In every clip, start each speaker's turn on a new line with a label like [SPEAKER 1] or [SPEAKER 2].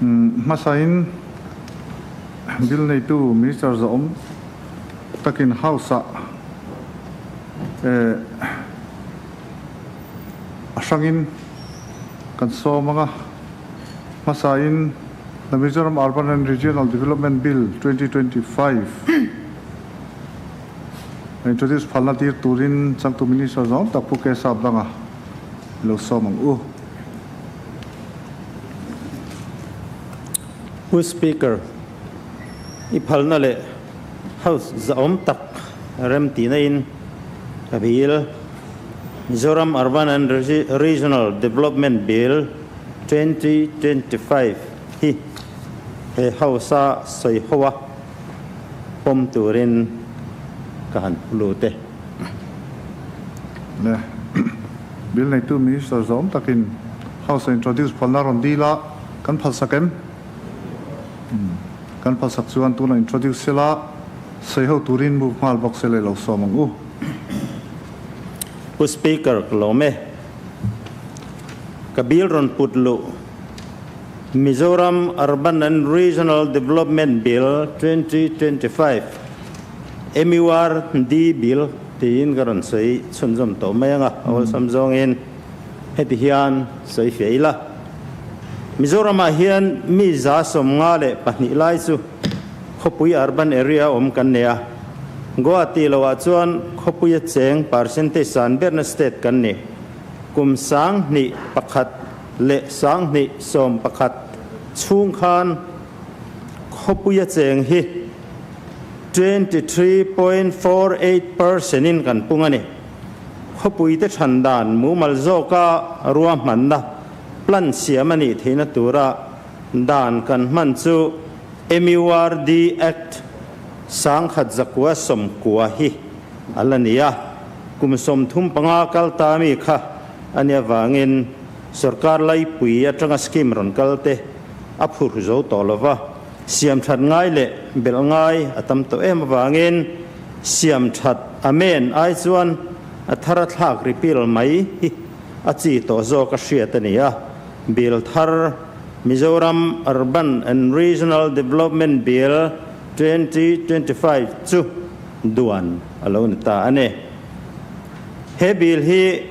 [SPEAKER 1] Hmasain bill neitu Minister zawhawm takin House-ah a hrangin kan sawm ang a. Hmasain The Mizoram Urban and Regional Development Bill 2025 introduce phalna tir turin changtu Minister zawng tak Pu Kesap danga lo sawm ang u.
[SPEAKER 2] Pu Speaker, i phalna leh House zahawm tak rem tihna in ka bill Mizoram Urban and Regional Development Bill 2025 hi he House-a sawi ho a pawm turin ka han lut e.
[SPEAKER 1] Le Bill neitu Minister zawm takin House-a introduce phalna rawn dil a, kan phalsak em? Kan phalsak chuan tuna introduce sela sawi ho turin move nghal bawk se leh lo sawm ang u.
[SPEAKER 2] Pu Speaker, ka lawm e. Ka bill rawn put luh Mizoram Urban and Regional Development Bill 2025, MURD Bill, tiin ka rawn sawi chhunzawm tawh mai ang a, awlsam zawngin heti hian sawi fiah ila. Mizoramah hian mi 52 lai chu khawpui urban area awm kan nei a, Goa tih loah chuan khawpuia cheng percentage san berna state kan ni. Kum 2001 leh 2011 chhung khan khawpuia cheng hi 23.48 percent in kan pung a ni. Khawpuite than dan mumal zawka ruahmanna plan siam a nih theihna tura dan kan hman chu MURD Act 1990 hi a la ni a. Kum 35 kal ta mi kha a nih avangin sorkar laipui atanga scheme rawn kal te a phur zo tawh lo va, siam that ngai leh belh ngai a tam tawh em avangin siam that a men ai chuan a thar a thlak repeal mai hi a chi tawh zawk a hriat a ni a. Bill thar Mizoram Urban and Regional Development Bill 2025 chu duan a lo ni ta a ni. He bill hi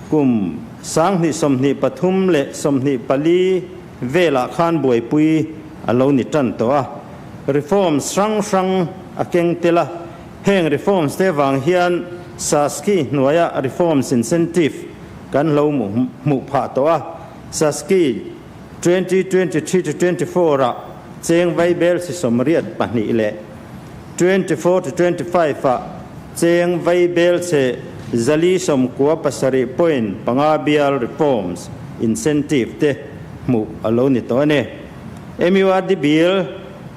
[SPEAKER 2] kum 2023 leh 24 velah khan buaipui a lo ni tan tawh a. Reforms hrang hrang a keng tel a, heng reforms te vang hian SASCI hnuaia reforms incentive kan lo hmuh phah tawh a. SASCI 2023 to 24 ah cheng vaibel si 82 leh 24 to 25 ah cheng vaibel che 497 point panga bial reforms incentive te hmuh a lo ni tawh a ni. MURD Bill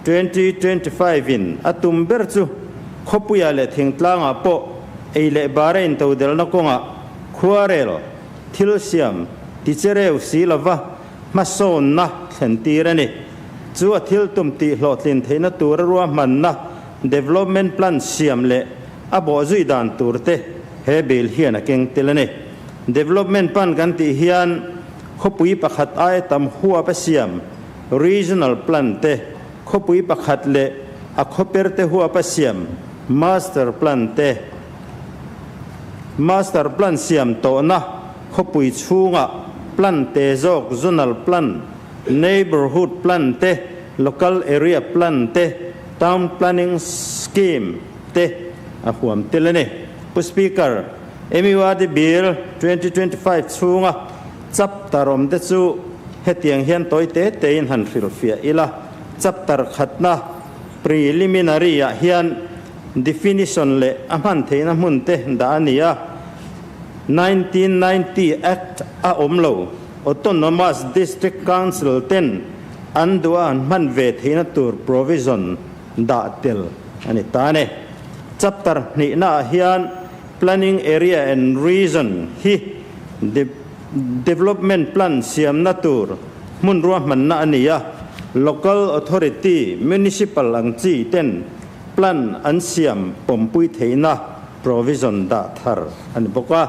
[SPEAKER 2] 2025 in a tum ber chu khawpuia leh thingtlangah pawh ei leh bara intodelna kawngah khuarel thil siam tichereu si lova hmasawnna thlen tir a ni. Chu a thil tum tih hlawhtlin theihna tura ruahmanna development plan siam leh a bawhzui dan tur te he bill hian a keng tel a ni. Development plan kan tih hian khawpui pakhat aia tam huap a siam regional plan te, khawpui pakhat leh a khawper te huap a siam master plan te, master plan siam tawhna khawpui chhunga plan te zawk zonal plan, neighbourhood plan te, local area plan te, town planning scheme te a huam tel a ni. Pu Speaker, MURD Bill 2025 chhunga chapter awm te chu hetiang hian tawi te tein han hrilhfiah ila. Chapter khatna preliminary ah hian definition leh a hman theihna hmun te dah a ni a. 1990 Act a awm lo, Autonomous District Council ten an duh a an hman ve theihna tur provision dah tel a ni ta a ni. Chapter hnihna ah hian Planning Area and Region hi Development Plan siamna tur hmun ruahmanna a ni a, Local Authority, Municipal ang chi ten plan an siam pawmpui theihna provision dah thar a ni bawk a.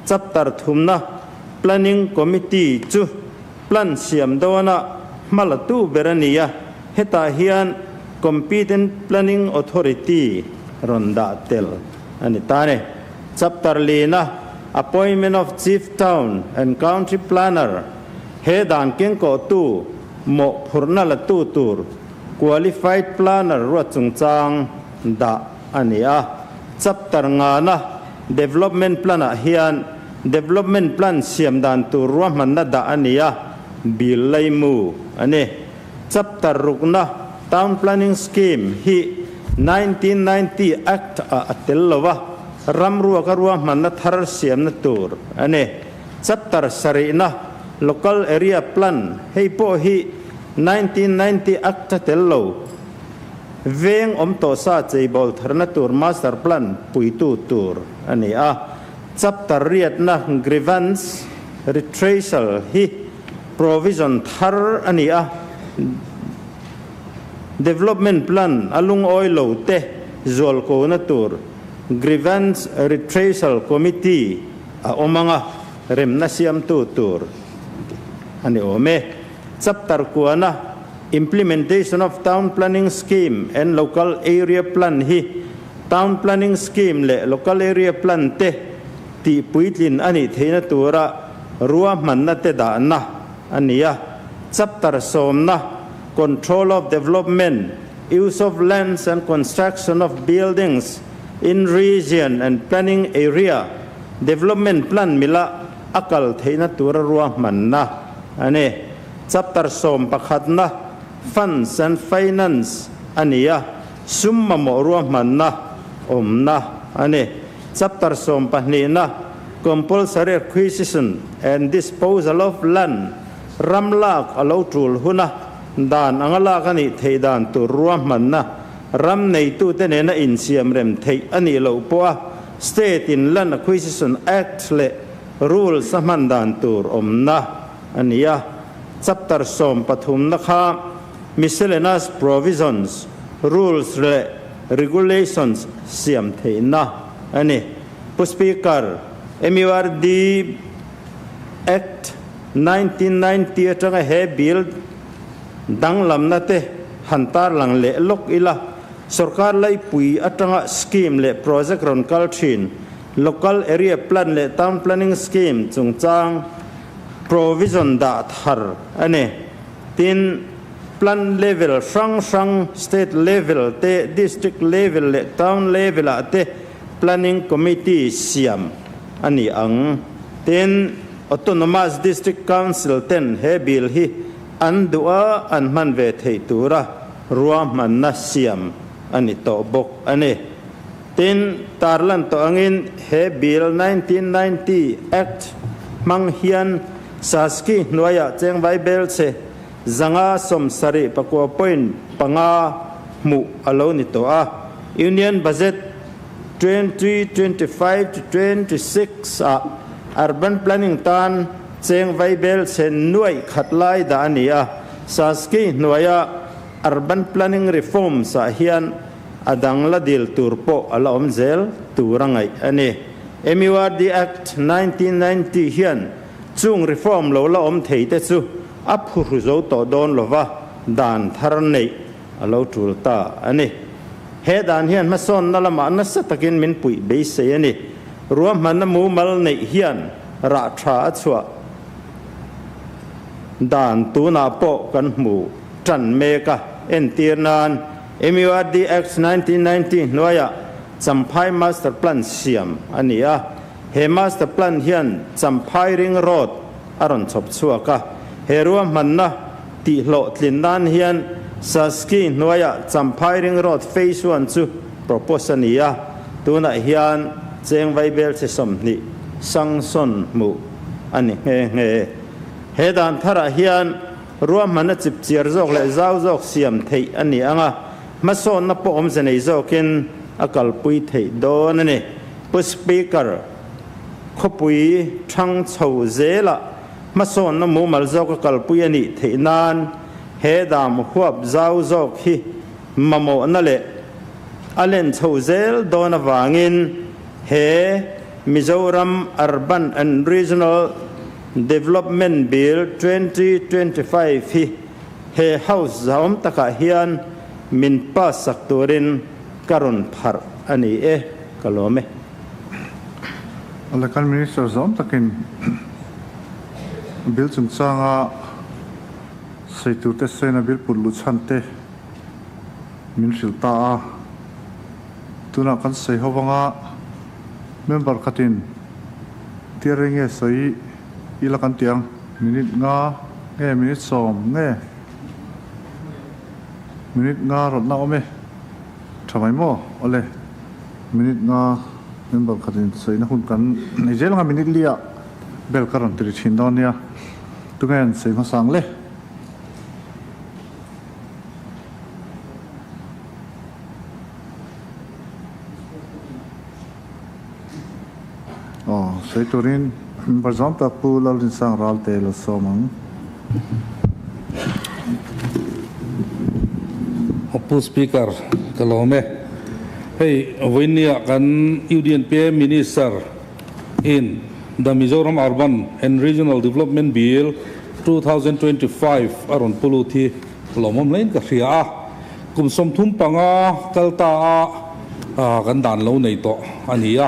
[SPEAKER 2] Chapter thumna Planning Committee chu plan siam dawnah Hma la tu ber a ni a, hetah hian Competent Planning Authority rawn dah tel a ni ta ni. Chapter lina Appointment of Chief Town and Country Planner he dan kengkawhtu mawhphurhna la tu tur Qualified Planner ruat chungchang dah a ni a. Chapter ngana Development Plan-ah hian Development Plan siam dan tur ruahmanna dah a ni a, Bill Laimu a ni. Chapter rukna Town Planning Scheme hi 1990 Act ah a tel lo a, ramruaka ruahmanna thar siamna tur a ni. Chapter sarihna Local Area Plan hei pawh hi 1990 Act a tel lo. Veng awm tawh sa cheibawl tharna tur Master Plan puitu tur a ni a. Chapter riatna Grievance Retrasal hi provision thar a ni a, Development Plan a lungawi lo te zualkona tur Grievance Retrasal Committee a awm ang a, remna siamtu tur a ni awm e. Chapter kuana Implementation of Town Planning Scheme and Local Area Plan hi Town Planning Scheme leh Local Area Plan te tih puitlin a nih theihna tura ruahmanna te dahna a ni a. Chapter sawmna, Control of Development, Use of Lands and Construction of Buildings in Region and Planning Area, Development Plan mila a kal theihna tura ruahmanna a ni. Chapter 11na, Funds and Finance a ni a, sum mamawh ruahmanna awmna a ni. Chapter 12na, Compulsory Acquisition and Disposal of Land, ram lak a lo tul huna dan anga lak a nih theih dan tur ruahmanna ram neitute nena insiam rem theih a nih loh pawha State in Land Acquisition Act leh Rules a hman dan tur awmna a ni a. Chapter 13na kha Miscellaneous Provisions, Rules leh Regulations siam theihna a ni. Pu Speaker, MURD Act 1990 atanga he bill danglamna te han tarlang leh lawk ila, sorkar laipui atanga scheme leh project rawn kal thin, Local Area Plan leh Town Planning Scheme chungchang provision dah thar a ni. Tin, Plan level hrang hrang, State level te, District level leh Town level ah te Planning Committee siam a ni ang. Tin, Autonomous District Council ten he bill hi an duh a an hman ve theih tura ruahmanna siam a ni tawh bawk a ni. Tin, tarlan tawh angin he Bill 1990 Act hmang hian Saski hnuaiah cheng vaibel che 579 point panga hmuh a lo ni tawh a. Union Budget 2025 to 26 ah Urban Planning tan cheng vaibel che nuaih khat lai dah a ni a. Saski hnuaia Urban Planning Reforms ah hian A dang la dil tur pawh a la awm zel tur a ngaih a ni. MURD Act 1990 hian chung reform lo la awm thei te chu a phuhru zo tawh dawn lova dan thar neih a lo tul ta a ni. He dan hian hmasawnna lamah nasa takin min puih beisei a ni. Ruahmanna mumal neih hian rah tha a chhuah dan tunah pawh kan hmu tan mek a, entir nan MURD Act 1990 hnuaiah Champhai Master Plan siam a ni a, he Master Plan hian Champhai Ring Road a rawn chhawp chhuak a, he ruahmanna tihhlawhtlin nan hian Saski hnuaiah Champhai Ring Road Phase One chu propose a ni a, tunah hian cheng vaibel che 20 sanction hmuh a ni nghe nghe. He dan tharah hian Ruahmanna chipchiar zawk leh zau zawk siam theih a ni ang a, hmasawnna pawh awmze nei zawkin a kalpui theih dawn a ni. Pu Speaker, khawpui thang chho zelah hmasawnna mumal zawk a kalpui a nih theih nan he dam huap zau zawk hi mamawhna leh a len chho zel dawn avangin he Mizoram Urban and Regional Development Bill 2025 hi he House zahawm takah hian min pass sak turin ka rawn pharh a ni e, ka lawm e.
[SPEAKER 1] Awle kan Minister zawm takin bill chungchanga sawi turte sawiin a bill put luh chhan te min hrilh ta a, tunah kan sawi ho vanga member khatin tia rei nge sawi ila kan tih ang, minute nga nge minute sawm nge minute nga rawtna awm e, tha mai maw? Awle minute nga member khatin sawina hun kan nei zel anga minute li ah bell ka rawn ti ri thin dawn nia, tunge an sawi hmasa ang le? Aw, sawi turin member zawng tak Pu Lalrinsang Ralte lo sawm ang.
[SPEAKER 3] Pu Speaker, ka lawm e. Hei, vawinia kan UDNPA Minister in The Mizoram Urban and Regional Development Bill 2025 a rawn pu lut hi lawmawm hlein ka hria a. Kum 35 kal ta a kan dan lo nei tawh a ni a,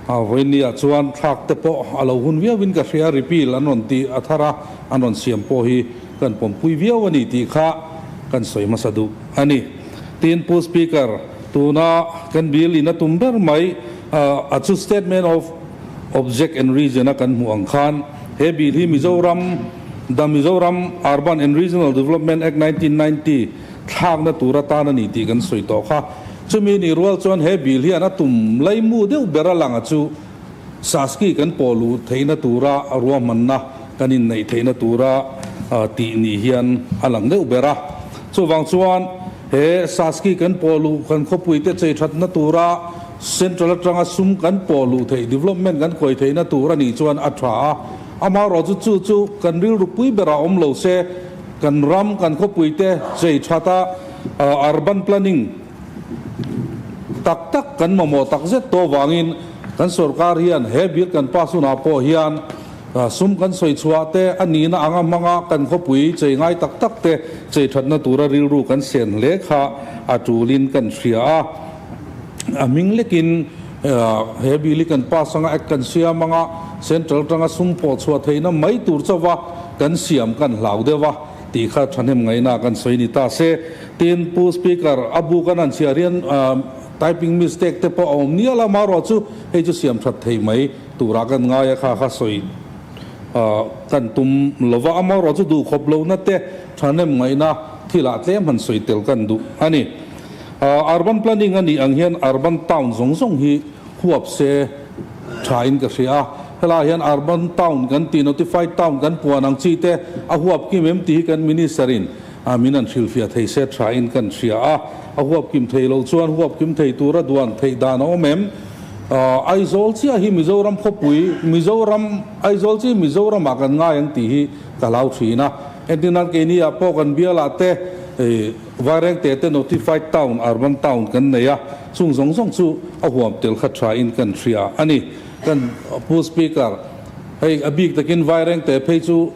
[SPEAKER 3] vawinia chuan thlak te pawh a lo hun viauin ka hria, repeal an rawn tih a thar a, an rawn siam pawh hi kan pawmpui viau a ni tih kha kan sawi hmasa duh a ni. Tin, Pu Speaker, tuna kan bill in a tum ber mai a chu Statement of Object and Reason a kan hmuh ang khan he bill hi Mizoram, The Mizoram Urban and Regional Development Act 1990, thlakna tur atan a ni tih kan sawi tawh kha. Chumi ni rual chuan he bill hian a tum laimu deuh ber a lang a chu Saski kan pawh luh theihna tura ruahmanna kan inneih theihna tura tih ni hian a lang deuh ber a. Chuvang chuan he Saski kan pawh luh kan khawpuite chei thatna tura Central atanga sum kan pawh luh theih development kan khawi theihna tur a nih chuan a tha a. Amaherawhchu chu chu kan rilru pui berah awm lo se, Kan ram, kan khawpuite chei thata urban planning tak tak kan mamawh tak zet tawh vangin kan sorkar hian he bill kan pass hunah pawh hian sum kan sawi chhuah te a nihna anga hmanga kan khawpui chei ngai tak tak te chei thatna tura rilru kan sen hle kha a tulin kan hria a. A hming lekin he bill hi kan pass anga act kan siam anga central atanga sum pawh chhuah theihna mai tur chauha kan siam kan hlau deuh a tih kha thahnem ngaihna kan sawi ni ta se. Tin, Pu Speaker, a bu kan han chhiar hian typing mistake te pawh a awm nial a, amaherawh chu hei chu siam that thei mai turah kan ngai a, kha kha sawi kan tum lo va, amaherawh chu duhkhawp lohna te thahnem ngaihna thilah tlem han sawi tel kan duh a ni. Urban planning a nih ang hian urban town zawng zawng hi huap se thain ka hria a. Helaiah hian urban town kan tih, notified town kan puan ang chi te a huap kim em tih hi kan minister in min an hrilhfiah thei se thain kan hria a. A huap kim thei loh chuan huap kim thei tura duan theih dan a awm em? Aizawl chiah hi Mizoram khawpui, Mizoram, Aizawl chi Mizoramah kan ngai ang tih hi ka hlau thin a. Entirnan keini ah pawh kan bialah te Vairengte te Notified Town, Urban Town kan nei a, chung zawng zawng chu a huam tel kha tha in kan hria a ni. Kan Pu Speaker, hei a bik takin Vairengte phei chu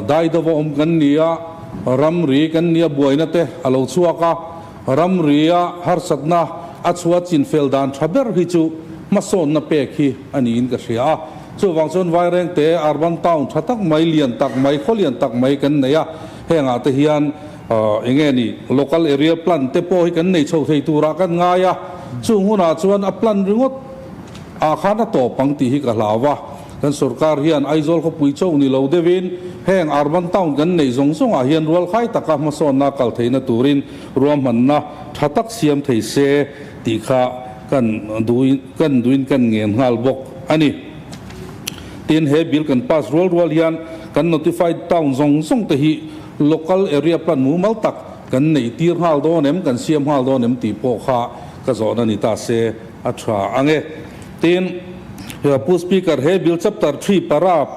[SPEAKER 3] dai deuh a awm kan ni a, ramri kan nia buaina te a lo chhuak a, ramri a harsatna a chhuah chin fel dan tha ber hi chu hmasawnna pek hi a niin ka hria a. Chuvang chuan Vairengte Urban Town tha tak mai, lian tak mai, khaw lian tak mai kan nei a, hengah te hian Eng nge ni, local area plan te pawh hi kan nei chho thei turah kan ngai a, chung hunah chuan a plan ringawt ah khan a tawp ang tih hi ka hlau a. Kan sorkar hian Aizawl khawpui chauh ni lo deuhin heng urban town kan neih zawng zawngah hian rualkhai taka hmasawnna kal theihna turin ruahmanna tha tak siam thei se tih kha kan duhin kan duhin kan ngen nghal bawk a ni. Tin, he bill kan pass rual rual hian kan notified town zawng zawng te hi Local area plan mumal tak kan neih tir nghal dawn em, kan siam nghal dawn em tih pawh kha ka zawhna ni ta se a tha ang e. Tin, Pu Speaker, he Bill Chapter 3 para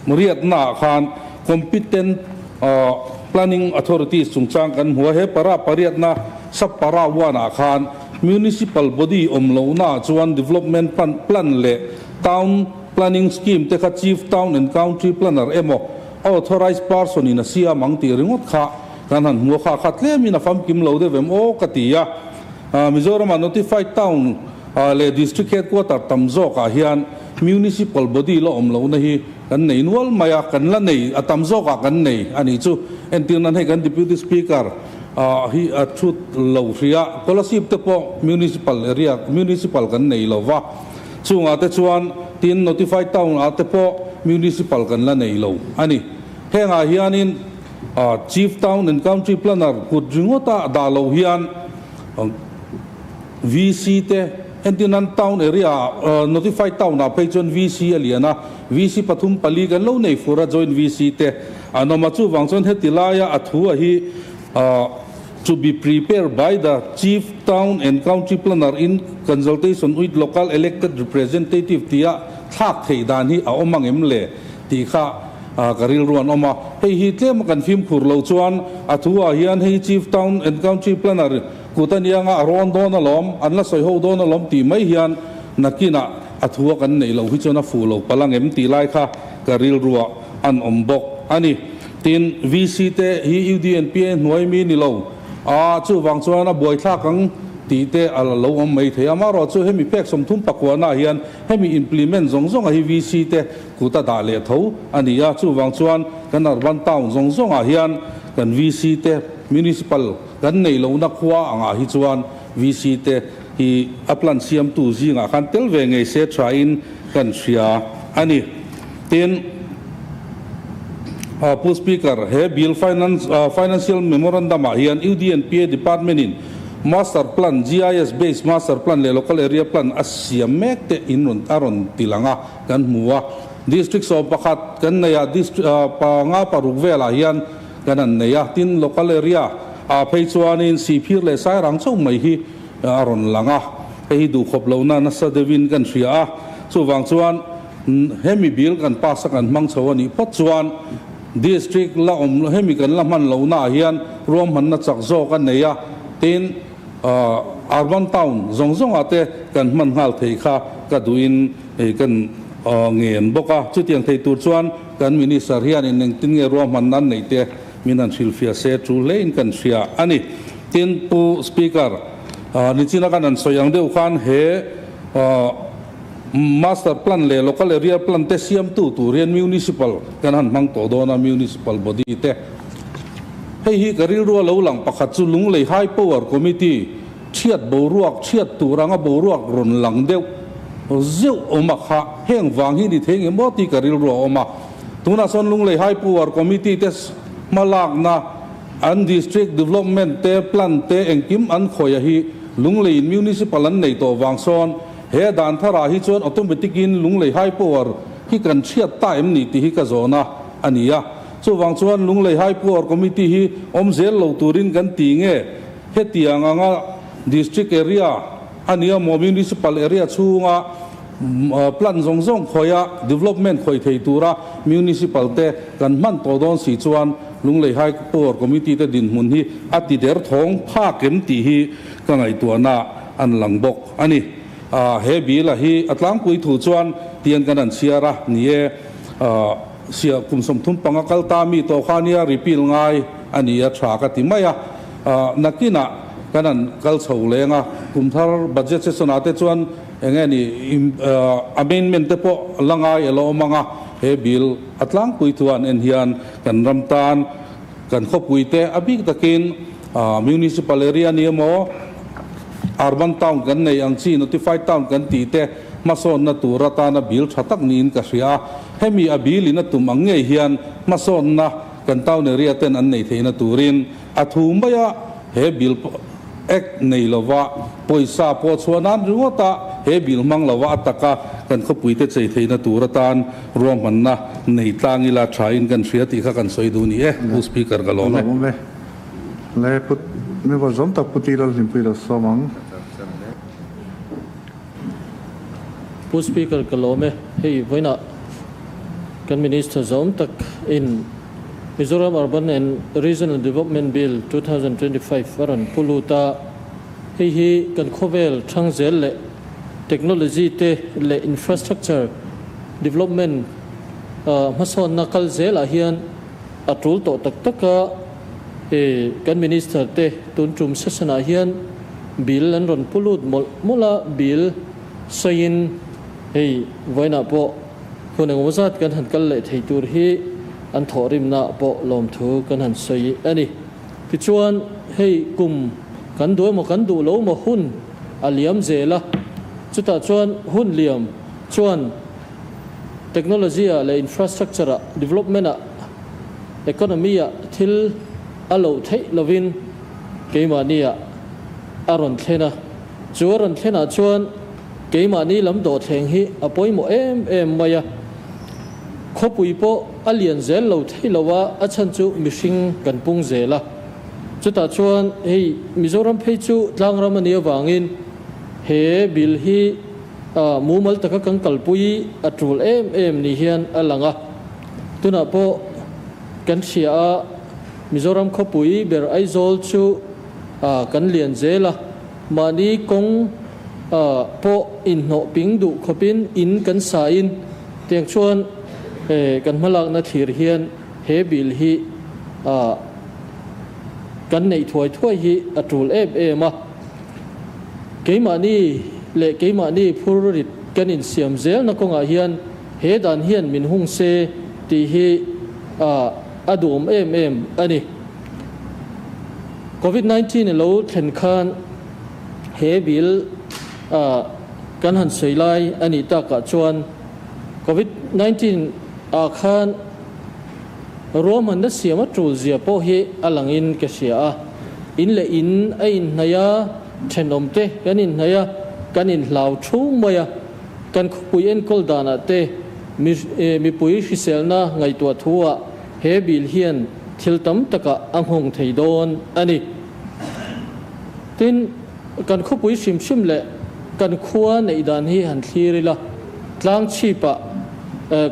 [SPEAKER 3] riatnaah khan competent planning authorities chungchang kan hmu a, he para pariatna sub para one ah khan municipal body awm lohnaah chuan development plan leh town planning scheme te kha chief town and country planner emaw, Authorized person in a siam ang tih ringawt kha kan han hmu a, kha kha tlemin a famkim lo deuh em aw ka ti a. Mizoram-ah Notified Town leh District Headquarter tam zawkah hian Municipal Body la awm lohna hi kan nei nual mai a, kan la nei, a tam zawkah kan nei a nih chu. Entir nan hei kan Deputy Speaker hi a thut lo hrih a, Kolasib te pawh Municipal area, Municipal kan nei lo va, chungah te chuan tin Notified Town ah te pawh Municipal kan la nei lo a ni. Hengah hianin Chief Town and Country Planner kut ringawta dah lo hian VC te, entirnan Town area ah, Notified Town ah phei chuan VC a lian a, VC pathum pali kan lo nei fur a, Joint VC te an awm a, chuvang chuan heti laia a thu a hi to be prepared by the Chief Town and Country Planner in consultation with local elected representative tia thlak theih dan hi a awm ang em le tih kha ka rilru an awm a. Hei hi tlema kan fimkhur lo chuan a thu ah hian hei Chief Town and Country Planner Kut a nianga a rawn dawn alawm, an la sawi ho dawn alawm tih mai hian nakinah a thu a kan neih loh hi chuan a fuh lo palh ang em tih lai kha ka rilruah an awm bawk a ni. Tin, VC te hi UDNPA hnuai mi ni lo a, chuvang chuan a buaithlak ang tih te a la lo awm mai thei a. Amaherawh chu hemi pek 30 pakuana hian hemi implement zawng zawng a hi VC te kut a dah leh tho a ni a, chuvang chuan kan urban town zawng zawngah hian kan VC te municipal Kan neih lohna khua angah hi chuan VC te hi a plan siamtu zingah khan tel ve ngei se thain kan hria a ni. Tin, Pu Speaker, he bill finance financial memorandum ah hian UDNPA department in master plan, GIS based master plan leh local area plan a siam mek te in rawn a rawn ti lang a, kan hmu a. District 11 kan neih ah district panga paruk velah hian Kan an nei a, tin local area ah phei chuanin Sihphir leh Sairang chauh mai hi a rawn lang a, hei hi duhkhawp lohna nasa deuhin kan hria a, chuvang chuan hemi bill kan pass a kan hmang chho a nih phawt chuan district la awm hemi kan la hman lohna ah hian ruahmanna chak zawk a nei a, tin urban town zawng zawng ah te kan hman nghal thei kha ka duhin kan ngen bawk a, chutiang thei tur chuan Kan Minister hianin engtin nge ruahmanna an neih te min han hrilhfiah se chu hlein kan hria a ni. Tin, Pu Speaker, nichina kan han sawi ang deuh khan he Master Plan leh Local Area Plan te siamtu tur hian Municipal kan han hmang tawh dawn a, Municipal Body te. Hei hi ka rilru a lo lang pakhat chu Lunglei High Power Committee chhiat boruak chhiat tur anga boruak rawn lang deuh zeuh awm a kha heng vang hi ni thei nge maw tih ka rilru a awm a. Tunah chuan Lunglei High Power Committee te hmalakna an District Development te plan te engkim an khawih a hi Lungleiin Municipal an nei tawh vang sawn he dan tharah hi chuan automatic in Lunglei High Power hi kan chhiat ta em ni tih hi ka zawn a a ni a. Chuvang chuan Lunglei High Power Committee hi awm zel lo turin kan ti nge hetiang anga District area a nia maw Municipal area chhunga plan zawng zawng khawiha development khawih thei tura Municipal te kan hman tawh dawn si chuan Lunglei High Power Committee te dinhmun hi a ti der thawng phak em tih hi ka ngaihtuahna an lang bawk a ni. He bill a hi a tlangpui thu chuan tian kan han chhiar a ni e. Sia kum 35 kal ta mi tawh kha nia repeal ngai a ni a tha ka ti mai a. Nakinah kan han kal chho leng a, kum thar budget session ah te chuan eng nge ni amendment te pawh la ngai a la awm ang a, he bill a tlangpui chuan en hian kan ram tan kan khawpui te a bik takin municipal area ni emaw urban town kan nei ang chi notified town kan tih te hmasawnna tur atana bill tha tak niin ka hria a, hemi a bill in a tum ang ngei hian hmasawnna kan town area ten an nei theihna turin a thu mai a, he bill act nei lova pawisa pawh chhuah nan ringawt a, he bill hmang lova a taka kan khawpuite chei theihna tur atan ruahmanna nei tlang ila tha in kan hria tih kha kan sawi duh ni e, Pu Speaker ka lawm e.
[SPEAKER 1] Ka lawm e. Le Pu Member zawm tak Pu Tih Lalhlimpui lo sawm ang.
[SPEAKER 4] Pu Speaker ka lawm e, hei vawiinah kan Minister zawm tak in Mizoram Urban and Regional Development Bill 2025 a rawn pu lut a, hei hi kan khawvel thang zel leh technology te leh infrastructure development hmasawnna kal zelah hian. a tul tawh tak tak a, kan Minister te tun tum session ah hian bill an rawn pu lut mawlh mawlh a, bill sawiin hei vawiinah pawh hun engemaw zat kan han kal leh thei tur hi an thawhrimna pawh lawmthu kan han sawi a ni. Tichuan hei kum kan duh emaw kan duh lo emaw hun a liam zel a, chutah chuan hun liam chuan technology ah leh infrastructure ah development ah economy ah thil a loh theih lovin keimahni ah a rawn thlen a, chu a rawn thlen ah chuan keimahni lam dawhthleng hi a pawimawh em em mai a, khawpui pawh a lian zel lo theih lo a, a chhan chu mihring kan pung zel a, chutah chuan hei Mizoram phei chu tlangram a nih avangin he bill hi Mumal taka kan kalpui a tul em em ni hian a lang a, tunah pawh kan hria a, Mizoram khawpui ber Aizawl chu kan lian zel a, mahni kawng pawh inhnawh ping duh khawpin in kan sa in tiang chuan kan hmalakna thlir hian he bill hi kan neih thuai thuai hi a tul em em a. Keimahni leh keimahni phur rit kan insiam zelna kawngah hian he dan hian min hung se tih hi a duhawm em em a ni. Covid 19 a lo thlen khan he bill kan han sawi lai a nih takah chuan Covid 19 ah khan Ruahmanna siam a tul zia pawh hi a langin ka hria a, in leh in a inhnaih a, thenawmte kan inhnaih a, kan inhlau thu mai a, kan khawpui enkawl danah te mipui hriselna ngaihtuah thu-ah he bill hian thil tam takah a nghawng thei dawn a ni. Tin, kan khawpui hrim hrim leh kan khua neih dan hi han thlir ila, tlang chhipah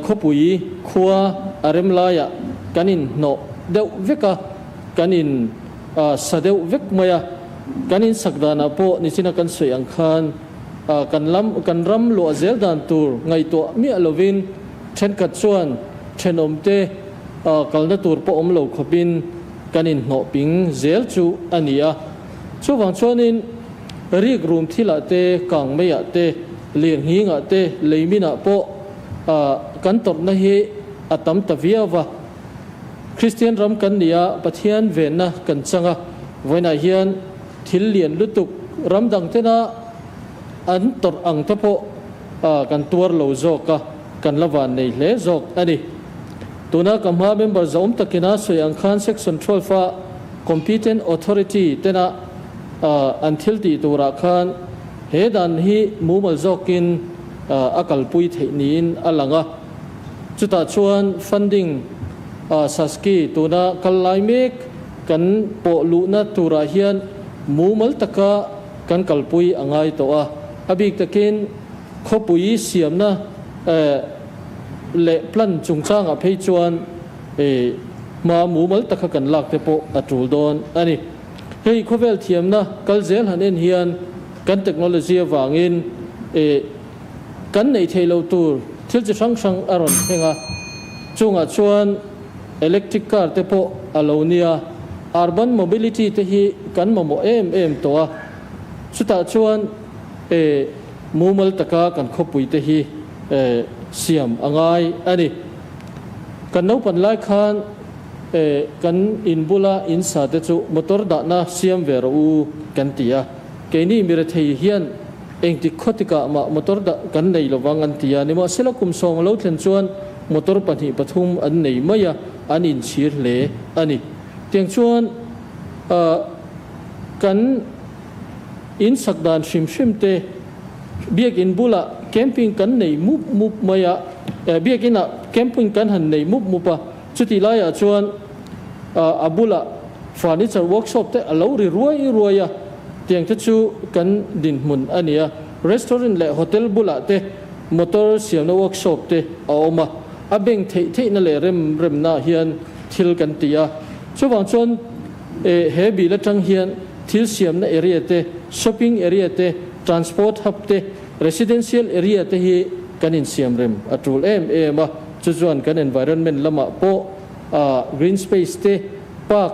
[SPEAKER 4] khawpui khua a rem laiah kan inhnawh deuh vek a, kan in sa deuh vek mai a, kan insak danah pawh nichina kan sawi ang khan kan lam kan ram luah zel dan tur ngaihtuah miah lovin thenkhat chuan thenawmte kalna tur pawh awm lo khawpin kan inhnawh ping zel chu a ni a. Chuvang chuanin rik rum thilah te, kang meiah te, lirnghingah te, leiminah pawh kan tawrhna hi a tam ta viau va. Kristian ram kan ni a, Pathian venna kan chang a, vawiinah hian thil lian lutuk ram dang tena an tawrh ang te pawh kan tuar lo zawk a, kan la van nei hle zawk a ni. Tuna ka hma member zaum takina sawi ang khan Section 12 a Competent Authority tena an thil tih turah khan he dan hi mumal zawkin a kalpui theih niin a lang a. Chutah chuan funding Saski tuna kal lai mek kan pawh luhna turah hian mumal taka kan kalpui a ngai tawh a. A bik takin khawpui siamna leh plan chungchangah phei chuan Hma mumal taka kan lak te pawh a tul dawn a ni. Hei khawvel thiamna kal zel han en hian kan technology avangin kan neih theih loh tur thil chi hrang hrang a rawn thleng a, chungah chuan electric car te pawh a lo nia, urban mobility te hi kan mamawh em em tawh a, chutah chuan mumal taka kan khawpui te hi siam a ngai a ni. Kan naupan lai khan kan in bula in sa te chu motor dahna siam ve rawh u kan ti a, keini mirethei hian engtik khawtikah mah motor dah kan nei lovang an ti a, nimahsela kum sawng lo thlen chuan motor pahnih pathum an nei mai a, an inchhir hle a ni. Tiang chuan kan in sak dan hrim hrim te Biakinn bulah camping kan nei mup mup mai a, biakinnah camping kan han nei mup mup a, chutih laiah chuan a bulah furniture workshop te a lo ri ruai ruai a, tiang te chu kan dinhmun a ni a, restaurant leh hotel bulah te motor siamna workshop te a awm a, a beng theih theihna leh rem remna hian thil kan ti a, chuvang chuan he bil atang hian thil siamna area te, shopping area te, Transport Hub te, Residential Area te hi kan insiam rem a tul em em a, chu chuan kan environment lamah pawh Green space te, park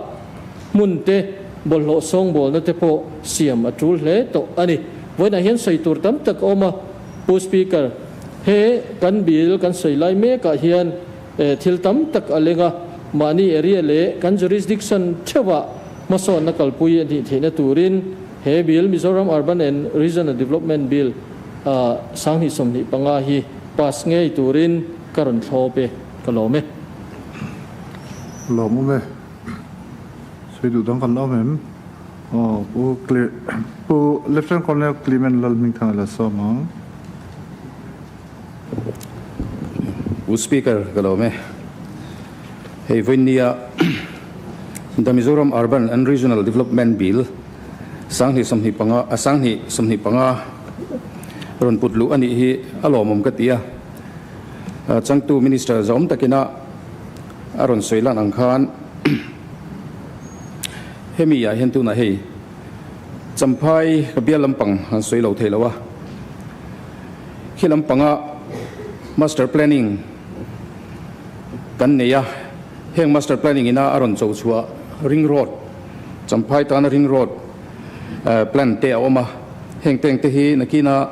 [SPEAKER 4] hmun te, bawlhhlawh sawngbawlna te pawh siam a tul hle tawh a ni. Vawiinah hian sawi tur tam tak a awm a, Pu Speaker, he kan bill kan sawi lai mekah hian thil tam tak a leng a, mahni area leh kan jurisdiction theuhah hmasawnna kalpui a nih theihna turin he bill Mizoram Urban and Regional Development Bill 2025 hi pass ngei turin ka rawn thlawp e, ka lawm e.
[SPEAKER 1] Lawm awm e. Sawi duh dang kan la awm em? Aw, Pu Pu Lieutenant Colonel Clement Lalhmingthanga la sawm ang.
[SPEAKER 5] Pu Speaker, ka lawm e. Hei vawinia The Mizoram Urban and Regional Development Bill 2025 a 2025 rawn put luh a nih hi a lawmawm ka ti a. Changtu Minister zawm takina a rawn sawi lan ang khan hemi ah hian tunah hei Champhai ka bial lampang an sawi lo thei lo a. Khi lampanga Master Planning kan nei a, heng Master Planning ina a rawn cho chhuah Ring Road, Champhai tana Ring Road plan te a awm a, heng teng te hi nakina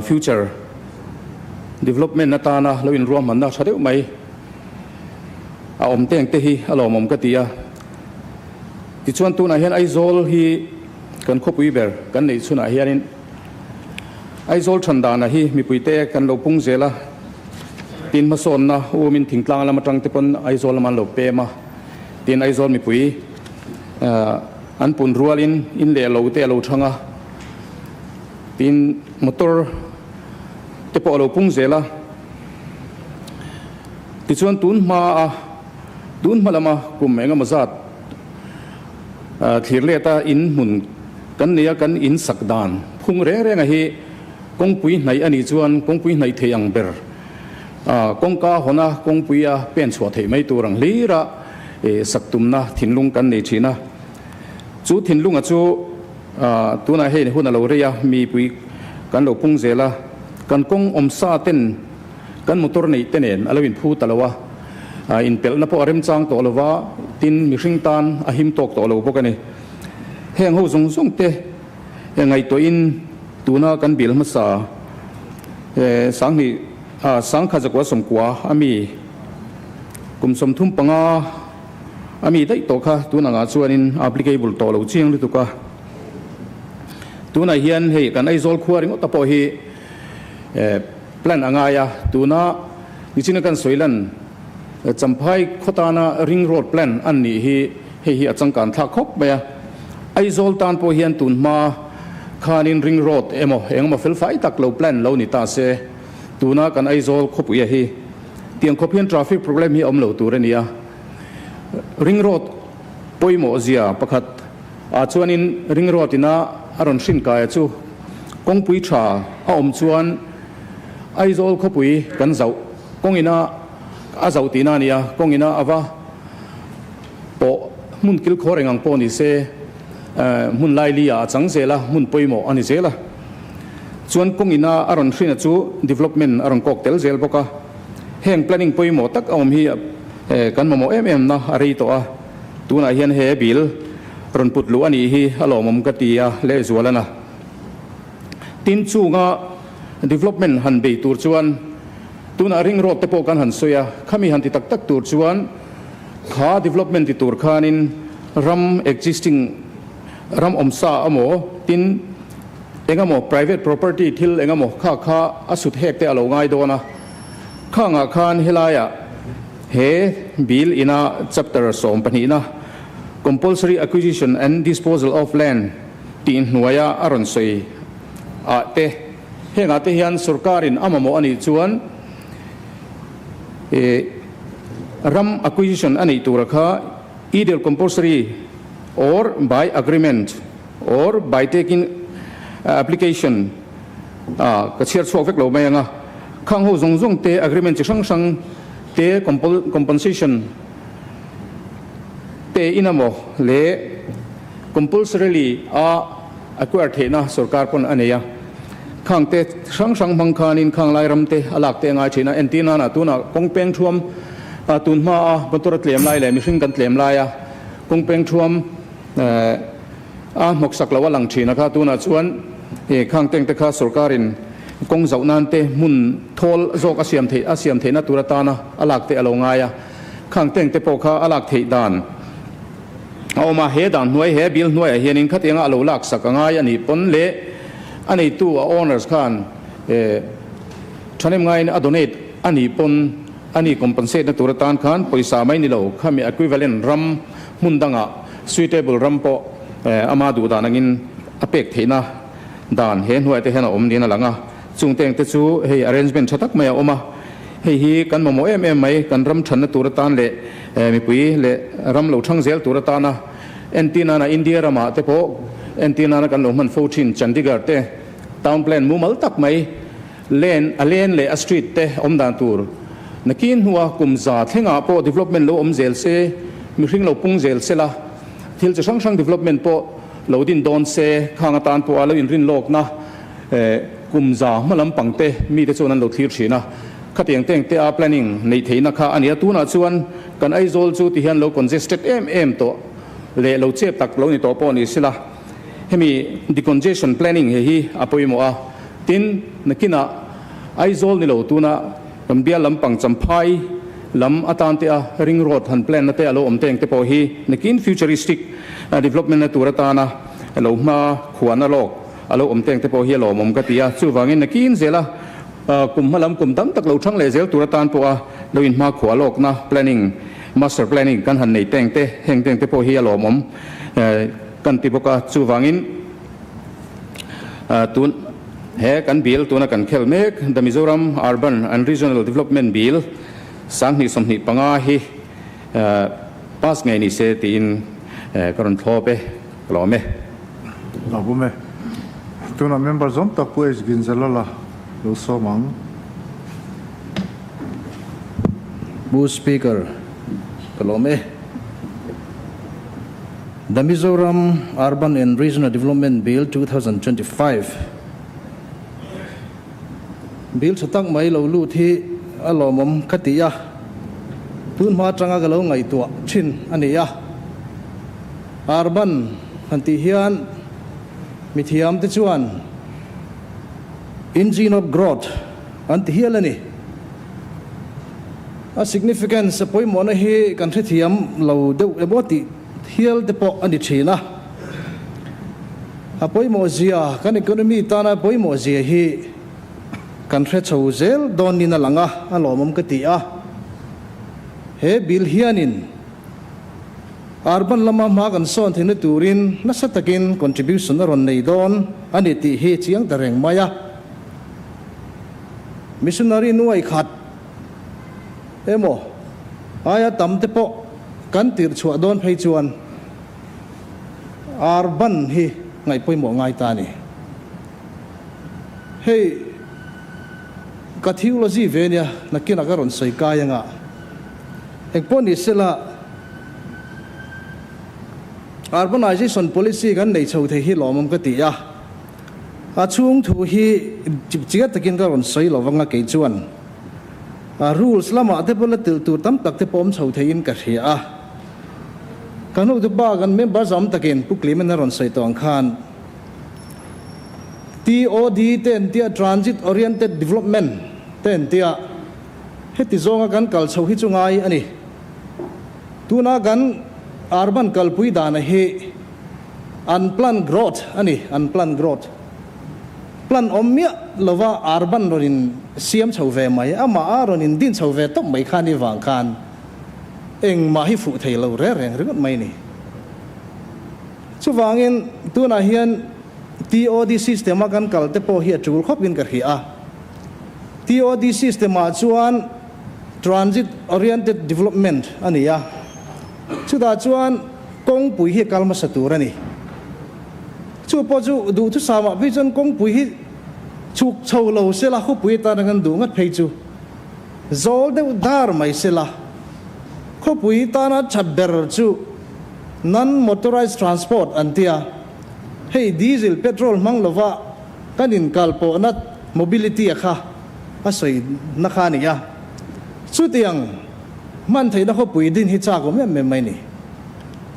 [SPEAKER 5] future development atana lo inruahmanna tha deuh mai a awm teng te hi a lawmawm ka ti a. Tichuan tunah hian Aizawl hi kan khawpui ber kan neih chhunah hianin Aizawl than dana hi mipuite kan lo pung zel a, tin hmasawnna umin thingtlang lam atang te pawn Aizawl lam an lo pem a, tin Aizawl mipui an pun rualin in leh lo te a lo thang a, tin motor te pawh a lo pung zel a. Tichuan tun hma a tun hma lama kum engemaw zat Thlir leta in hmun kan nei a, kan in sak dan phung reng renga hi kawngpui hnaih a nih chuan kawngpui hnaih thei ang ber kawngka hawna kawngpui a pen chhuah theih mai tur ang hlira sak tumna thinlung kan nei thin a. Chu thinlunga chu tunah hei hun a lo rei a, mipui kan lo pung zel a, kan kawng awmsa ten Kan motor neih te nen a lo inphu ta lo a, inpelhna pawh a remchang tawh lo va, tin mihring tan a him tawk tawh lo bawk a ni. Heng ho zawng zawng te ngaihtuahin tuna kan bill hmasa sanghnih sangkhat zakua sawmkua a mi kum 35 a mi daih tawh kha tun angah chuanin a applicable tawh lo chiang lutuk a. Tunah hian hei kan Aizawl khua ringawt a pawh hi Plan a ngai a, tuna nichina kan sawi lan Champhai khaw tana Ring Road plan an nih hi hei hi a changkan thlak khawp mai a. Aizawl tan pawh hian tun hma khanin Ring Road emaw engemaw felfai tak lo plan lo ni ta se, tuna kan Aizawl khawpuia hi tiang khawp hian traffic problem hi a awm lo tur a ni a. Ring Road pawimawh zia pakhat ah chuanin Ring Road ina a rawn hrin kaia chu kawngpui tha a awm chuan Aizawl khawpui kan zauh kawngina a zauh tihna a ni a, kawngina a va pawh hmun kilkhawr eng ang pawh ni se hmun laili ah a chang zel a, hmun pawimawh a ni zel a. Chuan kawngina a rawn hrina chu development a rawn kawk tel zel bawk a, heng planning pawimawh tak a awm hi kan mamawh em em na a rei tawh a, tunah hian he bill rawn put luh a nih hi a lawmawm ka ti a lehzual a na. Tin chunga development han bei tur chuan tunah ring road te pawh kan han sawi a, khami han ti tak tak tur chuan kha development ti tur khanin ram existing ram awmsa amaw tin engemaw private property thil engemaw kha kha a sut hek te a lo ngai dawn a, khangah khan helaiah he bill ina chapter 12na compulsory acquisition and disposal of land tih hnuaia a rawn sawi ah te, hengah te hian sorkarin a mamawh a nih chuan ram acquisition a neih tura kha either compulsory or by agreement or by taking application ah ka chhiar chhuak vek lo mai ang a, khang ho zawng zawng te agreement chi hrang hrang te compensation te in amaw leh Compulsorily a acquire theihna sorkar pawn a nei a, khang te hrang hrang hmang khanin khang lai ram te a lak te a ngai thin a, entir nana tunah kawng peng thuam Tun hma a motor a tlem lai leh mihring kan tlem lai a kawng peng thuam a hnawk sak lo a lang thin a kha tunah chuan khang teng te kha sorkarin kawng zauh nan te hmun thawl zawk a siam theih a siam theihna tur atana a lak te a lo ngai a, khang teng te pawh kha a lak theih dan a awm a, he dan hnuai he bill hnuaiah hianin khatianga a lo lak sak a ngai a nih pawn leh a neitu a owners khan thahnem ngaiin a donate a nih pawn a ni compensate na tur atan khan pawisa mai ni lo khami equivalent ram hmun dangah suitable ram pawh ama duh dan angin a pek theihna dan he hnuaiah te hian a awm niin a lang a, chung teng te chu hei arrangement tha tak mai a awm a. Hei hi kan mamawh em em mai, kan ram thanna tur atan leh mipui leh ram lo thang zel tur atana entir nana India ramah te pawh entir nana kan lo hman fo thin Chandigarh te town plan mumal tak mai lane a lane leh a street te awm dan tur nakin hnua kum za thlengah pawh development lo awm zel se mihring lo pung zel sela thil chi hrang hrang development pawh lo din dawn se khang atan pawha lo inrin lawkna Kum za hma lampang te mite chuan an lo thlir thin a, khatiang teng te a planning neih theihna kha a ni a, tunah chuan kan Aizawl chu ti hian lo congested em em tawh leh lo chep tak lo ni tawh pawh ni sila, hemi decongestion planning he hi a pawimawh a, tin nakinah Aizawl ni lo tuna kan bial lampang Champhai lam atan te a ring road han plan na te a lo awm teng te pawh hi nakin futuristic development na tur atana lo hma khuan a lawk. A lo awm teng te pawh hi a lawmawm ka ti a, chuvangin nakin zela kum hma lam kum tam tak lo thang leh zel tur atan pawha lo inhma khuah lawkna planning, master planning kan han nei teng te, heng teng te pawh hi a lawmawm kan ti bawk a, chuvangin tun he kan bill tuna kan khel mek The Mizoram Urban and Regional Development Bill 2025 hi pass ngei ni se tiin ka rawn thlawp e, ka lawm e.
[SPEAKER 1] A bum e. Tunah member zawm tak Pu H. Ginzalala lo sawm ang.
[SPEAKER 6] Pu Speaker, ka lawm e. The Mizoram Urban and Regional Development Bill 2025 Bill tha tak mai lo lut hi a lawmawm ka ti a, tun hma atanga ka lo ngaihtuah thin a ni a. Urban han tih hian mithiam te chuan engine of growth an ti hial a ni. A significance a pawimawhna hi kan hrethiam lo deuh emaw tih hial te pawh a ni thin a. A pawimawh zia, kan economy tana pawimawh zia hi kan hre chho zel dawnin a lang a, a lawmawm ka ti a. He bill hianin Urban lama hma kan sawn theihna turin nasa takin contribution a rawn nei dawn a ni tih hi chiang ta reng mai a. Missionary nuai khat emaw aia tam te pawh kan tirh chhuah dawn phei chuan urban hi ngaih pawimawh ngai ta a ni. Hei ka theology ve nia nakinah ka rawn sawi kai anga engpawh ni sela, Urbanization policy kan nei chho thei hi lawmawm ka ti a, a chhung thu hi chiar takin ka rawn sawi lo vang a kei chuan rules lamah te pawh la tilh tur tam tak te pawh awm chho theiin ka hria a. Ka hnuhtu pa kan member zawm takin Pu Clement a rawn sawi tawh ang khan TOD te an tia Transit Oriented Development te an tia heti zawnga kan kal chho hi chu ngai a ni. Tuna kan urban kalpui dana hi unplanned growth a ni, unplanned growth. Plan awm miah lova urban rawn in siam chho ve mai, amah a rawn in din chho ve tawp mai kha ni vang khan engmah hi fuh thei lo reng reng ringawt mai a ni. Chuvangin tunah hian TOD system a kan kal te pawh hi a tul khawpin ka hria a. TOD system ah chuan Transit Oriented Development a ni a, chutah chuan kawngpui hi a kal hmasa tur a ni. Chu pawh chu duhthusamah phei chuan kawngpui hi chhuk chho lo sela khawpui atana kan duh ngat phei chu zawl deuh dar mai sela khawpui tana tha ber chu non-motorized transport an ti a, hei diesel, petrol hmang lova kan inkalpawhna mobility a kha a sawi na kha a ni a. Chutiang Hman theihna khawpui din hi chak awm em em mai ni.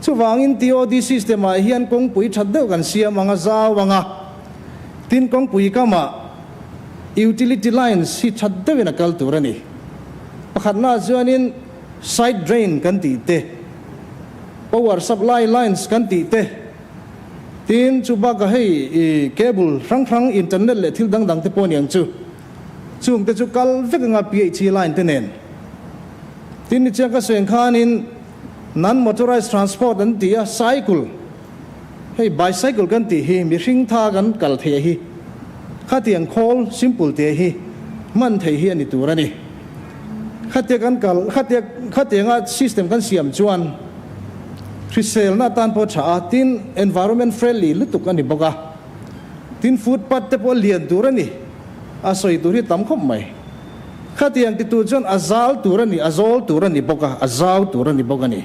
[SPEAKER 6] Chuvangin TOD system ah hian kawngpui that deuh kan siam ang a, zau ang a. Tin kawngpui kamah utility lines hi that deuhin a kal tur a ni. Pakhatnaah chuanin side drain kan tih te, power supply lines kan tih te, tin chu bakah hei i cable hrang hrang internet leh thil dang dang te pawh aniang chu. Chung te chu kal vek anga PHE line te nen. Tin ni chiang ka sawi ang khanin non-motorized transport an ti a, cycle, hei bicycle kan tih hi mihring tha kan kal theih a hi, khatiang khawl simple te hi hman theih hi a ni tur a ni. Khatia kan kal, khatia khatianga system kan siam chuan hriselna atan pawh tha a, tin environment friendly lutuk a ni bawk a. Tin footpath te pawh lian tur a ni. A sawi tur hi tam khawp mai. Khatiang titu chuan a zal tur a ni, a zawl tur a ni bawk a, a zau tur a ni bawk a ni.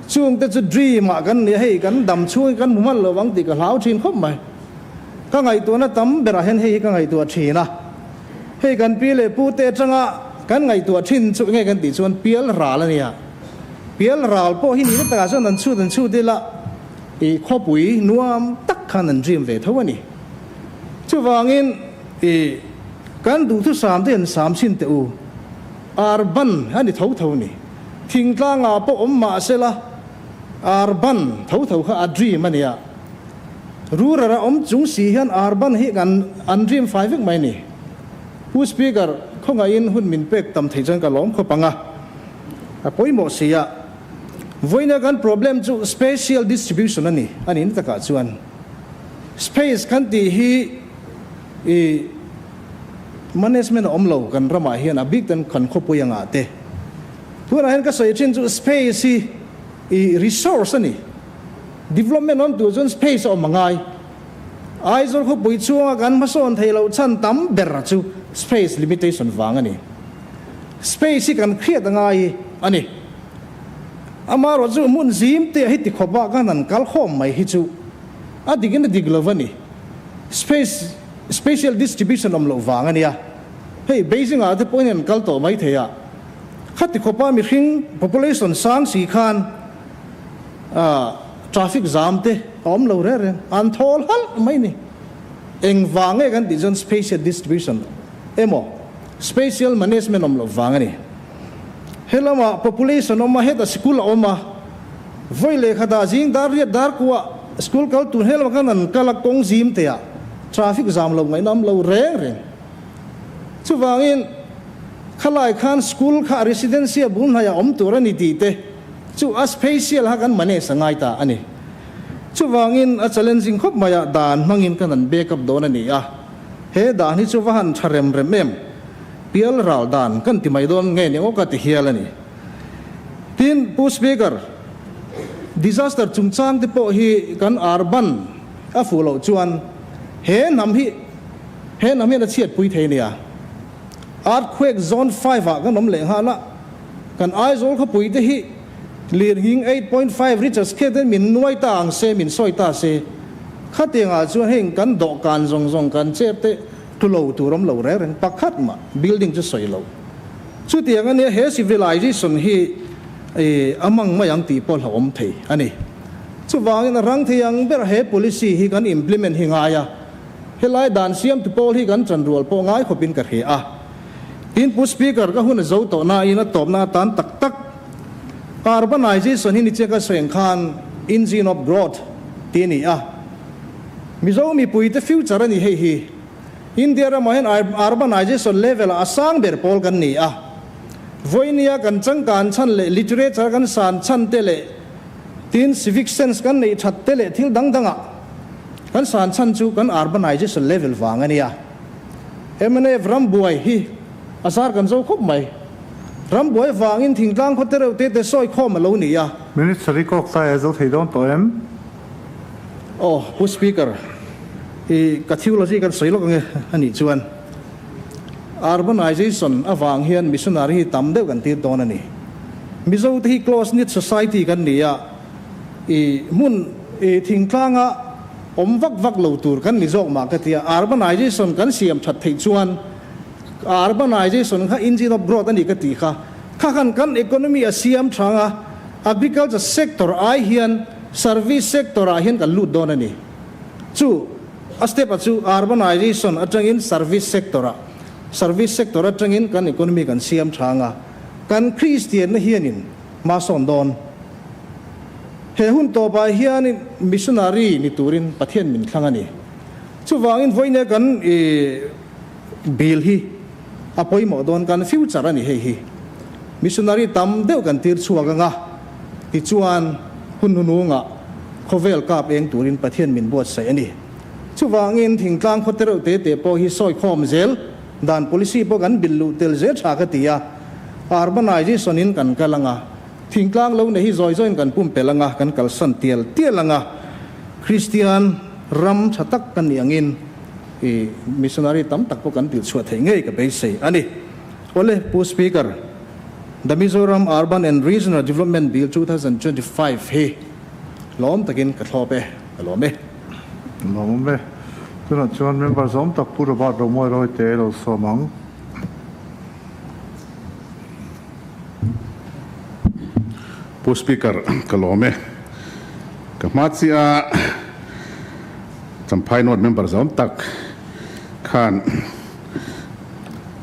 [SPEAKER 6] Chung te chu dream ah kan ni a, hei kan dam chhung hi kan hmu hman lo vang tih ka hlau thin khawp mai. Ka ngaihtuahna tam berah hian hei hi ka ngaihtuah thin a. Hei kan pi leh pu te atanga kan ngaihtuah thin chu enge kan tih chuan pial ral a nia. Pial ral pawh hi nihna takah chuan an chhut an chhut ila i khawpui nuam tak khan an dream ve tho a ni. Chuvangin i kan duhthusam te an sam chhin teh u, urban a ni tho tho ni. Thingtlangah pawh awm mah sela urban tho tho kha a dream a nia. Rural a awm chung si hian urban hi kan an dream fai vek mai ni. Pu Speaker, khawngaihin hun min pek tam theih chuan ka lawm khawp ang a, a pawimawh si a. Vawiina kan problem chu spatial distribution a ni, a nih na takah chuan. Space kan tih hi i management a awm lo kan ramah hian a bik ten kan khawpui angah te. Tunah hian ka sawi thin chu space hi i resource a ni. Development awm tur chuan space a awm a ngai. Aizawl khawpui chhunga kan hmasawn thei loh chhan tam ber chu space limitation vang a ni. Space hi kan hriat a ngai a ni. Amaherawh chu hmun zim te hi tikhawpah khan an kal khawm mai hi chu a dik in a dik lo a ni. Space, spatial distribution awm loh vang a nia. Hei Beijing ah te pawhin an kal tawh mai thei a. Khati khawpa mihring population sang si khan traffic jam te a awm lo reng reng. An thawl halh mai ni. Eng vang nge kan tih chuan spatial distribution emaw spatial management awm loh vang a ni. He lamah population awm a, hetah sikul a awm a, vawi lehkha dah zing dar riat dar kuah school kal tur he lamah khan an kal a, kawng zim te ah traffic zam lo ngaihna awm lo reng reng. Chuvangin khalai khan school kha a residency a bul hnaiah awm tur a ni tih te chu a spatial kha kan manage a ngai ta a ni. Chuvangin a challenging khawp mai a, dan hmangin kan han back up dawn a ni a, he dan hi chu va han tha rem rem em. Pial ral dan kan ti mai dawn nge ni aw ka ti hial a ni. Tin, Pu Speaker, disaster chungchang te pawh hi kan urban a fuh loh chuan he hnam hi he hnam hian a chhiatpui thei nia. Earthquake zone five ah kan awm leh nghal a, kan Aizawl khawpui te hi lirnghing 8.5 Richter scale ten min nuai ta ang se, min sawi ta se, khatiangah chuan heng kan dawhkan zawng zawng kan chair te Tlu lo tur awm lo reng reng pakhat mah building chu sawi lo. Chutiang a nia he civilization hi a mang mai ang tih pawh hlauhawm thei a ni. Chuvangin a rang thei ang ber he policy hi kan implement hi ngai a, helai dan siamtu pawl hi kan chanrual pawh ngai khawpin ka hria a. Tin Pu Speaker ka hun a zo tawh nain a tawpna atan tak tak urbanization hi nichiah ka sawi ang khan engine of growth tih a ni a. Mizo mipuite future a ni hei hi. India ramah hian urbanization level ah a sang ber pawl kan ni a. Vawinia kan changkan chhan leh literature kan san chhan te leh tin civic sense kan neih that te leh thil dang dangah kan san chhan chu kan urbanization level vang a nia. Mnf rambuai hi a zar kan zo khawp mai. Rambuai vangin thingtlang khaw te reuh te te sawi khawm a lo ni a.
[SPEAKER 1] Minister i kawk ta e zo thei dawn tawh em?
[SPEAKER 6] Aw, Pu Speaker, i ka theology kan sawi lawk ange a nih chuan urbanization avang hian missionary hi tam deuh kan tir dawn a ni. Mizo te hi close knit society kan ni a, i hmun i thingtlanga awm vak vak lo tur kan ni zawk mah ka ti a, urbanization kan siam that theih chuan urbanization kha engine of growth a ni ka tih kha. Kha khan kan economy a siam tha anga, agriculture sector ai hian service sector ah hian kan lut dawn a ni. Chu a step a chu urbanization atangin service sector ah, service sector atangin kan economy kan siam tha anga, kan Kristianna hianin hma sawn dawn. He hun tawpah hianin missionary ni turin Pathian min thlang a ni. Chuvangin vawinia kan bill hi a pawimawh dawn kan future a ni hei hi. Missionary tam deuh kan tir chhuak anga tichuan hun hnunungah khawvel kap eng turin Pathian min buatsaih a ni. Chuvangin thingtlang khaw tereuh te te pawh hi sawi khawm zel dan policy pawh kan bil luh tel zel tha ka ti a, urbanization in kan kal anga thingtlang lo nei hi zawi zawiin kan pumpelh anga kan kalsan tial tial anga Kristian ram tha tak kan nih angin I missionary tam tak pawh kan tirh chhuah theih ngei ka beisei a ni. Awle, Pu Speaker, The Mizoram Urban and Regional Development Bill 2025 hi lawm takin ka thlawp e, ka lawm e.
[SPEAKER 1] Lawm awm e. Tunah chuan member zawm tak Pu Robert Romawi Rawite lo sawm ang.
[SPEAKER 7] Pu Speaker, ka lawm e. Ka hma chiah a Champhai North member zawm tak khan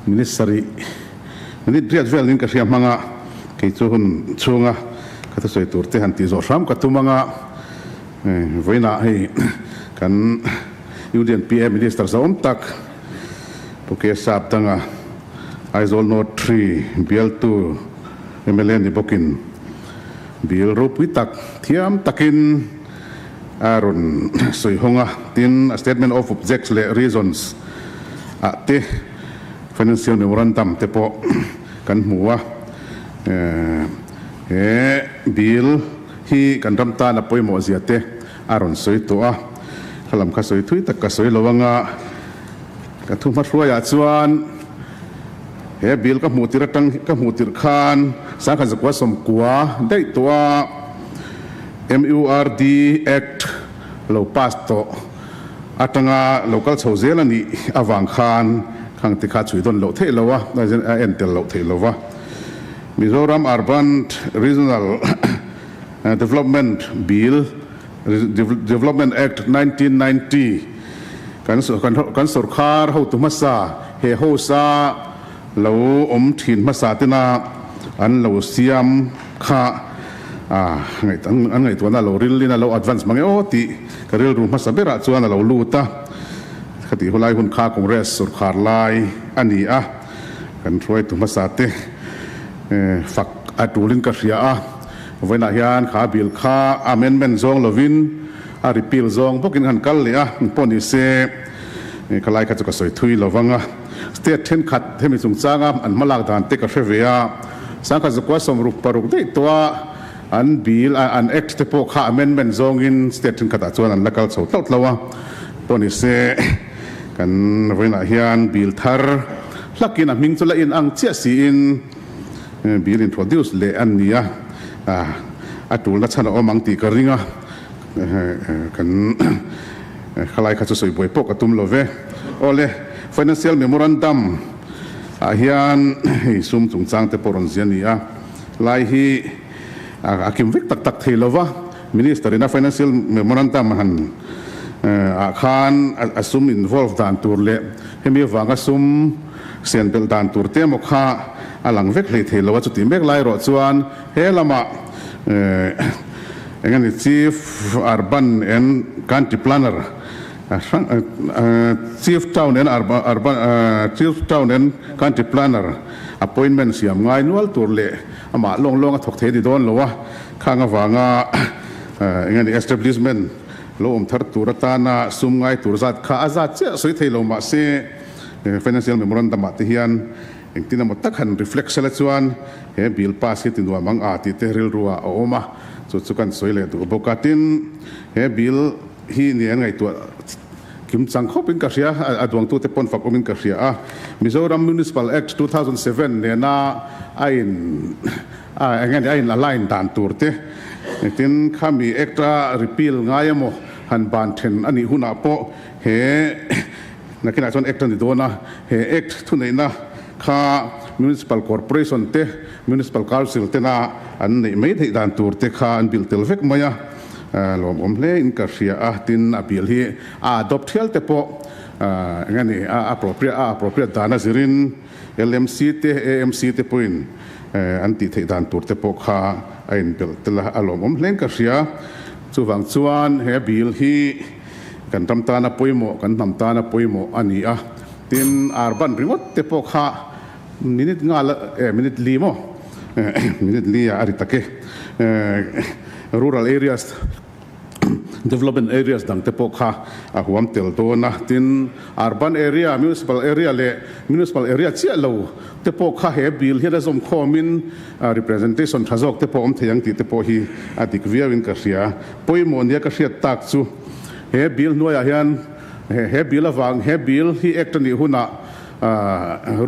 [SPEAKER 7] minute sarih, minute riat vel niin ka hria hmang a, kei chu hun chhunga ka thusawi tur te han tih zawh hram ka tum anga vawiinah hei kan Union PA Minister zawm tak Pu K Sap danga Aizawl North Three bialtu mla ni bawkin bill ropui tak thiam takin a rawn sawi hawng a, tin a statement of objects leh reasons ah te financial memorandum te pawh kan hmu a, he bill hi kan ram tan a pawimawh zia te a rawn sawi tawh a, khalam kha sawi thui tak ka sawi lo anga. Ka thu hmahruaiah chuan he bill ka hmuh tirh atang ka hmuh tirh khan 1990 daih tawh a MURD Act lo pass tawh atanga lo kal chho zel a nih avang khan khang te kha chhui dawn loh theih lo a, a en tel loh theih lo va. Mizoram Urban Regional Development Bill Development Act 1990 kan kan sorkar hotu hmasa he house a lo awm thin hmasa tena an lo siam kha an ngaihtuahna a lo ril in a lo advance mang e aw tih ka rilru hmasa berah chuan a lo lut a, khatih hulai hun kha Congress sorkar lai a ni a, kan hruaitu hmasa te fak a tulin ka hria a. Vawiinah hian kha bill kha amendment zawng lovin a repeal zawng bawkin han kal leh a, pawh ni se ka lai kha chu ka sawi thui lo vang a. State thenkhat hemi chungchanga an hmalak dan te ka hre ve a, 1966 daih tawh a an bill an act te pawh kha amendment zawngin state thenkhatah chuan an la kal chho tlauh tlauh a, pawh ni se kan vawiinah hian bill thar hlakin a hming chu la inang chiah siin, Bill introduce leh a ni a, a tulna chhan a awm ang tih ka ring a, kan khalai kha chu sawi buai pawh ka tum lo ve. Awle, Financial Memorandum ah hian hei sum chungchang te pawh rawn zia a ni a, lai hi a kim vek tak tak thei lo va, Minister ina Financial Memorandum han ah khan a sum involve dan tur leh hemi avanga sum Sian belh dan tur te emaw kha a lang vek hlei thei lo a, chuti mek lai erawh chuan he lamah eng a ni Chief Urban and Country Planner hrang Chief Town and Urban Chief Town and Country Planner appointment siam ngai nual tur leh amah lawng lawng a thawk thei a ni dawn lo a, khang avanga eng a ni establishment lo awm thar tur atana sum ngai tur zat kha a zat chiah sawi thei lo mahse. Financial Memorandum ah te hian engtin emaw tak han reflect sela chuan he bill pass hi ti nuam ang a tih te rilru ah a awm a, chu chu kan sawi leh duh bawk a. Tin, he bill hi ni an ngaihtuah kim chang khawp in ka hria, a duangtu te pawn fak awm in ka hria a. Mizoram Municipal Act 2007 nena a in eng nge ni a in align dan tur te, tin khami Act a repeal ngai emaw han ban then a nih hunah pawh he Nakinah chuan Act a ni dawn a, he Act thuneihna kha Municipal Corporation te, Municipal Council tena an neih mai theih dan tur te kha an bilh tel vek mai a, lawmawm hle in ka hria a. Tin, a bill hi a adopt thial te pawh eng a ni, a appropriate a appropriate dan a zirin LMC te, AMC te pawhin an tih theih dan tur te pawh kha a inbelh tel a, a lawmawm hle in ka hria. Chuvang chuan he bill hi kan ram tana pawimawh, kan hnam tana pawimawh a ni a. Tin, urban ringawt te pawh kha minute nga la, eh minute li maw? Minute li ah a ri tak e. Rural areas, development areas dang te pawh kha a huam tel dawn a. Tin, urban area, municipal area leh municipal area chiah lo te pawh kha he bill hian a zawm khawmin representation tha zawk te pawh awm thei ang tih te pawh hi a dik viauin ka hria. Pawimawh nia ka hriat tak chu he bill hnuaiah hian He bill avang, he bill hi Act a nih hunah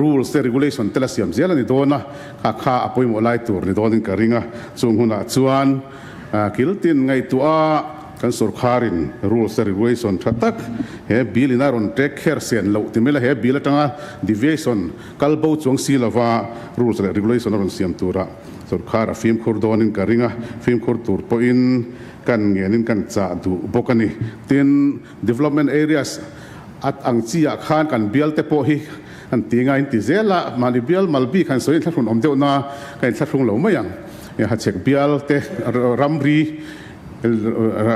[SPEAKER 7] rules te regulation te la siam zel a ni dawn a, kha kha a pawimawh lai tur ni dawnin ka ring a. Chung hunah chuan kil tin ngaihtuah a kan sorkharin rules te regulation tha tak he bill in a rawn take care sen loh ti mai la, he bill atanga deviation kal bo chuang si lova rules leh regulation a rawn siam turah sorkhar a fimkhur dawnin ka ring a, fimkhur tur pawhin kan ngenin kan chah duh bawk a ni. Tin, development areas at ang chi ah khan kan bial te pawh hi an ti nga in ti zel a, mahni bial mal bik han sawi inthlahrun awm deuh na ka inthlahrung lo mai ang. Hachhek bial te ramri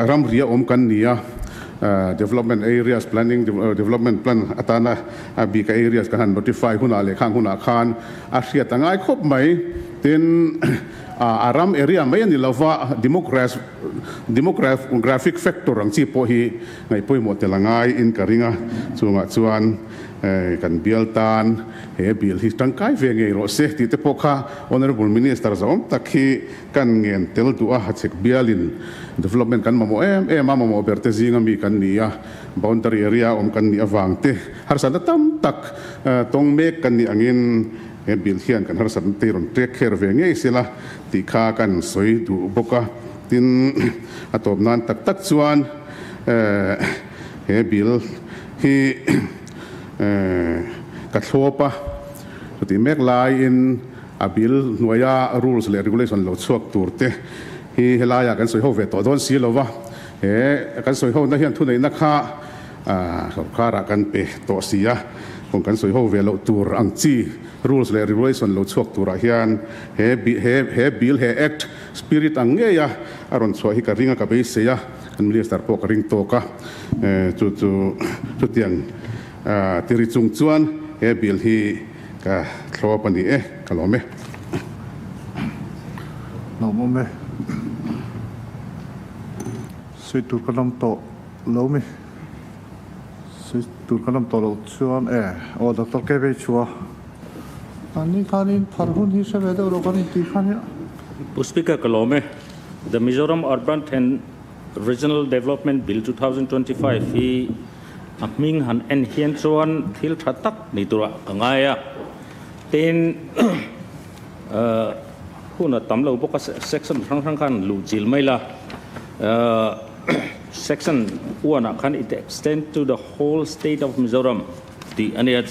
[SPEAKER 7] ramri a awm kan ni a, development areas planning development plan atana a bika areas kan han notify hunah leh khang hunah khan a hriat a ngai khawp mai. Tin, A ram area mai a ni lova, demographic factor ang chi pawh hi ngaih pawimawh tel a ngai in ka ring a, chungah chuan kan bial tan he bill hi tangkai ve ngei rawh se tih te pawh kha Honourable Minister zawm tak hi kan ngen tel duh a, Hachhek bialin development kan mamawh em em a, mamawh ber te zinga mi kan ni a, boundary area awm kan nih avang te harsatna tam tak tawng mek kan nih angin He bill hian kan harsatna te rawn take care ve ngei sela tih kha kan sawi duh bawk a. Tin, a tawp nan tak tak chuan he bill hi ka thlawp a, chutih mek laiin a bill hnuaia rules leh regulation lo chhuak tur te hi helaiah kan sawi ho ve tawh dawn si lo va. He kan sawi hona hian thuneihna kha Sorkarah kan pe tawh si a, kawng kan sawi ho ve loh tur ang chi rules leh regulation lo chhuak turah hian he he he bill he act spirit ang ngei a a rawn chhuah hi ka ring a ka beisei a, kan minister pawh ka ring tawk a, chu chu chutiang tiri chung chuan he bill hi ka thlawp a ni e, ka lawm e.
[SPEAKER 1] Lawmawm e. Sawi tur ka lam tawh. Lo mi sawi tur kan awm tawh loh chuan e aw Doctor K vei chhuah a ni khanin phar hun hi hre ve deuh lo kan intih khan hi.
[SPEAKER 8] Pu Speaker ka lawm e. The Mizoram Urban and Regional Development Bill 2025 hi a hming han en hian chuan thil tha tak ni turah ka ngai a. Tin hun a tam lo bawk a section hrang hrang khan luh chil mai la. Section 1 ah khan it extend to the whole state of Mizoram tih a ni a.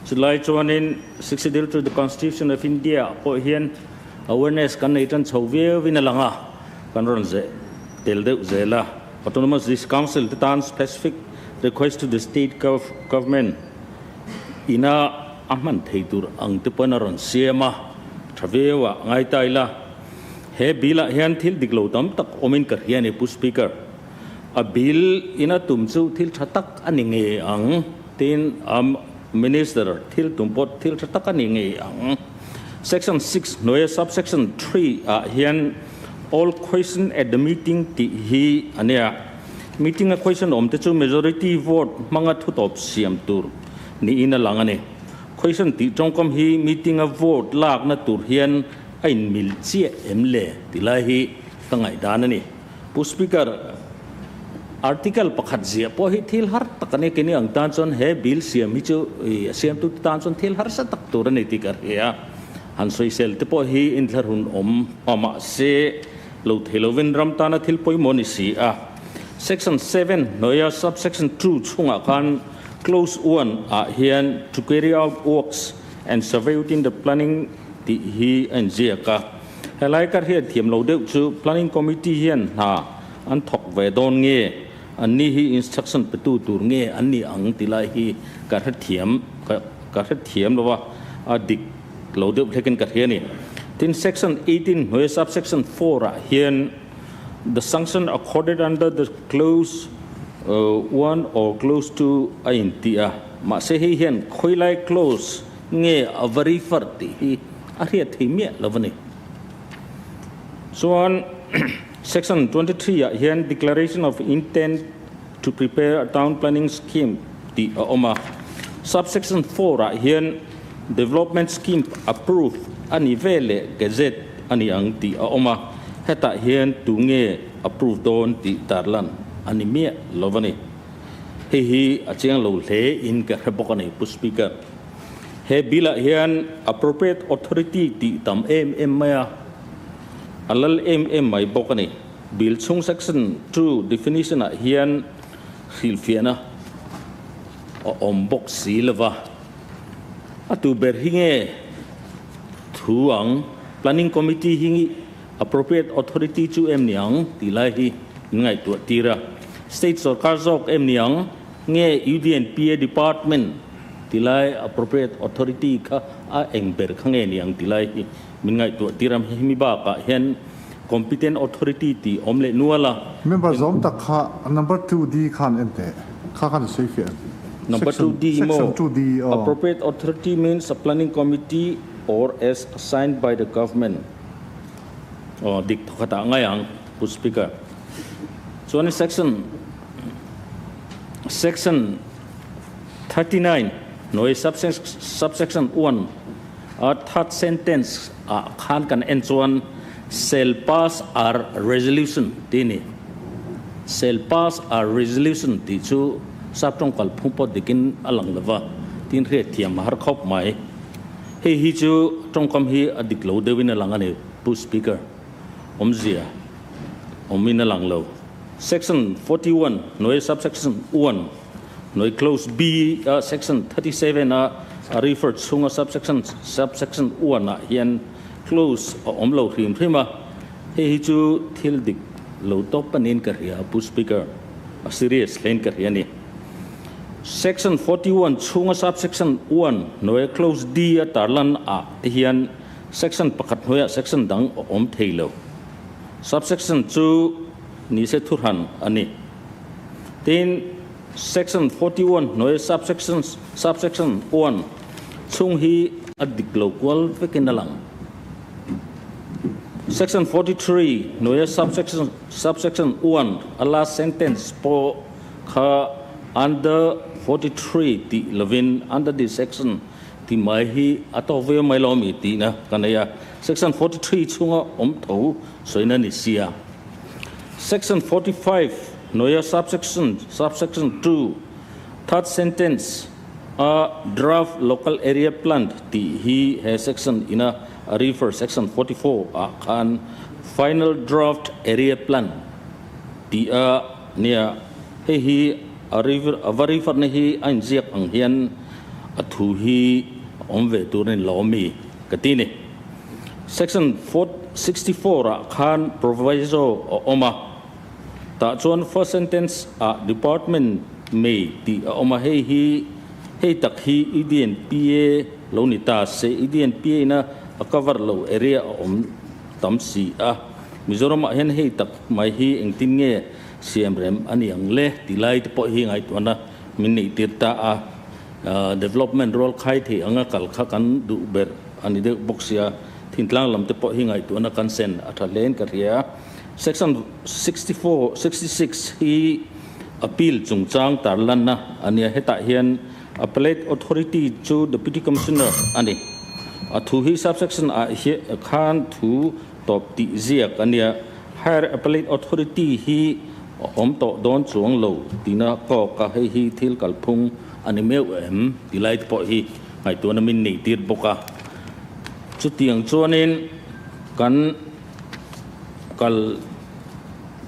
[SPEAKER 8] Chulai chuanin Sixth Schedule to the Constitution of India ah pawh hian awareness kan nei tan chho viauin a lang a, kan rawn zeh tel deuh zel a. Autonomous District Council te tan specific request to the state government ina a hman thei tur ang te pawhin a rawn siam a, tha viau ah ngai ta ila. He bill ah hian thil dik lo tam tak awmin ka hria a ni Pu Speaker. A bill in a tum chu thil tha tak a ni ngei ang tiin a Minister thil tum pawh thil tha tak a ni ngei ang. Section 6 hnuaia subsection 3 ah hian all question at the meeting tih hi a nia. Meeting a question awm te chu majority vote hmanga thutawp siam tur niin a lang a ni. Question tih tawngkam hi meeting a vote lakna tur hian A inmil chiah em le ti lai hi ka ngaihdan a ni. Pu Speaker, Article pakhat ziah pawh hi thil har tak a ni. Keini ang tan chuan he bill siam hi chu a siamtute tan chuan thil harsa tak tur a ni tih ka hria a. Han sawisel te pawh hi inthlahrun awm a mahse lo thei lovin ram tana thil pawimawh a ni si a. Section 7 hnuaia subsection 2 chhungah khan clause 1 ah hian to carry out works. and Survey within the Planning tih hi a inziak a. Helai ka hriat thiam lo deuh chu Planning Committee hian hna an thawk ve dawn nge, anni hi instruction petu tur nge an ni ang ti lai hi ka hrethiam ka hrethiam lo a, a dik lo deuh hlekin ka hria a ni. Tin, Section 18 hnuaia Subsection 4 ah hian the sanction accorded under the clause 1 or clause 2 a inti a, mahse hei hian khawilai clause nge a va refer tih hi a hriat thei miah lo a ni. Chuan Section 23 ah hian Declaration of Intent to Prepare a Town Planning Scheme tih a awm a, Subsection 4 ah hian Development Scheme Approved a ni ve leh Gazette a ni ang tih a awm a, hetah hian tu nge approve dawn tih tarlan a ni miah lo a ni. Hei hi a chiang lo hle in ka hre bawk a ni Pu Speaker. He bill ah hian Appropriate Authority tih tam em em mai a, a lal em em mai bawk a ni. Bill chhung Section 2 definition ah hian hrilhfiahna a awm bawk si lova. A tu ber hi nge thu ang? Planning Committee hi Appropriate Authority chu em ni ang tih lai hi min ngaihtuah tir a. State sorkar zawk em ni ang? Nge UDNPA Department tih lai Appropriate Authority kha a eng ber kha nge ni ang tih lai hi min ngaihtuah tir a. Hemi bakah hian Competent Authority tih awm leh nual a.
[SPEAKER 1] Member zawm tak kha Number 2D khan en teh. Kha khan a sawi fiah em?
[SPEAKER 8] Number 2D maw?
[SPEAKER 1] Section 2D aw.
[SPEAKER 8] Appropriate Authority means a Planning Committee or as assigned by the Government. Aw dik thawkhat ah ngai ang Pu Speaker. Chuanin Section Section 39 hnuai subsection 1 a third sentence ah khan kan en chuan shall pass a resolution tih a ni. Shall pass a resolution tih chu sap tawng kalphung pawh dikin a lang lova tin hriat thiam a har khawp mai. Hei hi chu tawngkam hi a dik lo deuhin a lang a ni, Pu Speaker. Awmzia awmin a lang lo. Section 41 hnuai subsection 1 hnuai clause B a section 37 a a refer chhunga subsection subsection 1 ah hian clause a awm lo hrim hrim a. Hei hi chu thil dik lo tawp anin ka hria, Pu Speaker. A serious hlein ka hria a ni. Section 41 chhunga subsection 1 hnuaia clause D a tarlan ah te hian section pakhat hnuaiah section dang a awm thei lo. Subsection chu ni se thuhran a ni. Tin, section 41 hnuaia subsection subsection 1 chhung hi a dik lo kual vekin a lang. Section 43 hnuaia subsection subsection 1 a last sentence pawh Kha under 43 tih lovin under this section tih mai hi a tawk viau mai lo ami tihna ka nei a. Section 43 chhunga awm tho sawina ni sia. Section 45 hnuaia subsection subsection 2 third sentence a draft local area plan tih hi he section ina a refer section 44 ah khan final draft area plan tih a Nia, hei hi a a va rifatna hi a inziak ang hian a thu hi a awm ve tur a ni lo ami ka ti ni. Section 64 ah khan proviso a awm a, tah chuan first sentence ah department may tih a awm a, hei hi hei tak hi EDNPA lo ni ta se EDNPA ina a cover lo area a awm tam si a. Mizoram ah hian hei tak mai hi engtin nge siam rem a ni ang le tih lai te pawh hi ngaihtuahna min neih tir ta a, development rual khai theih anga kal kha kan duh ber a ni deuh bawk sia, thintlang lam te pawh hi ngaihtuahna kan sen a tha hlein ka hria. Section 64, 66 hi appeal chungchang tarlanna a nia, hetah hian Appellate Authority chu Deputy Commissioner a ni. A thu hi subsection ah hian khan thu tawp tih ziak a nia. Higher Appellate Authority hi a awm tawh dawn chuang lo tina kawk a, hei hi thil kalphung a ni meuh em ti lai te pawh hi ngaihtuahna min neih tir bawk a. Chutiang chuanin kan kal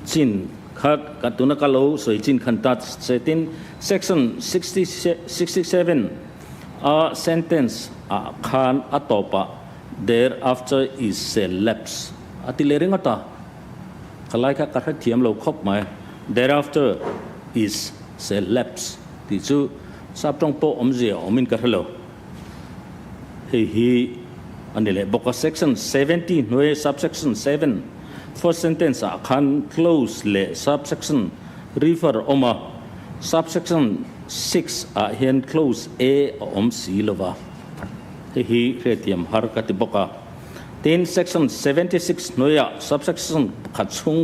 [SPEAKER 8] chin kha tuna ka lo sawi chin khan ta se tin Section 67. A sentence ah khan a tawpah thereafter is shall lapse a ti leh ringawt a, khalai kha ka hrethiam lo khawp mai. Thereafter is shall lapse tih chu sap tawng pawh awmzia awmin ka hre lo. Hei hi a ni leh bawk a, section 70 hnuai subsection 7 first sentence ah khan clause leh subsection refer awm a, subsection 6 ah hian clause A a awm si lo va, hei hi hriathiam har ka ti bawk a. Tin, section 76 hnuaiah subsection pakhat chhung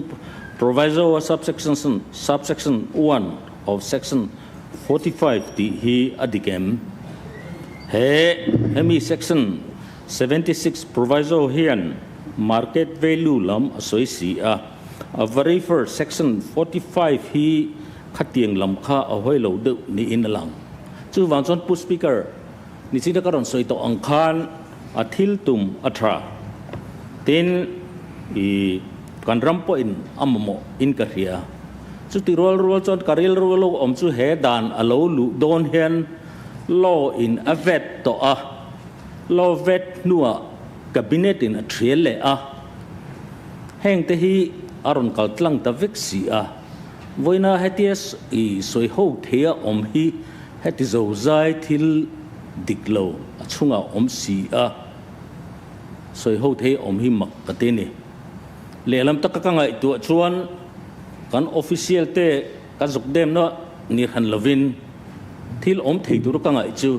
[SPEAKER 8] proviso a subsection subsection 1 of section 45 tih hi a dik em? He hemi section 76 proviso hian market value lam a sawi si a, a very first section 45 hi khatiang lam kha a hawi lo deuh niin a lang. Chuvang chuan Pu Speaker, nichina ka rawn sawi tawh ang khan a thil tum a tha. Tin, i kan ram pawhin a mamawh in ka hria. Chuti rual rual chuan ka rilru lo awm chu he dan a lo luh dawn hian law in a vet tawh a, law vet hnuah cabinet in a thial leh a, heng te hi a rawn kal tlang ta vek si a, vawiina hetia i sawi ho theia awm hi heti zozai thil dik lo a chhungah awm si a, sawi ho thei awm hi mak ka ti a ni. Lehlam taka ka ngaihtuah chuan kan official te ka zuk demna ni hran lovin thil awm thei tur ka ngaih chu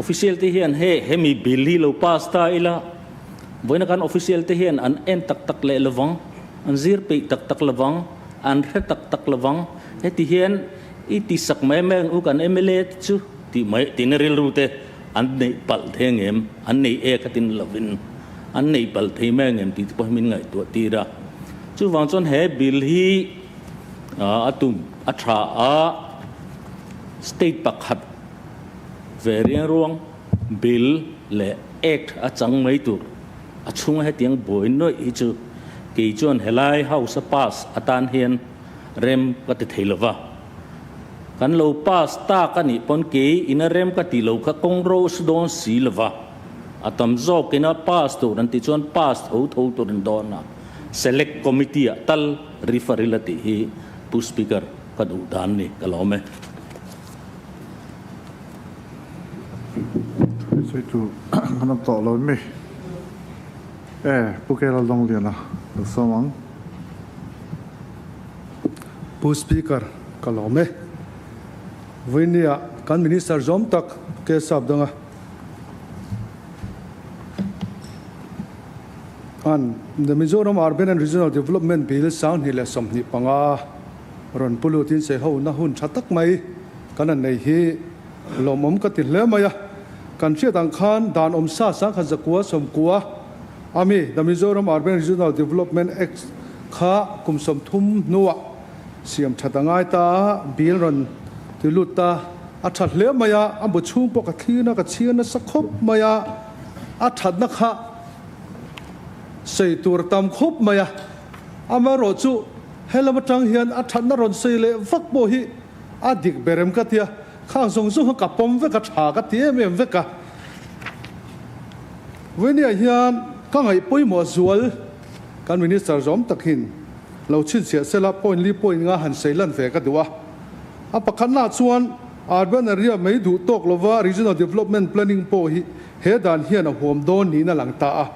[SPEAKER 8] official te hian he hemi bill hi lo pass ta ila vawiina kan official te hian an en tak tak leh lovang, an zir peih tak tak lovang, an hre tak tak lovang, heti hian i ti sak mai mai ang u kan mla te chu tih mai tina rilru te an neih palh thei ang em, an nei e kha tin lovin. An neih palh thei mai ang em tih te pawh hi min ngaihtuah tir a. Chuvang chuan he bill hi a tum a tha a, state pakhat ve riang ruang bill leh act a chang mai tur a chhunga hetiang buai nawih hi chu kei chuan helai house a pass atan hian rem ka ti thei lova. Kan lo pass tak a nih pawn kei ina rem ka tih lo kha kawng ro su dawn si lova. A tam zawkin a pass tur an tih chuan pass tho tho tur an dawn a, Select Committee ah tal refer ila tih hi Pu Speaker ka duh dan ni ka lawm e.
[SPEAKER 1] Sawi tur kan awm tawh lo mi? E, Pu Kela Lawngliana lo sawm ang.
[SPEAKER 9] Pu Speaker ka lawm e. Vawinia kan Minister zawm tak K Sap danga. An The Mizoram Urban and Regional Development Bill 2025 rawn pu lutin sei ho na hun tha tak mai kan han nei hi lawmawm ka ti hle mai a. Kan hriat ang khan dan awm sa 1990 ami The Mizoram Urban Regional Development Act kha kum 30 hnuah siam that a ngai ta a, bill rawn ti lut ta. A tha hle mai a, a bu chhung pawh ka thlir na ka chhiar nasa khawp mai a, a thatna kha sei tur tam khawp mai a, amaherawh chu helam atang hian a thatna rawn sei leh vak pawh hi a dik ber em ka tia, khang zawng zawng kha ka pawm vek a, tha ka ti em em vek a. Vawinia hian ka ngaih pawimawh zual kan Minister zawm takin lo chhinchhiah sela point li point nga han sei lan ve ka duh a. A pakhatnaah chuan Urban Area mai duh tawk lova Regional Development Planning pawh hi he dan hian a huam dawn niin a lang ta a.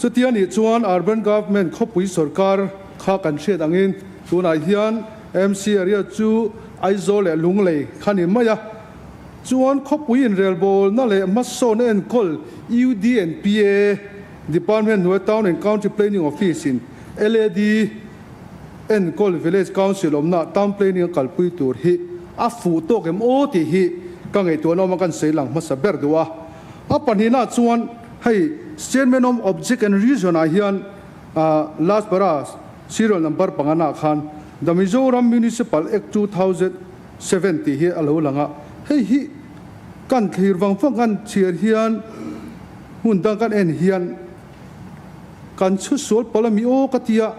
[SPEAKER 9] Chutia nih chuan Urban Government khawpui sorkar kha kan hriat angin tunah hian MC Area chu Aizawl leh Lunglei kha ni mai a. Chuan khawpui inrelbawlna leh hmasawnna enkawl UDNPA Department hnuai Town and Country Planning Office in LAD enkawl Village Council awmna Town Planning a kalpui tur hi a fuh tawk em aw tih hi ka ngaihtuahna awm a kan sawi lang hmasa ber duh a. A pahnihna chuan hei Statement of Object and Reason ah hian last para serial number pangana khan The Mizoram Municipal Act 2007 tih hi a lo lang a, hei hi kan thlir vang vang kan chhiar hian hmun dang kan en hian Kan chhu sual pawlh a mi aw ka ti a,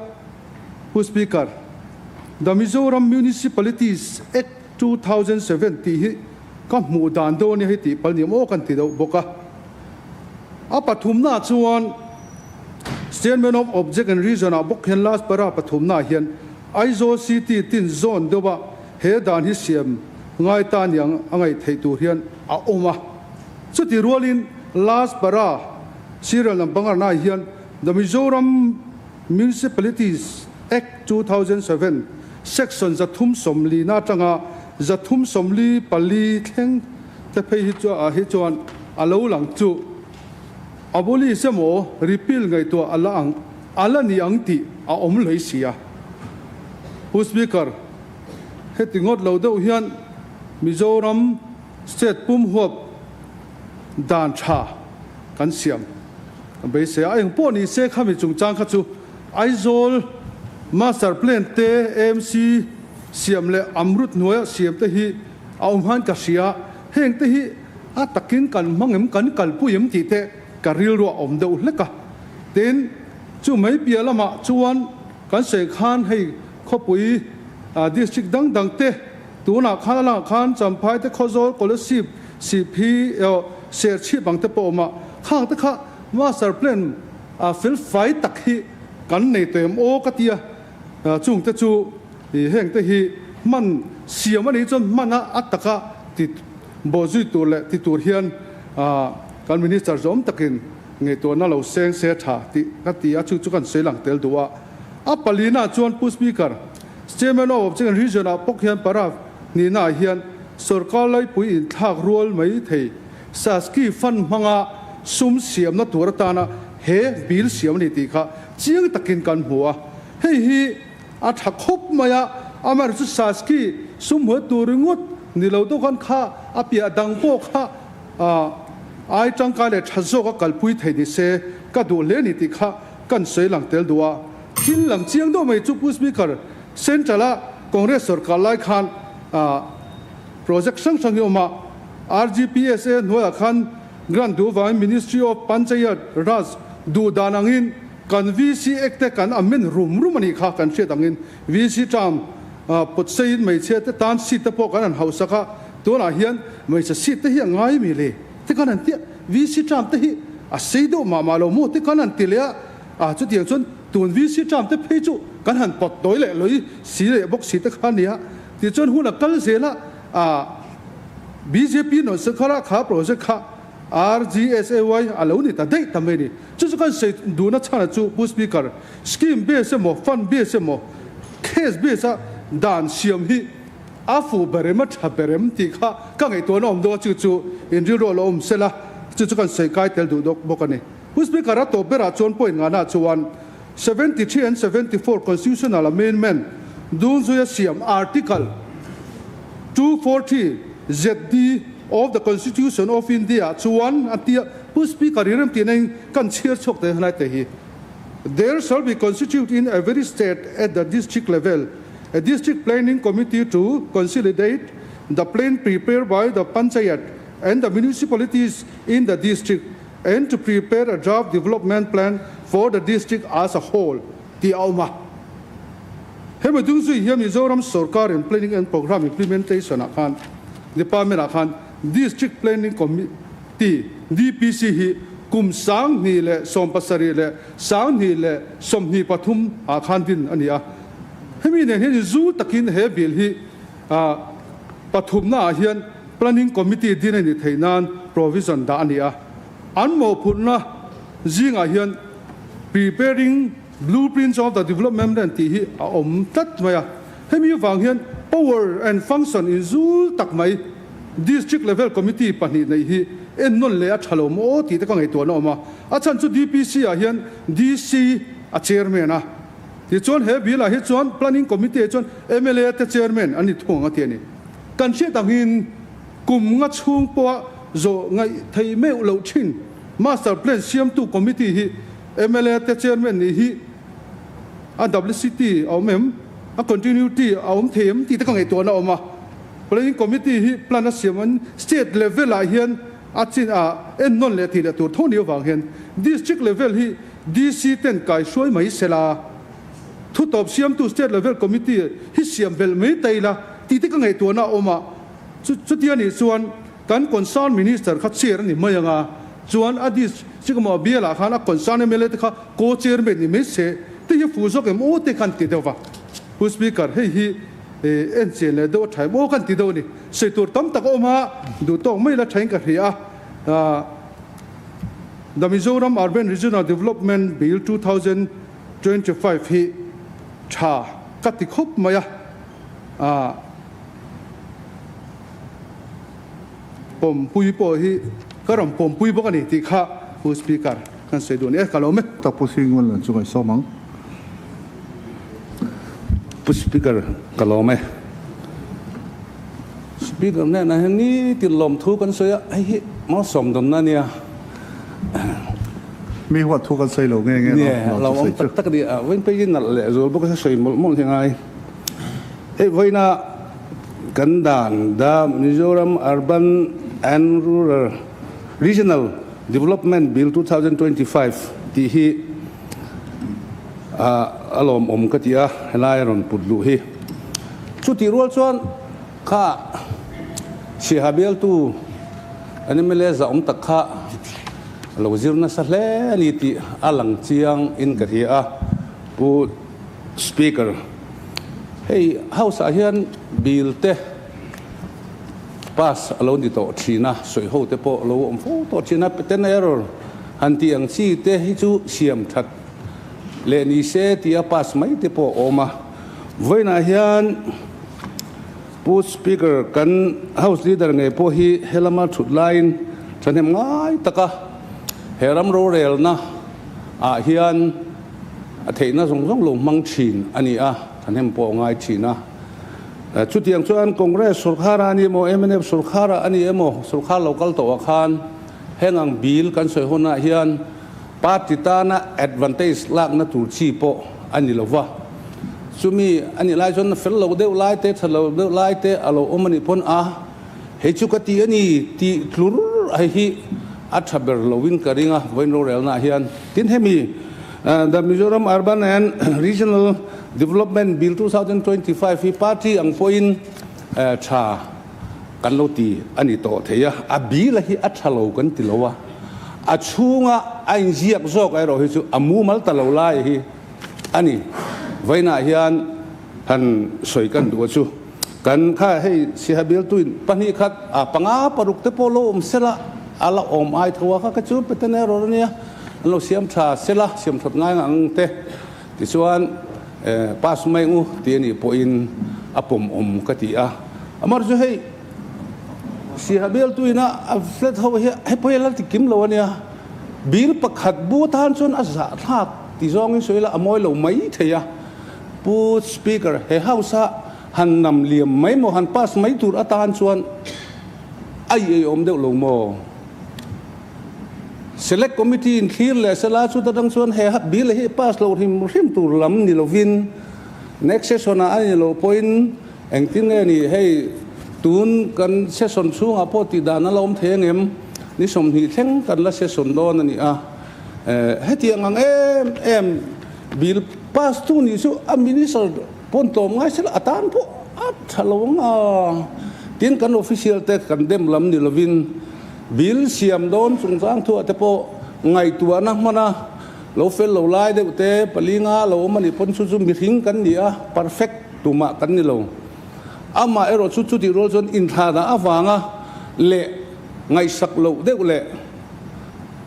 [SPEAKER 9] Pu Speaker, The Mizoram Municipalities Act 2007 tih hi ka hmuh dan deuh a nia hei tih pal ni maw kan ti deuh bawk a. A pathumnaah chuan Statement of Object and Reason ah bawk hian last para pathumnaah hian Aizawl City tin zawn deuha he dan hi siam ngai ta niang a ngaih theih tur hian a awm a. Chuti rualin last para serial number ngarnaah hian The Mizoram Municipalities Act 2007 section 340 na atanga 344 thleng te phei hi chu ah hi chuan a lo lang chu abolish emaw repeal ngaihtuah a la ang a la ni ang tih a awm hlei si a. Pu Speaker, heti ngawt lo deuh hian Mizoram State pum huap dan tha kan siam beisei a, eng pawh ni se khami chungchang kha chu Aizawl Master Plan te AMC siam leh Amrut hnuaia siam te hi a awm han ka hria, heng te hi a takin kan hmang em kan kalpui em tih te ka rilruah a awm deuh hlek a. Tin, chu mai piah lamah chuan kan sawi khan hei khawpui district dang dang te tunah khan a langah khan Champhai te Khawzawl Kolasib Sihphi Serchhip ang te pawh a awm a, khang te kha Master Plan A fel fai tak hi kan nei tawh em aw ka tia, chung te chu heng te hi hman siam a nih chuan hman a a taka ti bawhzui tur leh ti tur hian kan Minister zawm takin ngaihtuahna lo seng se tha tih ka ti a, chu chu kan sawi lang tel duh a. A palina chuan Pu Speaker, Chairman of Object and Region ah pawk hian para hnihna ah hian sorkar laipui inthlak rual mai thei Saski fund hmanga sum siamna tur atana he bill siam a ni tih kha chiang takin kan hmu a. Hei hi a tha khawp mai a, amaherawhchu chu Saski sum hmuh tur ringawt ni lo deuh khan kha a piah dang pawh kha ai tangkai leh tha zawk a kalpui thei ni se ka duh hle a ni tih kha kan sawi lang tel duh a. Thil lang chiang deuh mai chu Pu Speaker, Central-a Congress sorkar lai khan project hrang hrang hi awm a, RGPSA hnuaiah khan grant duh vangin Ministry of Panchayat Raj duh dan angin kan VC Act te kan amend rum rum a nih kha kan hriat angin VC term pawtseiin hmeichhia te tan seat te pawh kan han hausak a, tunah hian hmeichhe seat te hi a ngai mi le te kan han ti a, VC term te hi a sei deuh mah mah lo maw te kan han ti leh a, a chutiang chuan tun VC term te phei chu kan han pawt tawi leh lawih si leh bawk si te kha a nia, tichuan hun a kal zel a, a. Bjp nawn sarkara kha project kha RGSAY a lo ni ta daih ta mai a ni. Chu chu kan sawi duhna chhana chu Pu Speaker, scheme base emaw fund base emaw case base a dan siam hi a fuh ber em a tha ber em tih kha ka ngaihtuahna awm deuh a, chu chu in rilru a lo awm sela chu chu kan sawi kai tel duh dawk bawk a ni. Pu Speaker, a tawp berah chuan point ngahna chuan 73 and 74 Constitutional Amendment Dunzuia siam Article 240 ZD of the Constitution of India chuan a tia Pu Speaker i remtihna in kan chhiar chhuak ta helai te hi There shall be constitute in every state at the district level a district planning committee to consolidate the plan prepared by the panchayat and the municipalities in the district and to prepare a draft development plan for the district as a whole tih a awm a. Hemi dung zui hian Mizoram sorkarin Planning and Programme Implementation ah khan Department ah khan District Planning Committee, DPC, hi kum 2017 leh 2023 ah khan din a ni a. Hemi nen hian zu takin he bill hi pathumna ah hian Planning Committee din a ni theih nan provision dah a ni a. An mawhphurhna zingah hian Preparing Blueprints of the Development Plan tih hi a awm tlat mai a. Hemi avang hian Power and Function inzul tak mai District Level Committee pahnih neih hi ennawn leh a tha lo maw aw tih te ka ngaihtuahna a awm a. A chhan chu DPC ah hian DC a chairman a. Tichuan he bill ah hi chuan Planning Committee ah chuan mla te chairman an ni thung ang a ti a ni. Kan hriat angin kum nga chhung pawha zawh ngaih thei meuh loh thin Master Plan siamtu Committee hi mla te chairman nih hi a duplicity a awm em, a continuity a awm thei em tih te ka ngaihtuahna a awm a. Planning Committee hi plan a siam an state level ah hian a chin a ennawn leh tih leh tur tho ni avang hian district level hi DC ten kaihruai mai sela. Thutawp siamtu State Level Committee hi siam belh mai ta ila tih te ka ngaihtuahna a awm a, chutia nih chuan kan concern minister kha chair a ni mai ang a, chuan a district emaw a bialah khan a concern mla te kha co-chairman ni mai se te hi fuh zawk em aw te khan ti deuh va. Pu Speaker, hei hi en chian leh deuh a tha em aw kan ti deuh a ni. Sawi tur tam tak a awm a, duh tawk mai la thain ka hria a. The Mizoram Urban Regional Development Bill 2025 hi tha ka ti khawp mai a. Pawmpui pawh hi ka rawn pawmpui bawk a ni tih kha Pu Speaker kan sawi duh a ni e, ka lo me.
[SPEAKER 1] Tak Pu Singul an chu ngaihsawm ang.
[SPEAKER 3] Pu Speaker ka lawm e. Speaker hnenah hian nitin lawmthu kan sawi a, hei hi malsawm dawnna a nia.
[SPEAKER 1] Mi huat thu kan sawi lo nge nge
[SPEAKER 3] lo, lo awm tak tak a ni a, vawiin pei hi nalh leh zual bawk a sawi mawlh mawlh hi ngai. Hei vawiina kan dan The Mizoram Urban and Rural Regional Development Bill 2025 tih hi a lawmawm ka ti a, helai a rawn put luh hi. Chutih rual chuan kha Siaha bialtu an mla zah awm tak kha a lo zir nasa hle a ni tih a lang chiang in ka hria a, Pu Speaker, hei House ah hian bill te pass a lo ni tawh thin a, sawi ho te pawh a lo awm fo tawh thin a, patent error han tih ang chi te hi chu siam that leh ni se tia pass mai te pawh a awm a. Vawiinah hian Pu Speaker, kan House Leader ngei pawh hi helama thut laiin thahnem ngai taka he ram rorelna ah hian a theihna zawng zawng lo hmang thin a ni a, thahnem pawh a ngai thin a. Chutiang chuan Congress sorkar-ah a ni emaw, mnf sorkar-ah a ni emaw, sorkar lo kal tawhah khan heng ang bill kan sawi hunah hian party tana advantage lakna tur chi pawh a ni lo va. Chumi a nih lai chuan fel lo deuh lai te, tha lo deuh lai te a lo awm a nih pawn a, hei chu ka ti a ni tih tlur hei hi a tha ber loin ka ring a, vawiin rorelnaah hian. Tin hemi The Mizoram Urban and Regional Development Bill 2025 hi party ang pawhin tha kan lo ti a ni tawh thei a, a bill a hi a tha lo kan ti lo a, a chhunga a inziak zawk erawh hi chu a mumal ta lo lai hi a ni. Vawiinah hian han sawi kan duh a chu kan kha hei Siaha bialtuin pahnih khat a panga paruk te pawh lo awm sela a la awm ai tho a kha ka chu Paten error a nia. An lo siam tha sela, siam that ngai ang te tichuan pass mai u tih a nih pawhin a pawm awm ka ti a. Amar chu hei Siaha bialtuina a flat ho hi hei pawh hi a la ti kim lo a nia. Bill pakhat bu atan chuan a zahthlak ti zawngin sawi ila a mawi lo mai thei a. Pu Speaker, he house a han nam liam mai maw, han pass mai tur atan chuan a i ei awm deuh lo maw? Select Committee in thlir leh sela chuta tang chuan he bill hi pass lo hrim hrim tur lam ni lovin next session ah a ni loh pawhin engtin nge ni hei tun kan session chhungah pawh tih dan a la awm thei angem ni 20 thleng kan la session dawn a ni a hetiang ang em em bill pass tu nih chu a minister pawn tlawm ngai sela a tan pawh a tha lo ang a tin kan official te kan dem lam ni lovin Bill siam dawn chungchang thuah te pawh ngaihtuahna hmana lo fel lo lai deuh te palinga lo awm a nih pawn chu chu mihring kan ni a, perfect tumah kan ni lo. Amah erawh chu chutih rual chuan inthlahna avanga leh ngaihsak loh deuh leh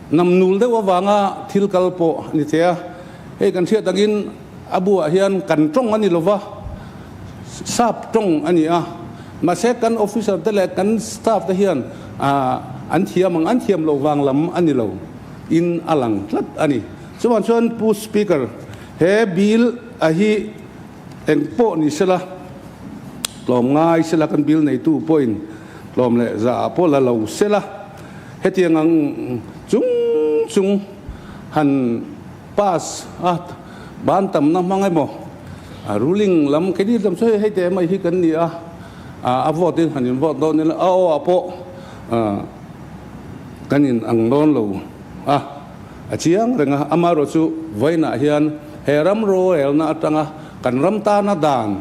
[SPEAKER 3] namnul deuh avanga thil kal pawh a ni thei a. Hei kan hriat angin a buah hian kan tawng a ni lova, sap tawng a ni a, mahse kan officer te leh kan staff te hian an thiam ang, an thiam loh vang lam a ni lo in a lang tlat a ni. Chuvang chuan Pu Speaker, he bill a hi eng pawh ni sela, tlawm ngai sela kan bill neitu pawhin tlawm leh zah pawh la lo sela, hetiang ang chung chung han pass a ban tamna hmang emaw a ruling lam keini lam chu hei te mai hi kan ni a, a vote in han in vote dawn ila a aw ah pawh kan in ang dawn lo a, a chiang reng a, amaherawh chu vawiinah hian he ram rorelna atanga kan ram tana dan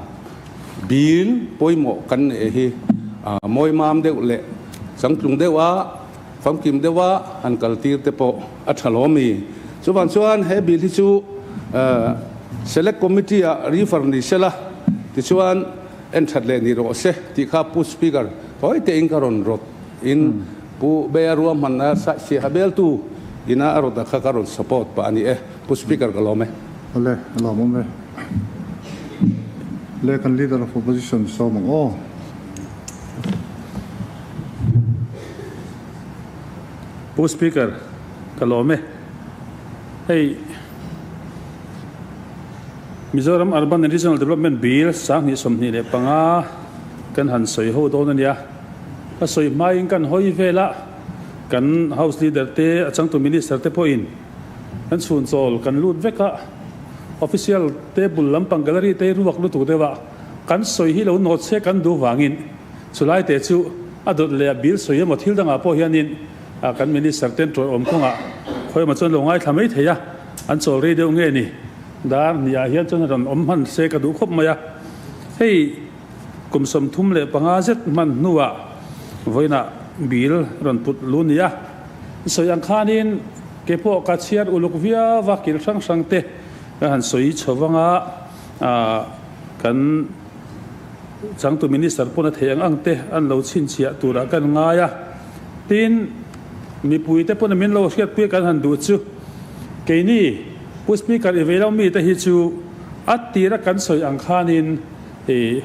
[SPEAKER 3] bill pawimawh kan neih hi mawi mam deuh leh. Changtlung deuha, famkim deuha han kaltir te pawh a tha lo ami? Chuvang chuan he bill hi chu Select Committee ah refer ni sela, tichuan en that leh ni rawh se tih kha Pu Speaker tawi tein ka rawn rawt in Pu Beia ruahman a siaha beltu ina a rawt a kha ka rawn support pah a ni e. Pu Speaker ka lawm e.
[SPEAKER 1] Awle, a lawmawm e. Le kan Leader of Opposition sawm ang aw.
[SPEAKER 10] Pu Speaker, ka lawm e. Hei Mizoram Urban and Regional Development Bill 2025 kan han sawi ho dawn a nia. A sawi hmain kan hawi vel a, kan House Leader te, a changtu Minister te pawhin kan chhun chawl kan lut vek a, Official table lampang gallery te ruak lutuk deuh a, Kan sawi hi lo nawt se kan duh vangin chulai te chu a dawt leh a bil sawi emaw thil dangah pawh hianin kan Minister ten tawih awm kawngah khawi emaw chuan lo ngaithla mai thei a, an chawl rei deuh nge ni? Dar hnih ah hian chuan rawn awm hman se ka duh khawp mai a. Hei kum 35 zet hman hnuah vawiinah bil rawn put lu nia. Sawi ang khanin ke pawh ka chhiar uluk viau a, kil hrang hrang te ka han sawi chho vang a. Kan changtu Minister pawn a theih ang ang te an lo chhinchhiah turah kan ngai a. Tin, mipui te pawn min lo hriatpui kan han duh chu keini Pu Speaker i vei lo mi te hi chu a tira kan sawi ang khanin i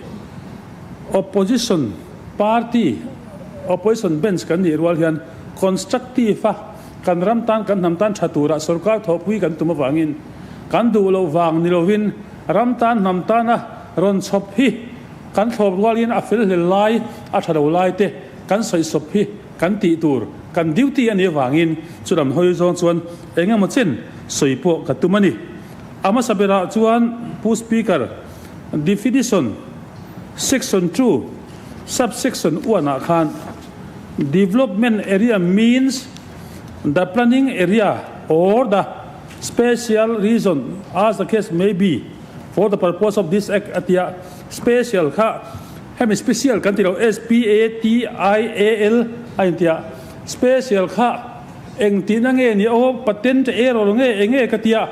[SPEAKER 10] Opposition party, Opposition bench kan nih rual hian constructive a kan ram tan kan hnam tan tha turah sorkar thawhpui kan tum avangin Kan duh loh vang ni lovin ram tan hnam tana rawn chhawp hi kan thlawp rualin a fel hlel lai, a tha lo lai te kan sawisawp hi kan tih tur, kan duty a nih avangin chulam hawi zawng chuan eng emaw chen sawi pawh ka tum a ni. A hmasa berah chuan Pu Speaker, Definition, Section 2, Sub-section 1 ah khan Development Area means the planning area or the Special reason, as the case may be, for the purpose of this Act a tia, special kha hemi special kan ti lo, S-P-A-T-I-A-L a intia, special kha eng tihna nge ni aw, patent error nge eng nge ka tia,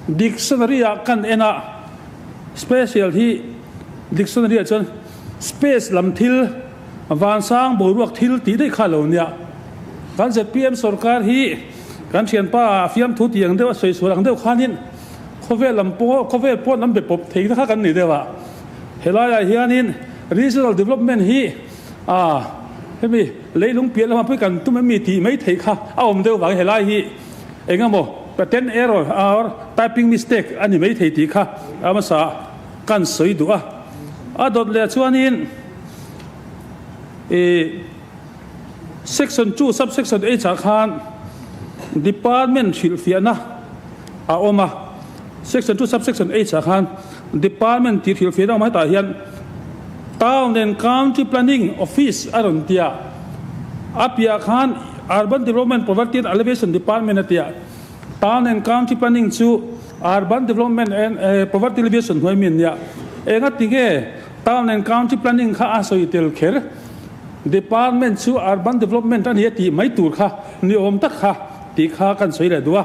[SPEAKER 10] dictionary ah kan en a, special hi dictionary ah chuan space lam thil, vansang boruak thil tih daih kha a lo nia. Kan zpm sorkar hi kan thianpa fiamthu tih ang deuh a sawi sual ang deuh khanin khawvel lam pawh khawvel pawh an be pawp thei te kha kan ni deuh a. Helaiah hianin regional development hi ah hemi leilung piah lamah pawh kan tum em mi tih mai theih kha a awm deuh vangin helai hi eng emaw patent error or typing mistake a ni mai thei tih kha a hmasa kan sawi duh a. A dawt leh chuanin ih. Section 2 Subsection H ah khan Department hrilhfiahna a awm a. Section 2 Subsection H ah khan Department tih hrilhfiahna a awm a, hetah hian Town and Country Planning Office a rawn ti a, a piahah khan Urban Development Poverty and Alleviation Department a ti a. Town and Country Planning chu Urban Development and Poverty Alleviation hnuai mi an nia. Engati nge Town and Country Planning kha a sawi tel kher? Department chu Urban Development a ni a tih mai tur kha ni awm tak kha tih kha kan sawi leh duh a.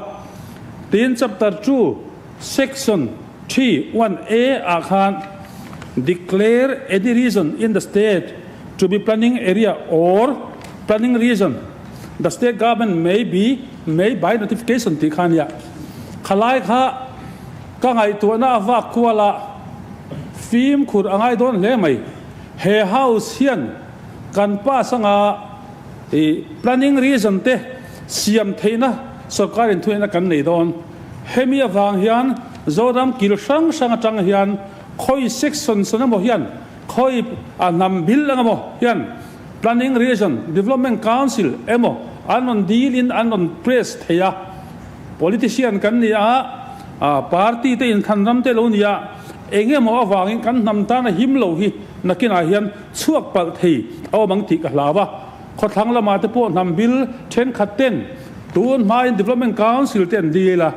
[SPEAKER 10] Tin, Chapter 2, Section 3, 1A ah khan Declare any region in the state to be planning area or planning region, the state government may be may by notification tih kha a nia. Khalai kha ka ngaihtuahna a vak kual a, fimkhur a ngai dawn hle mai. He house hian kan pass anga i planning reason te siam theihna sorkar in thuneihna kan nei dawn. Hemi avang hian Zoram kil hrang hrang atang hian khawi section sawn emaw hian khawi a hnam bil ang emaw hian planning reason development council emaw an rawn deal in an rawn press thei a. Politician kan ni a, party te inthlan ram te lo ni a, eng emaw avangin kan hnam tana him lo hi nakinah hian chhuak palh thei a awm ang tih ka hlau a. Khawthlang lamah te pawh hnam bil thenkhat ten tun hmain Development Council te an dil a,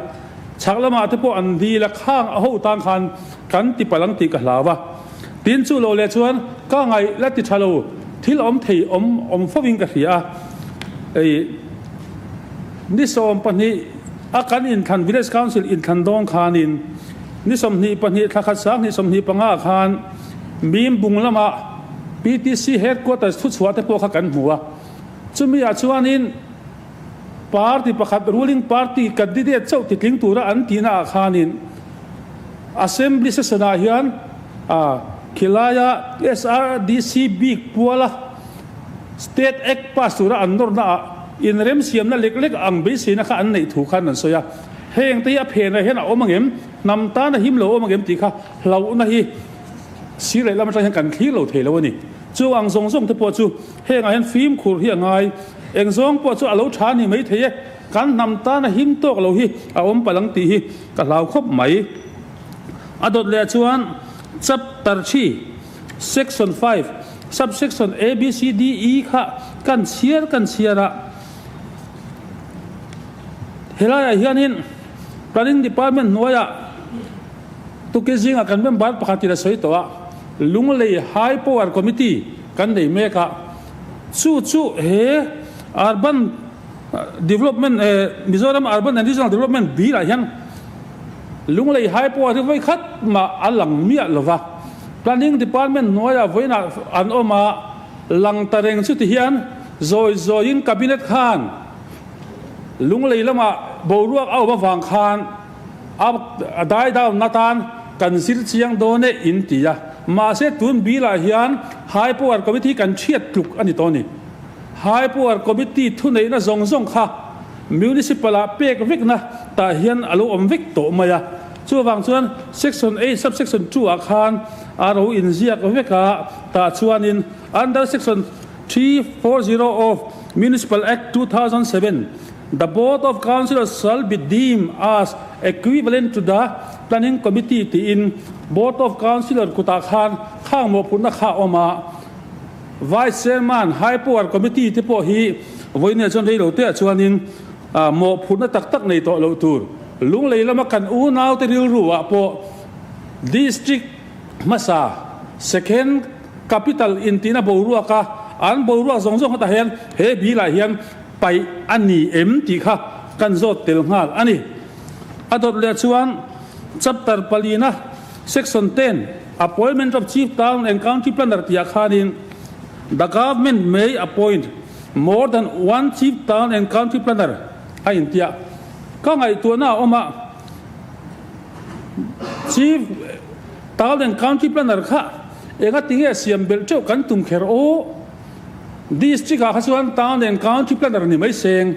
[SPEAKER 10] chhak lamah te pawh an dil a, khang a ho tan khan kan ti palh ang tih ka hlau a. Tin chu lo leh chuan ka ngaih la ti tha lo. Thil awm thei awm awm fo in ka hria a. Ei ni 12 a kan inthlan Village Council inthlan dawn khanin ni 22 thla khat 20 25 ah khan Mimbung lama PTC Headquarters thuchhuah te pawh kha kan hmu a. Chumi ah chuanin Party pakhat ruling party candidate chauh titling tura an tihna ah khanin Assembly session ah hian khilaia SRDC bik puala State Act pass tura an nawrna ah inremsiamna lek lek ang beiseina kha an neih thu khan an sawi a. Heng te hi a phenah hian a awm angem? Hnam tana him lo awm angem tih kha hlauhna hi sir leh lam atang hian kan thlir lo thei lo a ni. Chu ang zawng zawng te pawh chu hengah hian fimkhur hi a ngai. Eng zawng pawh chu a lo tha ni mai thei e, kan hnam tana him tawk lo hi a awm palh ang tih hi ka hlau khawp mai. A dawt leh chuan Chapter 3, Section 5, Subsection A, B, C, D, E kha kan chhiar kan chhiar a. Helaiah hianin Planning Department hnuaiah tuki zingah kan member pakhatin a sawi tawh a, Lunglei High Power Committee kan nei mek a. Chu chu he Urban Development Mizoram Urban and Regional Development Bill ah hian Lunglei High Power hi vawi khat mah a lang miah lo va. Planning Department hnuaiah vawiinah an awm a, lang ta reng chu ti hian zawi zawiin Cabinet khan Lunglei lamah boruak a awm avang khan A dai down atan kan zir chiang dawn e in ti a, mahse tun bill ah hian High Power Committee kan thiat tluk a ni tawh a ni. High Power Committee thuneihna zawng zawng kha Municipal ah pek vekna tah hian a lo awm vek tawh mai a, chuvang chuan Section 8 Subsection 2 ah khan a ro inziak vek a, tah chuanin Under Section 340 of Municipal Act 2007, The Board of Councillors shall be deemed as equivalent to the Planning Committee tiin Board of Councillor kutah khan khang mawhphurhna kha a awm a. Vice Chairman, High Power Committee te pawh hi vawiinah chuan rei lo teah chuanin mawhphurhna tak tak nei tawh loh tur. Lunglei lama kan unaute rilru ah pawh District hmasa, Second Capital intihna boruak a an boruak zawng zawng hetah hian he bill ah hian paih a ni em tih kha kan zawt tel nghal a ni. A dawt leh chuan Chapter palina Section 10 Appointment of Chief Town and County Planner tihah khanin The Government may appoint more than one Chief Town and County Planner a intia. Ka ngaihtuahna a awm a, Chief Town and County Planner kha engatinge siam belh teuh kan tum kher aw? District ah kha chuan Town and Country Planner ni mai seng,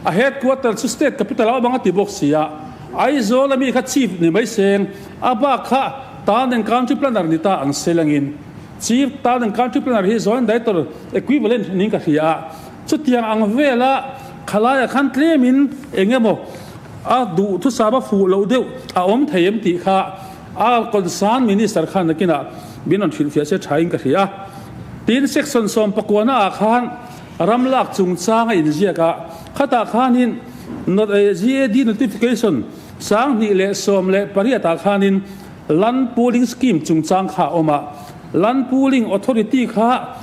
[SPEAKER 10] a headquarter chu State Capital ah awm ang a ti bawk si a, Aizawl ami kha Chief ni mai seng, a bak kha Town and Country Planner ni ta ang se langin Chief Town and Country Planner hi Joint Director equivalent niin ka hria a, chutiang ang vela khalai ah khan tlemin eng emaw a duhthusam a fuh loh deuh a awm thei em tih kha A concern Minister khan nakinah min rawn hrilhfiah se thain ka hria. Tin, Section 19 ah khan ram lak chungchang a inziak a, khatah khanin GAD Notification 2018 ah khanin Land Pooling Scheme chungchang kha a awm a, Land Pooling Authority kha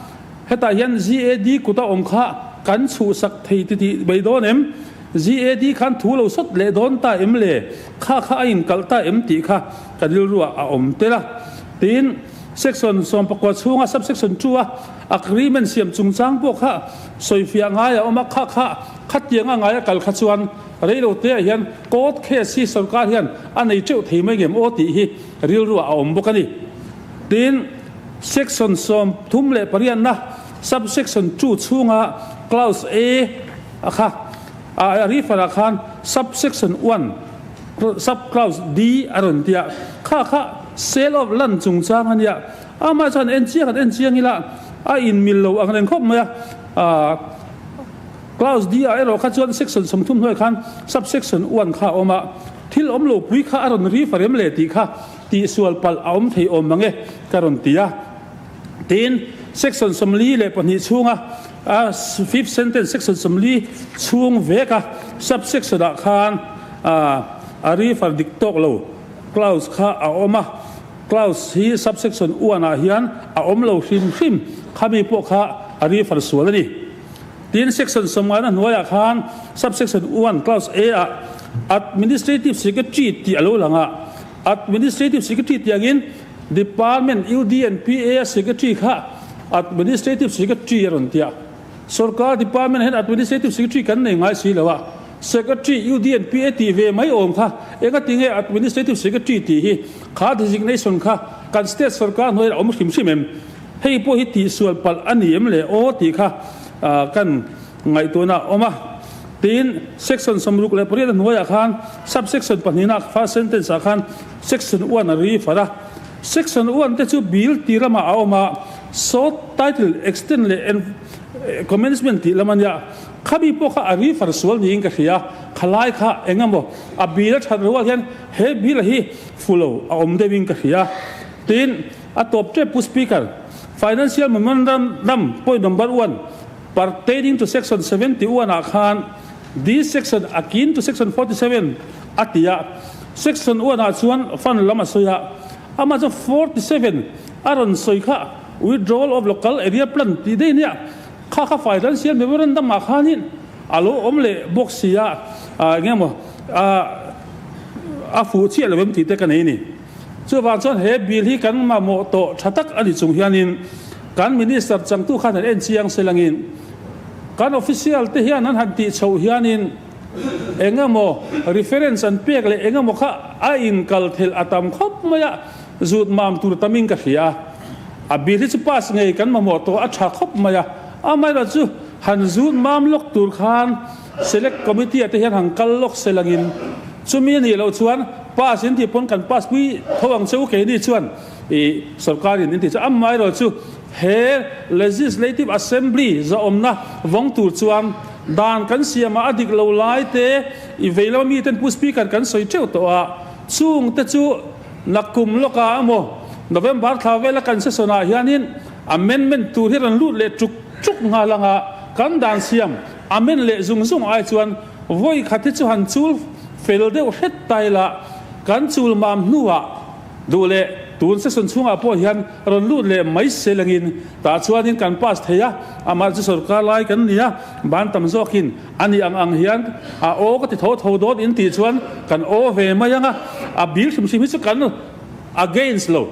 [SPEAKER 10] hetah hian GAD kut a awm kha kan chhuhsak thei titih mai dawn em? GAD khan thu lo sawt leh dawn ta em le? Kha kha a inkalh ta em tih kha ka rilruah a awm tel a. Tin, Section 19 chhunga Subsection 2 a agreement siam chungchang pawh kha sawifiah ngai a awm a, kha kha khatianga ngai a kal kha chuan reilo teah hian court case hi sorkar hian a nei teuh thei mai ngem aw tih hi rilruah a awm bawk a ni. Tin, Section 38 na Subsection 2 chhunga Clause A a kha a refer ah khan Subsection 1 Sub Clause D a rawn ti a, kha kha sale of land chungchang a nia, amah chuan en chiang an en chiang ila a in mil lo ang reng khawp mai a, Clause D ah erawh kha chuan Section 30 hnuaiah khan Subsection 1 kha a awm a, thil awm lo pui kha a rawn refer em le tih kha tihsual palh a awm thei awm mang e ka rawn ti a. Tin, Section 42 chhunga a fifth sentence Section 40 chhung veka subsection ah khan a refer dik tawk lo clause kha a awm a, clause hi subsection 1 ah hian a awm lo hrim hrim. Khami pawh kha a refer sual a ni. Tin, Section sawmngaina hnuaiah khan Subsection one Clause A ah Administrative Secretary tih a lo lang a. Administrative Secretary tih angin Department UD and PA a Secretary kha Administrative Secretary a rawn ti a. Sorkar Department ah hian Administrative Secretary kan nei ngai si lo a. Secretary UD and PA tih ve mai awm kha engatinge Administrative Secretary tih hi kha designation kha kan State sorkar hnuaiah a awm hrim hrim em? Hei pawh hi tihsual palh a ni em le aw tih kha kan ngaihtuahna a awm a. Tin, Section 68 a hnuaiah khan Sub-section pahnihna first sentence ah khan Section one a refer a. Section one te chu Bill tih ramah a awm a, Short title extend leh commencement tih lam a nia. Khami pawh kha a refer sual niin ka hria. Khalai kha eng emaw a Bill a that rual hian he Bill hi fulo a awm deuhin ka hria. Tin, A tawp tep Pu Speaker, Financial Memorandum point number one pertaining to section 71 ah khan this section akin to section 47 a ti a, section one ah chuan fund lam a sawi a, amah chuan 47 a rawn sawi kha withdrawal of local area plan tih daih nia, kha kha financial memorandum ah khanin a lo awm leh bawk si a, eng emaw a fuh chiah lo em tih te ka nei a ni. Chuvang chuan he bill hi kan mamawh tawh tha tak a ni chung hianin kan Minister changtu khan han en chiang se langin kan official te hian an han tih chhoh hianin eng emaw reference an pek leh eng emaw kha a inkal thelh a tam khawp mai a, zut mam tur tamin ka hria. A bill hi chu pass ngei kan mamawh tawh a tha khawp mai a, amaherawhchu han zut mam lawk tur khan Select Committee ah te hian han kal lawk se langin chumi a nih loh chuan pass in tih pawn kan pass pui tho ang che u keini chuan ih sorkar in in tih chu amaherawh chu he Legislative Assembly zawhawmna vawng tur chuan dan kan siam ah a dik lo lai te i vei lama mi ten Pu Speaker kan sawi teuh tawh a chung te chu nakum lawk ah emaw November thla vela kan session ah hianin amendment tur hi rawn lut leh tuk tuk nghal anga kan dan siam Amen leh zung zung ai chuan vawi khat hi chu han chul fel deuh hret ta ila, kan chul mam hnuah duh leh tun session chhungah pawh hian rawn lut leh mai se lengin tah chuanin kan pass thei a, amah chu sorkar lai kan ni a, ban tam zawkin a nih ang ang hian a aw ka ti tho tho dawn in tih chuan kan aw ve mai ang a, a bil hrim hrim hi chu kan against lo.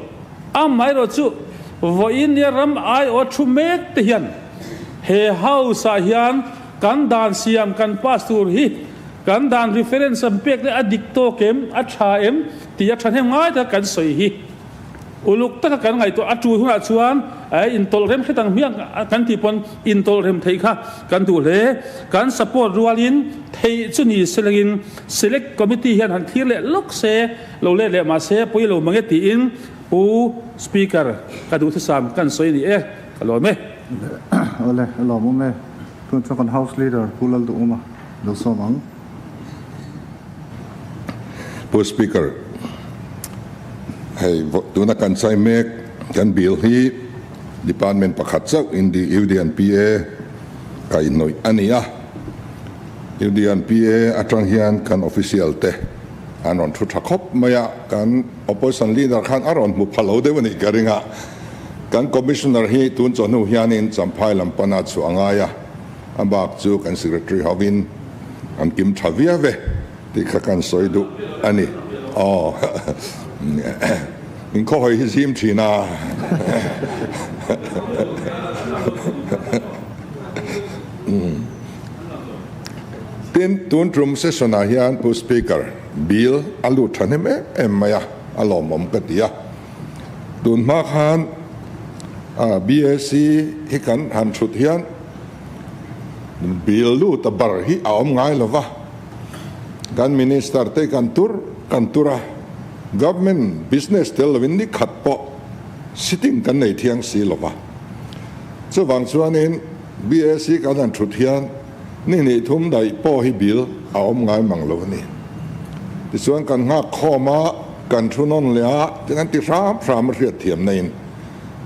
[SPEAKER 10] Amaherawh chu vawiin nia ram aiawh thu mek te hian He house ah hian kan dan siam kan pass tur hi kan dan reference an pek leh a dik tawk em, a tha em tih a thahnem ngai taka kan sawi hi uluk taka kan ngaihtuah a tul hunah chuan intawlh rem hret ang hmiang kan tih pawn intawlh rem theih kha kan duh hle. Kan support rualin theih chu ni selengin select committee hian han thlir leh lawk se lo let leh mahse pawi lo mange tiin Pu Speaker ka duhthusam kan sawi a ni e. Ka lawm e.
[SPEAKER 1] Awle, a lawm awm e. Tun chuan kan House Leader Pu Lalduhawma lo sawm ang.
[SPEAKER 11] Pu Speaker, hei tuna kan chai mek kan bill hi Department pakhat chauh in the UDNPA kaihhnawih a ni a. UDNPA atang hian kan official te an rawn thu tha khawp mai a, kan Opposition Leader khan a rawn hmu pha lo deuh a nih ka ring a. Kan Commissioner hi tun chawhnu hianin Champhai lam pana chhuah a ngai a, a bak chu kan Secretary hovin an kim tha viau e tih kha kan sawi duh a ni. Aw in khawhawi hi zim thin a. Tin, tun tum session ah hian Pu Speaker, Bill a lut thahnem em em mai a, a lawmawm ka ti a. Tun hma khan BAC hi kan han thut hian bill lut a bar hi a awm ngai lo va, kan minister te kan tur kan tur a, government business tel lovin ni khat pawh sitting kan nei thiang si lo va. Chuvang chuanin BAC kan han thut hian ni hnih thum daih pawh hi bill a awm ngai mang lo a ni. Tichuan kan nghak khawm a, kan thu nawn leh a, ti kan ti hram hram a hriat thiam naiin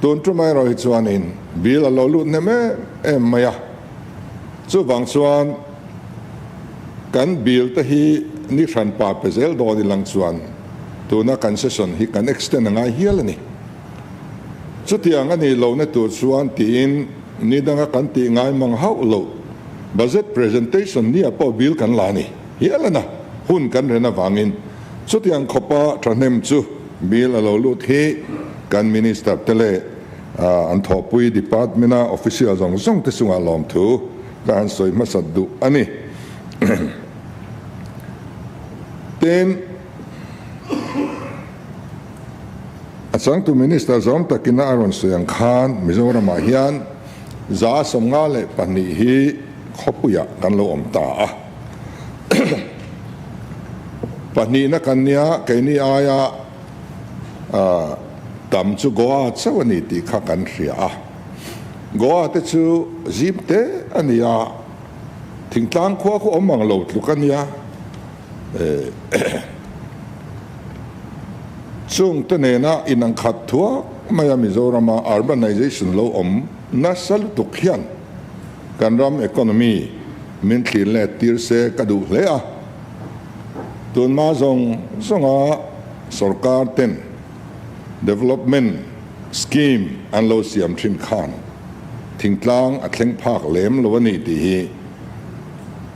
[SPEAKER 11] tun tum erawh hi chuanin bill a lo lut hnem em em mai a. Chuvang chuan kan bill te hi ni hran pa pe zel dawn ilang chuan tuna kan session hi kan extend a ngai hial a ni. Chutiang a nih lohna tur chuan tiin ni danga kan tih ngai mang hauh loh budget presentation nia pawh bill kan la a ni hial a na hun kan ren avangin chutiang khawpa thahnem chu bill a lo lut hi kan minister te leh an thawhpui department a official zawng zawng te chungah lawmthu ka han sawi hmasat duh a ni. Tin, a changtu Minister zawm takin a rawn sawi ang khan Mizoramah hian 152 hi khawpuiah kan lo awm ta a. Pahnihna kan nia, keini aia tam chu Goa chauh a ni tih kha kan hria a. Goa te chu zim te a ni a, thingtlang khua khu awm ang lo tluk a nia. Chung te nena inang khat thuak maia Mizorama urbanization lo awm nasa lutuk hian kan ram economy min thlir let tir se ka duh hle a. Tunhma zawng zawnga sorkar ten development scheme an lo siam thin khan thingtlang a thleng phak lem lo a ni tih hi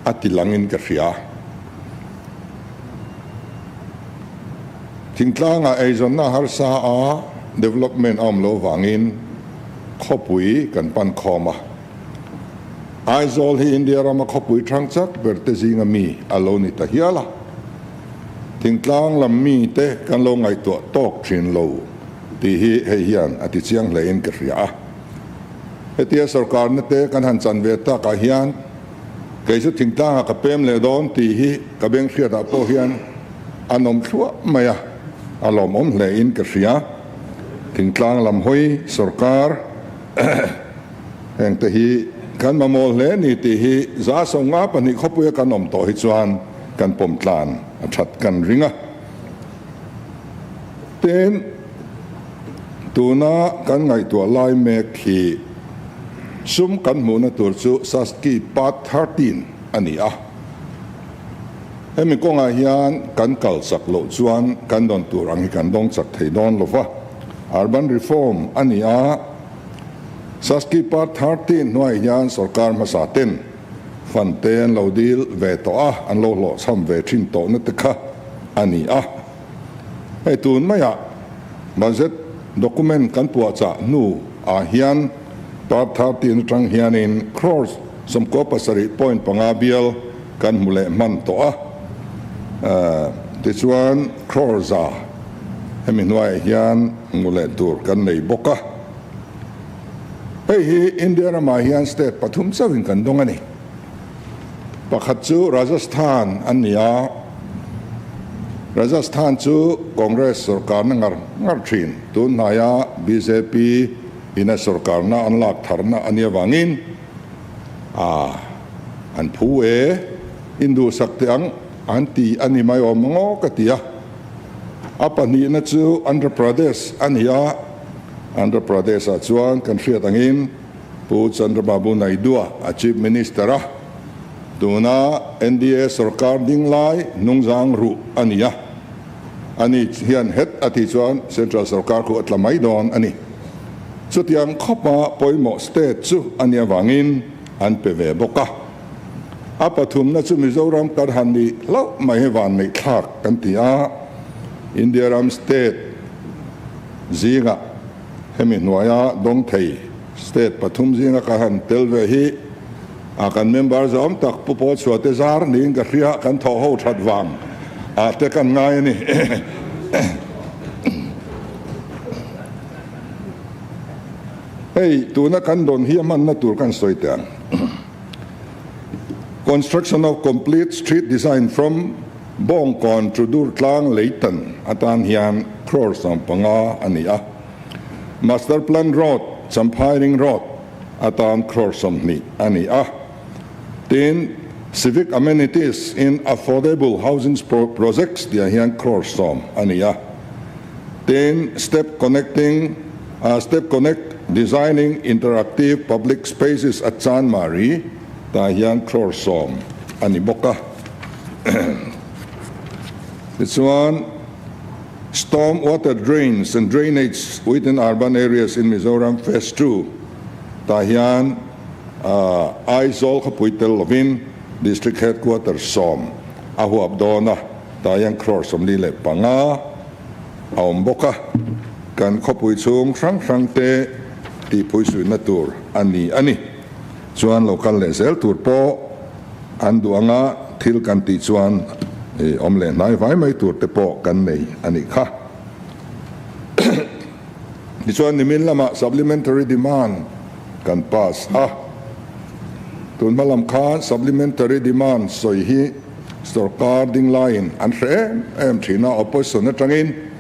[SPEAKER 11] a ti langin ka hria. Thingtlangah eizawnna harsa a development a awm lo vangin khawpui kan pan khawm a. Aizawl hi India rama khawpui thang chak ber te zinga mi a lo ni ta hial a. Thingtlang lam mi te kan lo ngaihtuah tawk thin lo tih hi hei hian a ti chiang hlein ka hria a. Hetia sorkarna te kan han chan ve takah hian kei chu thingtlangah ka pem leh dawn tih hi ka beng hriatah pawh hian a nawm thluah mai a, a lawmawm hlein ka hria. Thingtlang lam hawi sorkar hengte hi kan mamawh hle ni tih hi 152 khawpuia kan awm tawh hi chuan kan pawm tlan a that kan ring a. Tin, tuna kan ngaihtuah lai mek hi sum kan hmuhna tur chu Saski Part 13 a ni a. Hemi kawngah hian kan kal chak loh chuan kan dawn tur ang hi kan dawng chak thei dawn lo va. Urban Reform a ni a, Saski Part 13 hnuaiah hian sorkar hmasa ten fund te an lo dil ve tawh a, an lo hlawhchham ve thin tawhna te kha a ni a. Hei tun maiah budget document kan puahchah hnu ah hian Part 13 atang hianin crores 97.5 bial kan hmu leh hman tawh a, tichuan crore za hemi hnuaiah hian hmu leh tur kan nei bawk a. Hei hi India ramah hian state pathum chauhin kan dawng a ni. Pakhat chu Rajasthan an ni a, Rajasthan chu Congress sorkarna ngar ngar thin, tun hnaia bjp ina sorkarna an lak tharna a nih avangin a an phu e, induhsak teh ang an ti a ni mai awm ang aw ka ti a. A pahnihna chu Andhra Pradesh a ni a, Andhra Pradesh ah chuan kan hriat angin Pu Chandrababu Naidu-a a Chief Minister a, tuna NDA sorkar ding lai hnungzang ruh a ni a, ani hian het a tih chuan Central sorkar khu a tla mai dawn a ni. Chutiang khawpa pawimawh state chu a nih avangin an pe ve bawk a. A pathumna chu Mizoram kan han nih hlauh mai hi vanneih thlak kan ti a, India ram state zingah Hemi hnuaia dawng thei state pathum zinga ka han tel ve hi a kan member zawm tak Pu Paul Chhuate zar niin ka hria, kan thawh ho that vang ah te kan ngai a ni. Hei tuna kan dawn hi a hmanna tur kan sawi teh ang. Construction of complete street design from Bawngkawn chu Durtlang Leitan atan hian crore 15 a ni a, Master Plan Road, Champhai Ring Road atan crore 20 a ni a. Tin, Civic Amenities in Affordable Housing Projects tihah hian crore 10 a ni a. Tin, Step Connecting, Step Connect Designing Interactive Public Spaces at Chanmari tah hian crore 10 a ni bawk a. Tichuan, Storm Water Drains and Drainage within Urban Areas in Mizoram Phase ii tah hian Aizawl khawpui tel lovin District Headquarters sawm a huap dawn a, tah hian crore 45 a awm bawk a, kan khawpui chhung hrang hrang te tihphuisuihna tur a ni a ni. Chuan lo kal leh zel tur pawh an duh anga thil kan tih chuan awm leh hnai vai mai tur te pawh kan nei a nih kha. Tichuan nimin lamah supplementary demand kan pass a, tun hma lam khan supplementary demand sawi hi sorkar ding laiin an hre em em thin a, opposition atangin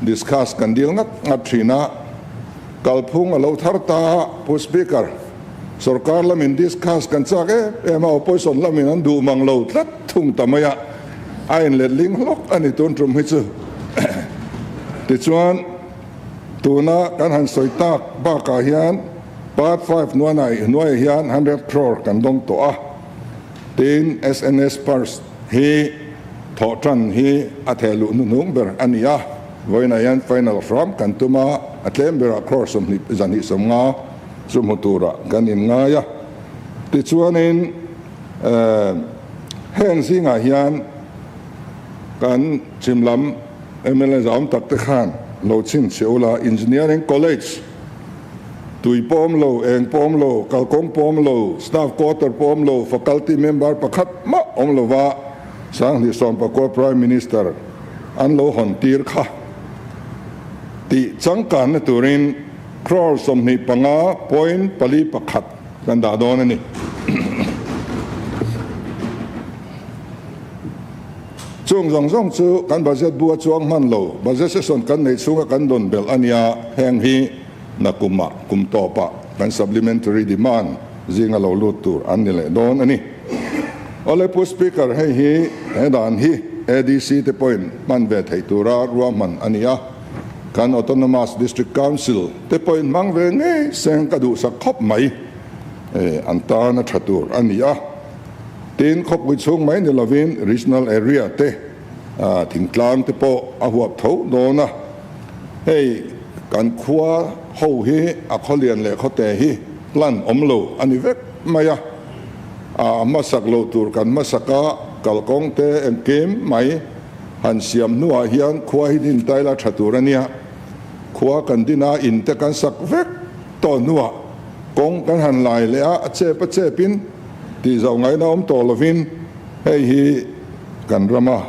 [SPEAKER 11] discuss kan dil ngat ngat thin a, Kalphung a lo thar ta a, Pu Speaker, sorkar lamin discuss kan chak em em a, opposition lamin an duh mang lo tlat thung ta mai a, a inletling hlawk a ni tun tum hi chu. Tichuan, tuna kan han sawi tak bakah hian Part Five hnuai hnuaiah hian hundred crore kan dawng tawh a, tin SNS purse hi thawh tan hi a theh luh hnuhnung ber a ni a. Vawiinah hian final hram kan tum a, a tlem berah crore 20 150 chu hmu turah kan inngai a. Tichuanin heng zingah hian kan chim lam mla zahawm tak te khan lo chhinchhiah ula, Engineering College tui pawh awm lo, eng pawh awm lo, kalkawng pawh awm lo, staff quarter pawh awm lo, faculty member pakhat mah awm lova 2019 Prime Minister an lo hawn tir kha tih changkanna turin crore 25 point pali pakhat kan dah dawn a ni. Chung zawng zawng chu kan budget bu a chuang hman lo, budget session kan neih chhunga kan dawn belh a nia, heng hi nakumah kum tawpah kan supplementary demand zinga lo lut tur an ni leh dawn a ni. Awle Pu Speaker, hei hi he dan hi ADC te pawhin hman ve theih tura ruahman a ni a, kan Autonomous District Council te pawhin hmang ve ngei seng ka duhsak khawp mai, an tan a tha tur a ni a. Tin, khawpui chhung mai ni lovin Regional Area te thingtlang te pawh a huap tho dawn a, hei kan khua ho hi a khawlian leh khawte hi plan awm lo a ni vek mai a. A hmasak lo tur kan hmasak a, kalkawng te engkim mai han siam hnuah hian khua hi din ta ila tha tur a nia. Khua kan din a, in te kan sak vek tawh hnuah kawng kan han lai leh a, a chep a chepin tih zoh ngaihna awm tawh lovin hei hi kan rama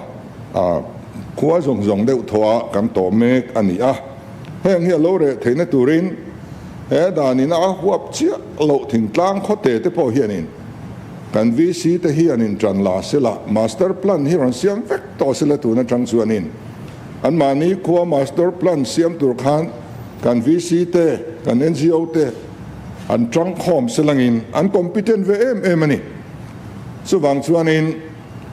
[SPEAKER 11] khua zawng zawng deuh thaw ah kan tawh mek a ni a. Heng hi a lo reh theihna turin he danin a huap chiah loh thingtlang khawte te pawh hianin kan VC te hi an intan la sela, master plan hi rawn siam vek tawh sela tun atang chuanin anmahni khua master plan siam tur khan kan VC te, kan NGO te an tangkhawm selangin an competent ve em em a ni. Chuvang chuanin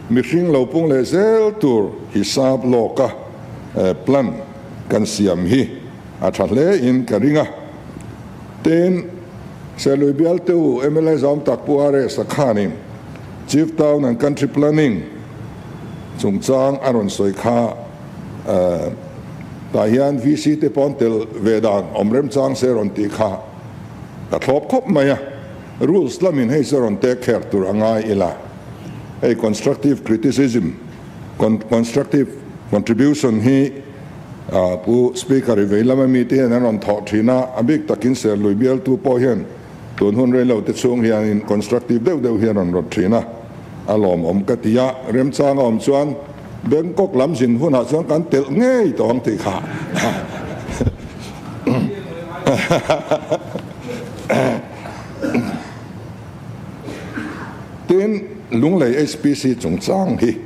[SPEAKER 11] mihring lo pung leh zel tur hisap lawka plan kan siam hi a tha hle in ka ring a. Tin, Serlui bialtu mla zawm tak Pu RS a khanin Chief Town and Country Planning chungchang a rawn sawi kha tah hian VC te pawn tel ve dan awm remchang se rawn tih kha ka thlawp khawp mai a. Rules lamin hei chu rawn take care tur a ngai ila. Hei constructive criticism Constructive contribution hi Pu Speaker i vei lama mite hian an rawn thawh thin a, a bik takin Serlui bialtu pawh hian tun hun rei lo te chhung hianin constructive deuh deuh hi an rawn rawt thin a, a lawmawm ka ti a, remchang a awm chuan Bangkok lam zin hunah chuan kan telh ngei tawh ang tih kha. Tin, Lunglei HPC chungchang hi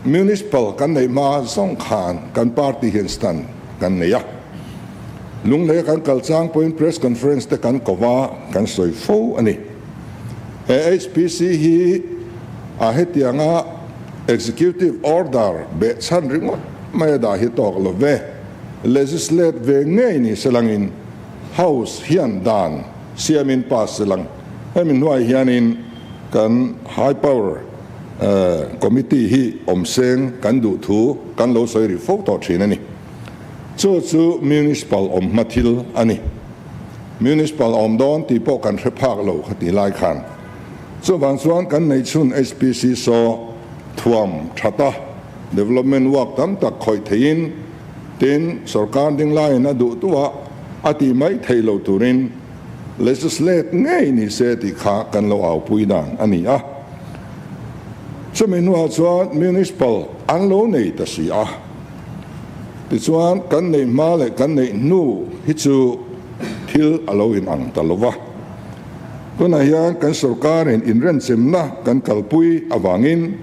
[SPEAKER 11] Municipal kan neih hma zawng khan kan party hian stand kan nei a. Lungleia kan kal chang pawhin press conference te kan ko va, kan sawi fo a ni. He HPC hi a hetianga Executive Order behchhan ringawt mai a dah hi tawk lo ve, legislate ve ngei ni selangin House hian dan siamin pass se lang. Hemi hnuai hianin kan high power Committee hi awm seng kan duh thu kan lo sawi rih fo tawh thin a ni. Chu chu Municipal awm hma thil a ni. Municipal awm dawn tih pawh kan hre phak lo kha ti lai khan. Chuvang chuan kan nei chhun HPC saw thuam thata development work tam tak khawih theihin tin sorkar ding laiin a duh duh a a tih mai theih loh turin legislate ngei ni se tih kha kan lo aupui dan a ni a. Chumi hnuah chuan Municipal an lo nei ta si a. Tichuan kan neih hma leh kan neih hnu hi chu thil a lo inang ta lo va. Tunah hian kan sorkarin inrenchemna kan kalpui avangin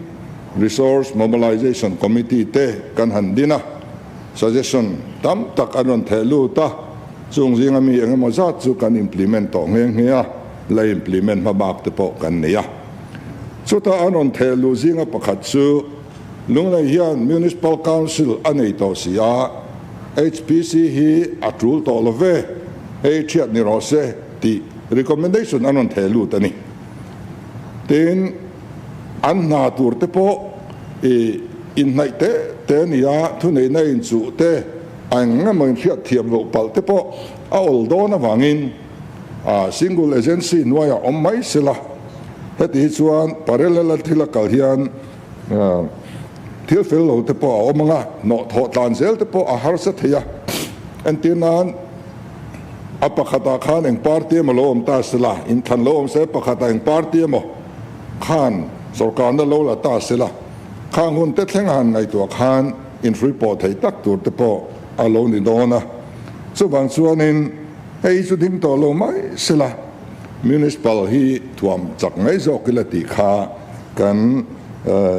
[SPEAKER 11] Resource Mobilization Committee te kan han din a, suggestion tam tak an rawn theh lut a, chung zinga mi engemaw zat chu kan implement tawh nghe nghe a, la implement hma bak te pawh kan nei a. Chutah an rawn theh luh zinga pakhat chu Lunglei hian Municipal Council a nei tawh si a, HPC hi a tul tawh lo ve, hei thiat ni rawh se tih recommendation an rawn theh lut a ni. Tin, an hna tur te pawh i inhnaih te te a ni a, thuneihna inchuh te, a eng emaw inhriat thiam loh palh te pawh a awl dawn avangin single agency hnuaiah awm mai sela. Heti hi chuan parallel a thil a kal hian thil fel lo te pawh a awm ang a, hnawh thawh tlan zel te pawh a harsa thei a. Entir nan a pakhatah khan eng party emaw lo awm ta sela, inthlan lo awm se pakhatah eng party emaw khan sorkarna lo la ta sela, khang hun te thleng a han ngaihtuah khan inhrui pawh thei tak tur te pawh a lo ni dawn a. Chuvang chuanin hei chu ding tawh lo mai sela, Municipal hi thuam chak mai zawk ila tih kha kan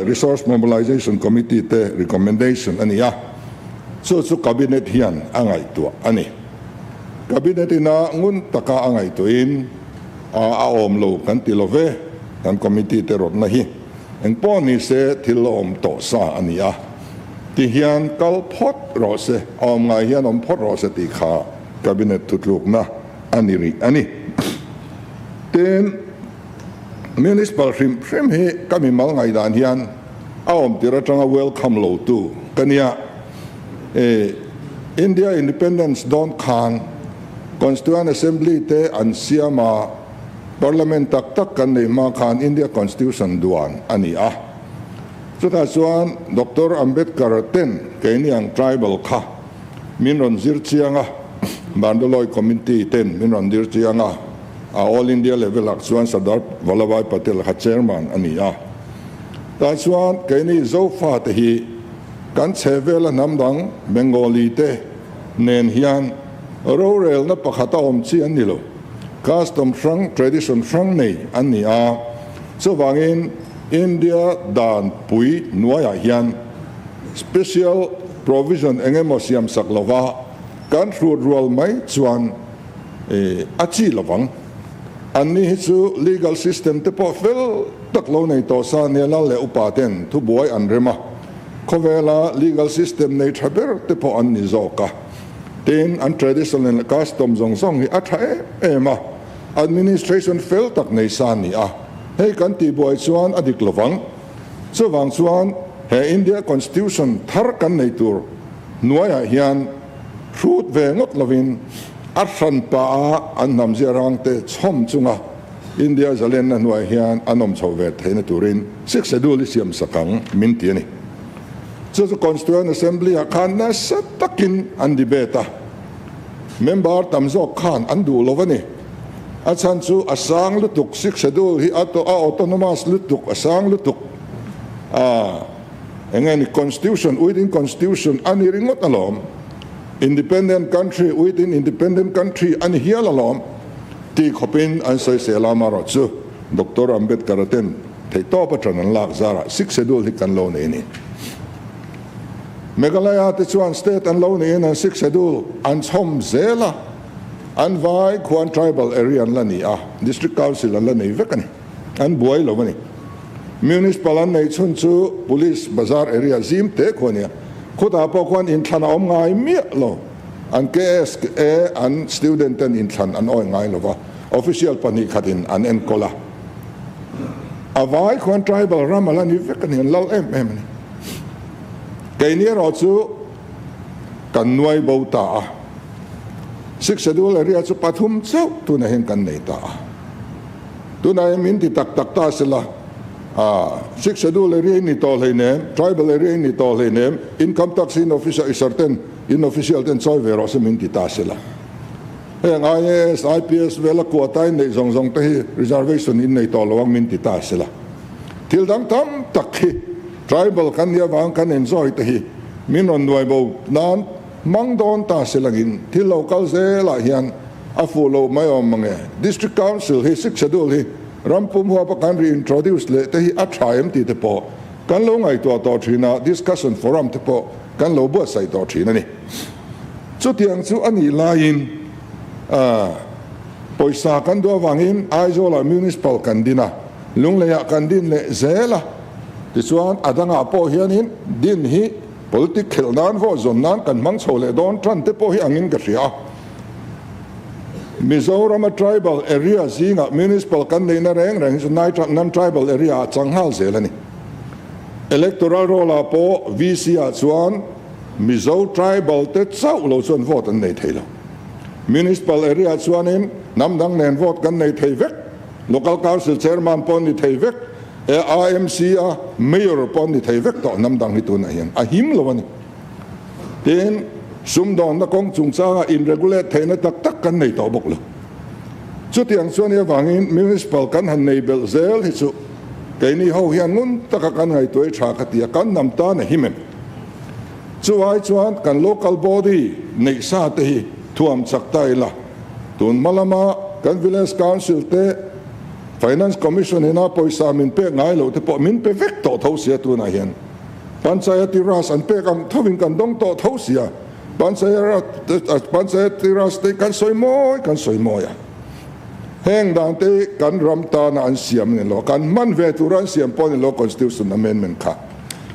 [SPEAKER 11] Resource Mobilization Committee te recommendation a ni a, chu chu Cabinet hian a ngaihtuah a ni. Cabinet ina ngun taka a ngaihtuahin a awm lo kan ti lo ve, kan committee te rawtna hi engpawh ni se thil la awm tawh sa a ni a, ti hian kal phawt rawh se, a awm ngai hian awm phawt rawh se tih kha Cabinet thutlukna a ni rih a ni. Tin, Municipal hrim hrim hi ka mimal ngaihdan hian a awm tir atanga welcome lo tu ka nia. E, India Independence dawn khan Constituent Assembly te an siam a, Parliament tak tak kan neih hma khan India Constitution duan a ni a. Chutah chuan Doctor Ambedkar ten keini ang tribal kha min rawn zir chiang a, Bandoloi Committee ten min rawn dir chiang a, a All India level ah chuan Sardar Vallabhbhai Patel kha chairman a ni a. Tah chuan keini Zofa te hi kan chhe vela hnam dang Bengali te nen hian rorelna pakhat a awm chi an ni lo. Custom hrang, tradition hrang nei an ni a. Chuvangin India dan pui hnuaiah hian Special provision eng emaw siam sak lova kan hrut rual mai chuan a chi lovang. Anni hi chu legal system te pawh fel tak lo nei tawh sa nia lal leh upa ten thubuai an rem a, khawvela legal system nei tha ber te pawh an ni zawk a. Tin, an tradition leh custom zawng zawng hi a tha em em a, administration fel tak nei sa ni a, hei kan tihbuai chuan a dik lovang. Chuvang chuan he India Constitution thar kan nei tur hnuaiah hian hrut ve ngawt lovin a hran pah a an hnam ziarangte chhawm chunga India zalenna hnuaiah hian an awm chho ve theihna turin Sixth Schedule i siam sak ang min ti a ni. Chu chu Constituent Assembly-ah khan nasa takin an debate a, member tam zawk khan an duh lo a ni. A chhan chu a sang lutuk, Sixth Schedule hi a autonomous lutuk, a sang lutuk a, eng nge ni Constitution within Constitution a ni ringawt alawm, Independent country within independent country a ni hial alawm tih khawpin an sawisel a, amaherawh chu Doctor Ambedkar-a ten theihtawp atang an lak zarah Sixth Schedule hi kan lo nei a ni. Meghalaya te chuan state an lo neiin an Sixth Schedule an chhawm zel a. An vai khuan tribal area an la ni a, District Council an la nei vek a ni. An buai lo a ni. Municipal an neih chhun chu Police Bazar area zim te khu a nia. Khutah pawh khuan inthlan a awm ngai miah lo. An KSA an student ten inthlan an awi ngai lo va, official 2 khatin an enkawl a. A vai khuan tribal ram a la ni vek a ni, an lal em em a ni. Keini erawh chu kan nuai bo ta a, Sixth Schedule area chu pathum chauh tunah hian kan nei ta a. Tunah hian min ti tak tak ta sela, Sixth Schedule area in ni tawh hleinem, tribal area in ni tawh hleinem, income tax in officer ten, in official ten chawi ve rawh se min ti ta sela. Heng IAS, IPS vela quota in neih zawng zawng te hi reservation in nei tawh lo ang min ti ta sela. Thil dang tam tak hi tribal kan nih avang kan enjoy te hi min rawn nuai bo nan hmang dawn ta selangin thil lo kal zelah hian a fuh loh mai awm mange. District Council hi Sixth Schedule hi ram pum huapa kan reintroduce leh te hi a tha em tih te pawh kan lo ngaihtuah tawh thin a, discussion forum te pawh kan lo buatsaih tawh thin a ni. Chutiang chu a nih laiin pawisa kan duh avangin Aizawlah Municipal kan din a, Lungleiah kan din leh zel a. Tichuan a dangah pawh hianin din hi politic khelh nan vote zawn nan kan hmang chho leh dawn tan te pawh hi angin ka hria a. Mizorama tribal area zingah Municipal kan neihna reng reng hi chu non-tribal area ah chang nghal zel a ni. Electoral roll ah pawh VC ah chuan Mizo tribal te chauh lo chuan vote an nei thei lo. Municipal area chuanin hnam dang nen vote kan nei thei vek, Local Council Chairman pawh an ni thei vek, AMC a Mayor pawh an ni thei vek tawh hnam dang hi tunah hian a him lo a ni. Tin, sumdawnna kawng chungchanga in regulate theihna tak tak kan nei tawh bawk lo. Chutiang chuan i avangin Municipal kan han nei belh zel hi chu keini ho hian ngun taka kan ngaihtuah i tha ka ti a, kan hnam tan a him em? Chu ai chuan kan local body neih sa te hi thuam chak ta ila, tun hma lama kan village council te, finance commission ina pawisa min pek ngai loh te pawh min pe vek tawh tho sia tunah hian Panchayati Raj an pek ang thovin kan dawng tawh tho sia, Panchayati Raj te kan sawi mawi kan sawi mawi a, heng dan te kan ram tana an siam a ni lo, kan hman ve tura an siam pawh a ni lo constitution amendment kha.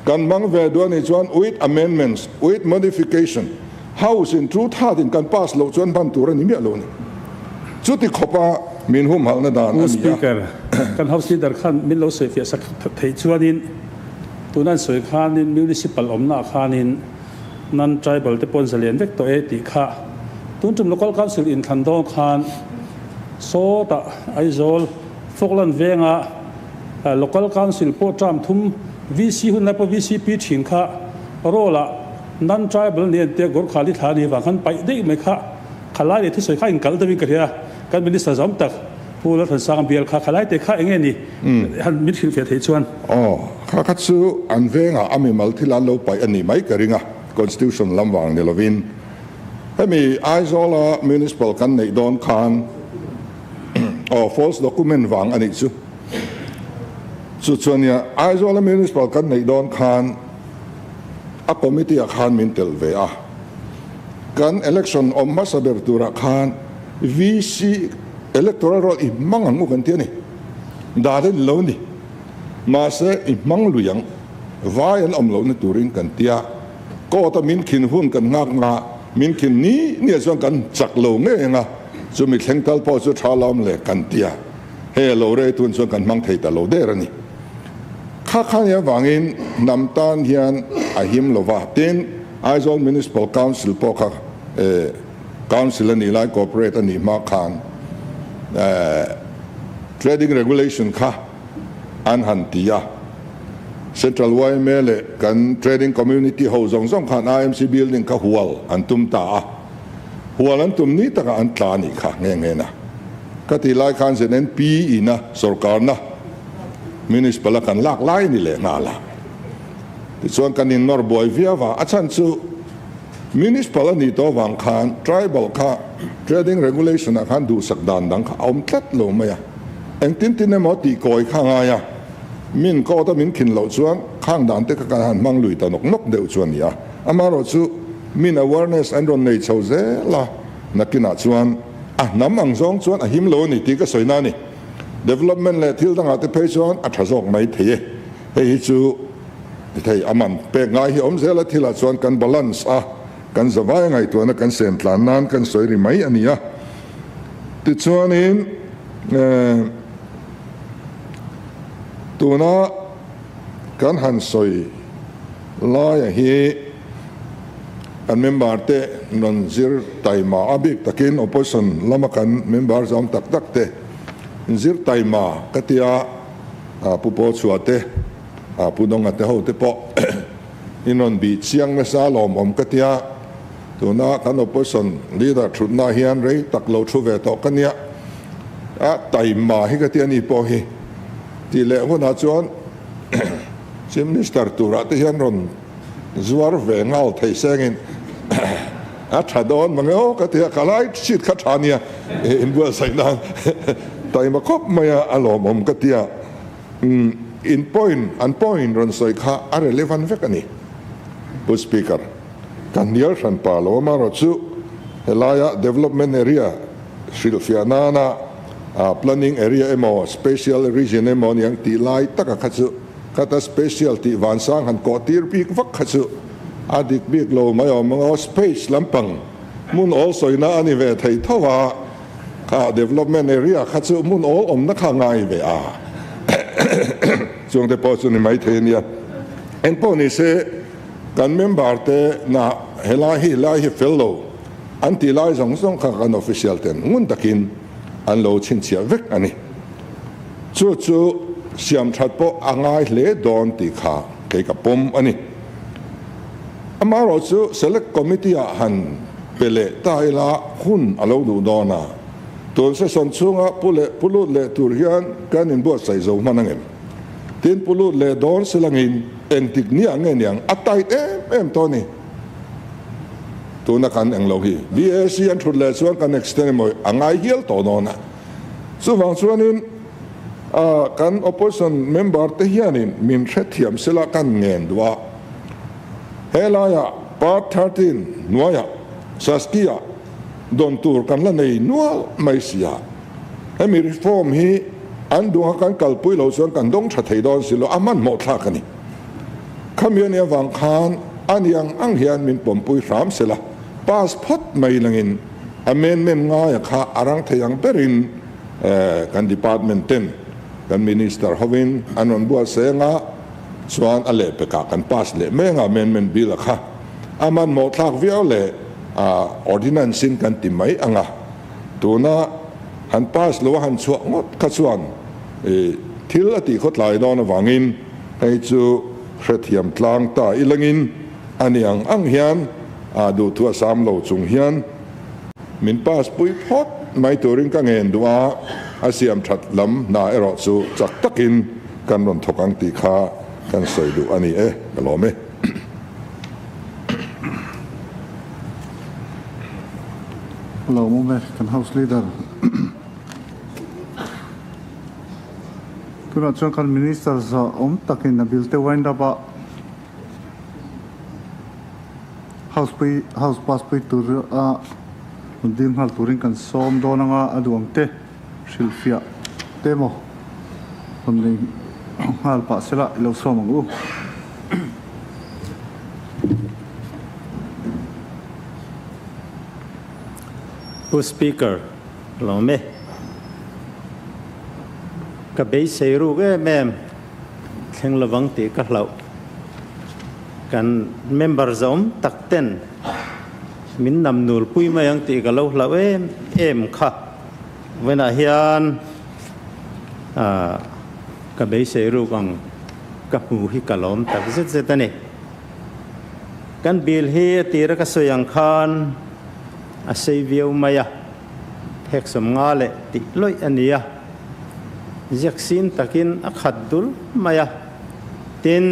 [SPEAKER 11] Kan hmang ve duh a nih chuan with amendments, with modification, House in thu thatin kan pass loh chuan hman tur a ni miah lo a ni. Chuti khawpa min humhalhna dan a
[SPEAKER 10] Pu
[SPEAKER 11] ni a.
[SPEAKER 10] Speaker, kan House Leader khan min lo sawifiah sak theih chuanin tuna an sawi khanin Municipal awmnaah khanin non-tribal te pawh an zalian vek tawh e tih kha tun tum Local Council inthlan dawn khan sawtah Aizawl Falkland venga Local Council pawh term thum VC hun lai pawh VCP thin kha role ah non tribal ni an tia Gorkhali thla ni vang khan paih daih mai kha khalai leh thusawi kha inkal deuhin ka hria kan Minister zawm tak Pu Lalthansanga bial kha khalai te kha enge ni han min hrilhfiah theih chuan.
[SPEAKER 11] Aw, kha kha chu an vengah a mimal thil an lo paih a ni mai ka ring a, Constitution lam vang ni lovin hemi Aizawla Municipal kan neih dawn khan Aw, false document vang a nih chu. Chu chuan nia, Aizawla Municipal kan neih dawn khan a committee ah khan min telh ve a. Kan election awm hmasa ber turah khan VC electoral roll i hmang ang u kan ti a ni. Dan a ni lo ni. Mahse i hmang lui ang. Vai an awm lohna turin kan ti a. Court a min khin hun kan nghak nga, min khin ni ni ah chuan kan chak lo ngei ang a. Chumi thleng tal pawh chu tha lam le kan ti a, hei a lo rei tun chuan kan hmang thei ta lo der a ni. Kha kha nia vangin hnam tan hian a him lo va, tin Aizawl Municipal Council pawh kha Council a nih lai Corporate a nih hma khan Trading Regulation kha an han ti a, Central yma leh kan Trading Community ho zawng zawng khan IMC Building kha hual an tum ta a. Hual an tum ni takah an tla anih kha nghe nghe na. Ka tih lai khan ZNP ina sorkarna Municipal a kan lak lai a ni leh nghal a. Tichuan kan innawr buai viau a, a chhan chu Municipal a nih tawh avang khan Tribal kha Trading Regulation ah khan duhsak dan dang kha a awm tlat lo mai a. Engtin tin emaw tih kawi kha a ngai a, min court a min khin loh chuan khang dan te kha kan han hmang lui ta nawk nawk deuh chu a ni a. Amaherawhchu min awareness an rawn nei chho zel a, nakinah chuan a hnam ang zawng chuan a him lo a ni tih ka sawi na a ni. Development leh thil dangah te phei chuan a tha zawk mai thei e. Hei hi chu ti thei a man pek ngai hi awm zel a, thilah chuan kan balance a, kan zavai a ngaihtuahna kan sen tlan nan kan sawi ri mai a ni a. Tichuanin eh. Tuna kan han sawi laia hi kan member te rawn zir taima a bik takin opposition lama kan member zawm tak tak te zir taima ka tia Pu Pawlchhuah te Pu Dawnga te ho te pawh in rawn bih chiang nasa lawmawm ka tia tuna kan opposition leader thutna hian rei tak lo thu ve tawh ka nia a taima hi ka tia ni pawh hi tih leh hunah chuan Chief Minister turah te hian rawn zuar ve nghal thei sengin a tha dawn mange aw ka ti a, ka lai seat kha tha nia inbuatsaih nan taima khawp mai a, a lawmawm ka ti a, in point an point rawn sawi kha a relevant vek a ni. Pu Speaker, ka hnial hran pa lo amarawh chu helaia development area hrilhfiah nana planning area emaw special region emaw aniang tih lai taka kha chu Khata special tih vansang han kawh tir bik vak kha chu a dik bik lo mai awm ang aw, space lampang hmun awl sawina a ni ve thei tho a, kha development area kha chu hmun awl awmna kha ngai ve a, chuang te pawh chu ni mai thei a nia. Engpawh ni se kan member te na helai hi helai hi fel lo an tih lai zawng zawng kha kan official ten ngun takin an lo chhinchhiah vek a ni. Chu chu siam that pawh a ngai hle dawn tih kha kei ka pawm a ni. Amaherawh chu Select Committee ah han pe leh ta ila hun a lo duh dawn a, tun session chhunga pu leh pu lut leh tur hian kan inbuatsaih zo hman angem? Tin pu lut leh dawn silangin engtik nia nge niang a tight em em tawh a ni. Tuna kan englo hi BAC an thut leh chuan kan extend emaw a ngai hial tawh dawn a. Chuvang chuanin kan opposition member te hianin min hrethiam sela kan ngen duh a, helaiah part 13 hnuaiah Saskia dawn tur kan la nei nual mai si a, hemi reform hi an duha kan kalpui lo chuan kan dawng tha thei dawn si lo, a hmanhmawh thlak a ni. Khami a nih avang khan a ni ang ang hian min pawmpui hram sela, pass phawt mai langin Amendment ngaia kha a rang thei ang berin kan department ten kan minister hovin an rawn buatsaih anga chuan a lehpekah kan pass leh mai anga amendment bill a kha a hmanhmawh thlak viau leh ordinance in kan ti mai anga tuna han pass lo a han chhuah ngawt kha chuan thil a tih khawtlai dawn avangin hei chu hrethiam tlang ta ilangin a ni ang ang hian A duhthu a sam lo chung hian min pass pui phawt mai turin ka ngen duh a, a siam that lam hna erawh chu chak takin kan rawn thawk ang tih kha kan sawi duh a ni e, ka lawm e.
[SPEAKER 1] Lawmawm e, kan House Leader. Tunah chuan kan Minister zah awm takin a bill te wind up a. House pui house pass pui tur a rawn dil nghal turin kan sawm dawn anga a duh ang te hrilhfiah te maw rawn nei nghal pah sela i lo sawm ang u.
[SPEAKER 2] Pu Speaker, lawm e. Ka beisei ruk em em. Thleng lovang tih ka hlauh. Kan member zawm tak ten min nam nul pui mai ang tih ka lo hlauh em em kha. Vawiinah hian ka beisei ruk ang ka hmu hi ka lawm tak zet zet a ni. Kan bill hi a tira ka sawi ang khan a sei viau mai a. Phek 50 leh tih lawih a ni a, ziak sin takin a khat dul mai a. Tin,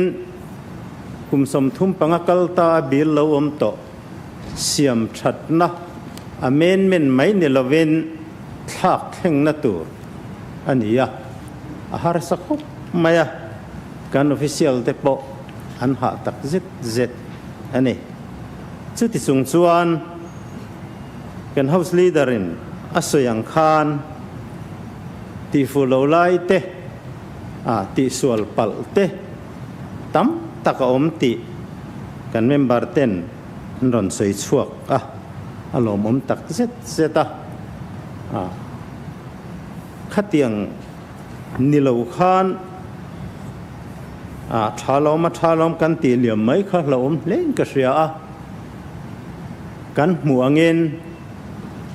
[SPEAKER 2] kum 35 kal ta a bil lo awm tawh siam thatna amendment mai ni lovin thlak thlengna tur a ni a, a harsa khawp mai a, kan official te pawh an hah tak zet zet a ni. Chuti chung chuan. Kan House Leader in a sawi ang khan tihfuh lo lai te, ah tihsual palh te tam tak a awm tih kan member ten an rawn sawi chhuak a, a lawmawm tak zet zet a. Ah khatiang ni lo khan. A tha lawm a tha lawm kan tih liam mai kha hlauhawm hlein ka hria a. Kan hmuh angin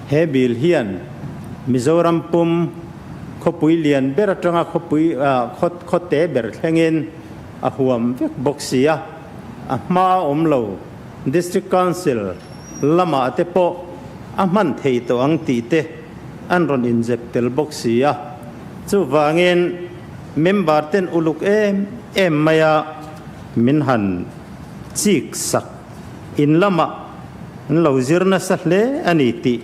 [SPEAKER 2] he bill hian Mizoram pum khawpui lian ber atanga khawpui khawte ber thlengin a huam vek bawk si a, a hma awm lo District Council lamah te pawh a hman thei tawh ang tih te an rawn inzep tel bawk si a. Chuvangin member ten uluk em em maia min han chik sak in lamah an lo zir nasa hle a ni tih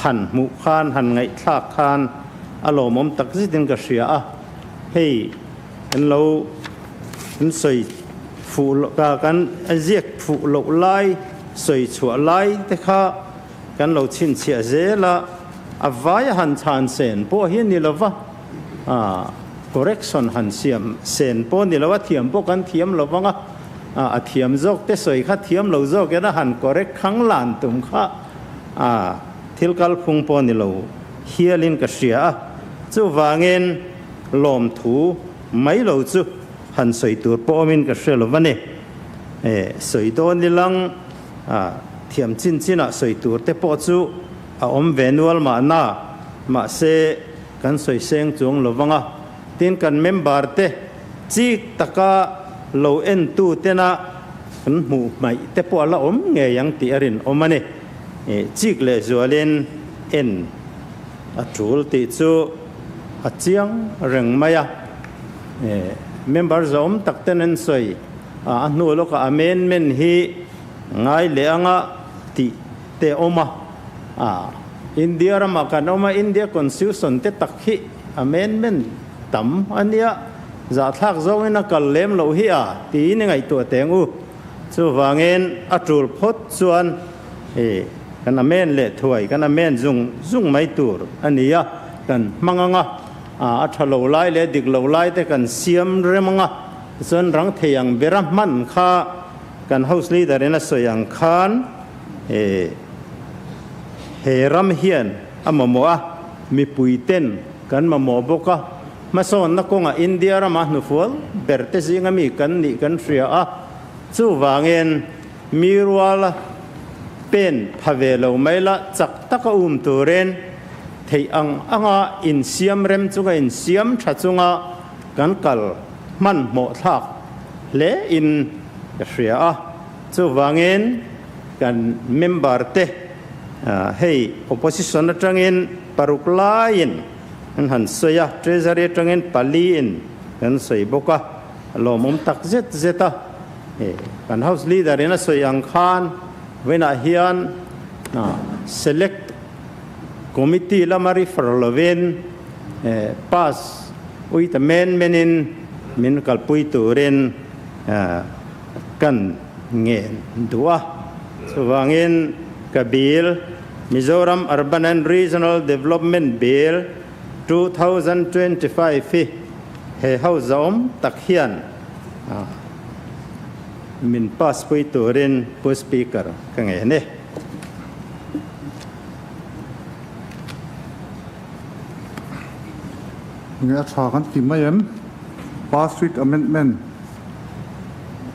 [SPEAKER 2] han hmuh khan han ngaihthlak khan a lawmawm tak zetin ka hria a, hei kan lo kan sawi fuh loh ka kan ziak fuh loh lai sawi chhuah lai te kha kan lo chhinchhiah zel a, a vaia han chhan sen pawh hi a ni lo va, correction han siam sen pawh a ni lo a, thiam pawh kan thiam lo vang a. A thiam zawk te sawi kha thiam lo zawk ena han correct khang lan tum kha a thil kalphung pawh ni lo hialin ka hria a, chuvangin lawmthu mai lo chu han sawi tur pawh awmin ka hre lo va ni. E, sawi dawn ni lang a thiam chin chinah sawi tur te pawh chu a awm ve nual mahna, mahse kan sawi seng chuang lo vang a, tin kan member te Chik taka lo entu tena kan hmuh hmaih te pawh a la awm ngei ang tih a rinawm a ni. Chik leh zualin en a tul tih chu a chiang reng mai a. Member zawm tak ten an sawi a, a hnu lawkah amendment hi ngai leh anga tih te awm a. India ramah kan awm a, India Constitution te tak hi amendment tam a nia, zahthlak zawngin a kal lem loh hi a, tiin i ngaihtuah teng u. Chuvangin a tul phawt chuan i kan amen leh thuai, kan amen zung zung mai tur a ni a, kan hmang ang a, a tha lo lai leh dik lo lai te kan siam rem ang a, tichuan rang thei ang bera hman kha kan House Leader in a sawi ang khan i he ram hian a mamawh a, mipui ten Kan mamawh bawk a, hmasawnna kawngah India rama hnufual berte zinga mi kan nih kan hria a, chuvangin mi ruala pen pha ve lo mai la chak taka um turin theih ang anga insiam rem chunga insiam tha chunga kan kal hmanhmawh thlak hle in ka hria a, chuvangin kan member te hei opposition atangin Paruk laiin an han sawi a, Treasury atangin paliin kan sawi bawk a, a lawmawm tak zet zet a. Kan House Leader in a sawi ang khan vawiinah hian Select Committee lama refer lovin pass with amendment in min kalpui turin kan ngen duh a. Chuvangin ka bill Mizoram Urban and Regional Development Bill, 2025 hi he house zawm tak hian min pass pui turin Pu Speaker ka ngen e.
[SPEAKER 1] Nge a tha kan ti mai em? Pass with amendment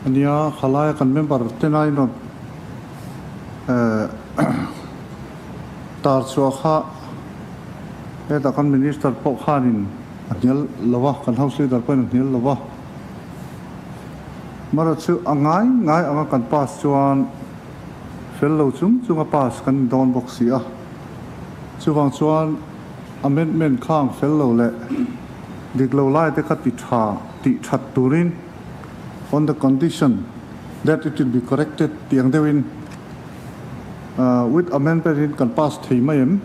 [SPEAKER 1] ania khalaia kan member te nai rawn Tar chhuah kha hetah kan Minister pawh khanin a hnial lo a, kan House Leader pawhin a hnial lo a. Mara chu a ngai ngai anga kan pass chuan fel lo chung chunga pass kan ni dawn bawk si a. Chuvang chuan amendment khang fel lo leh dik lo lai te kha ti tha tih that turin on the condition that it will be corrected tih ang deuhin with amendment in kan pass thei mai em?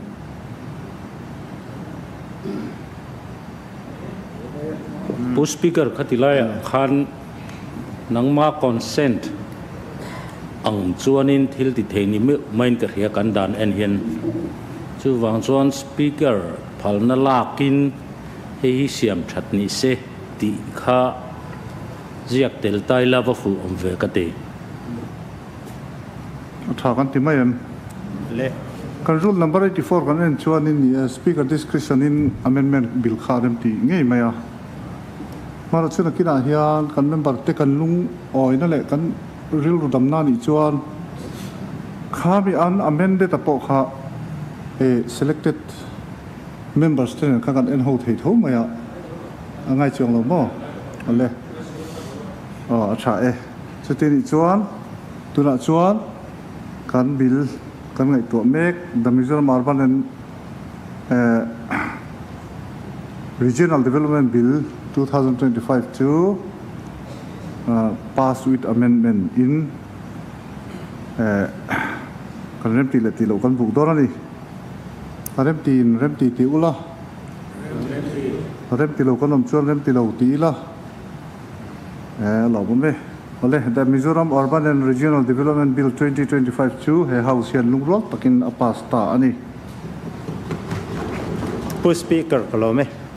[SPEAKER 8] Pu Speaker khati laiah khan nangma consent ang chuanin thil ti thei ni meuh maiin ka hria kan dan en hian. Chuvang chuan Speaker phalna lakin hei hi siam that ni se tih kha Ziak tel tai la va fuh awm ve ka ti.
[SPEAKER 1] A tha kan ti mai em?
[SPEAKER 2] Le.
[SPEAKER 1] Kan rule number 84 kan en chuanin ni e, Speaker discretion in amendment bill kha a rem ti ngei mai a. Hmara chu nakinah hian kan member te kan lungawina leh kan rilru damna nih chuan khami an amended a pawh kha e selected members te nen khan kan en ho thei tho mai a, a ngai chuang lo maw? Awle. Aw a tha e. Chuti nih chuan tunah chuan kan bill kan ngaihtuah mek The Mizoram Urban and Regional Development Bill 2025 chu pass with amendment in kan remti leh tih loh kan buk dawn a ni. A remti in remti tih ula, remti lo kan awm chuan remti lo tih ila a lo awm e. Awle, The Mizoram Urban and Regional Development Bill 2025 chu he House hian lungrual takin a pass ta a ni.
[SPEAKER 2] Pu Speaker ka lawm e.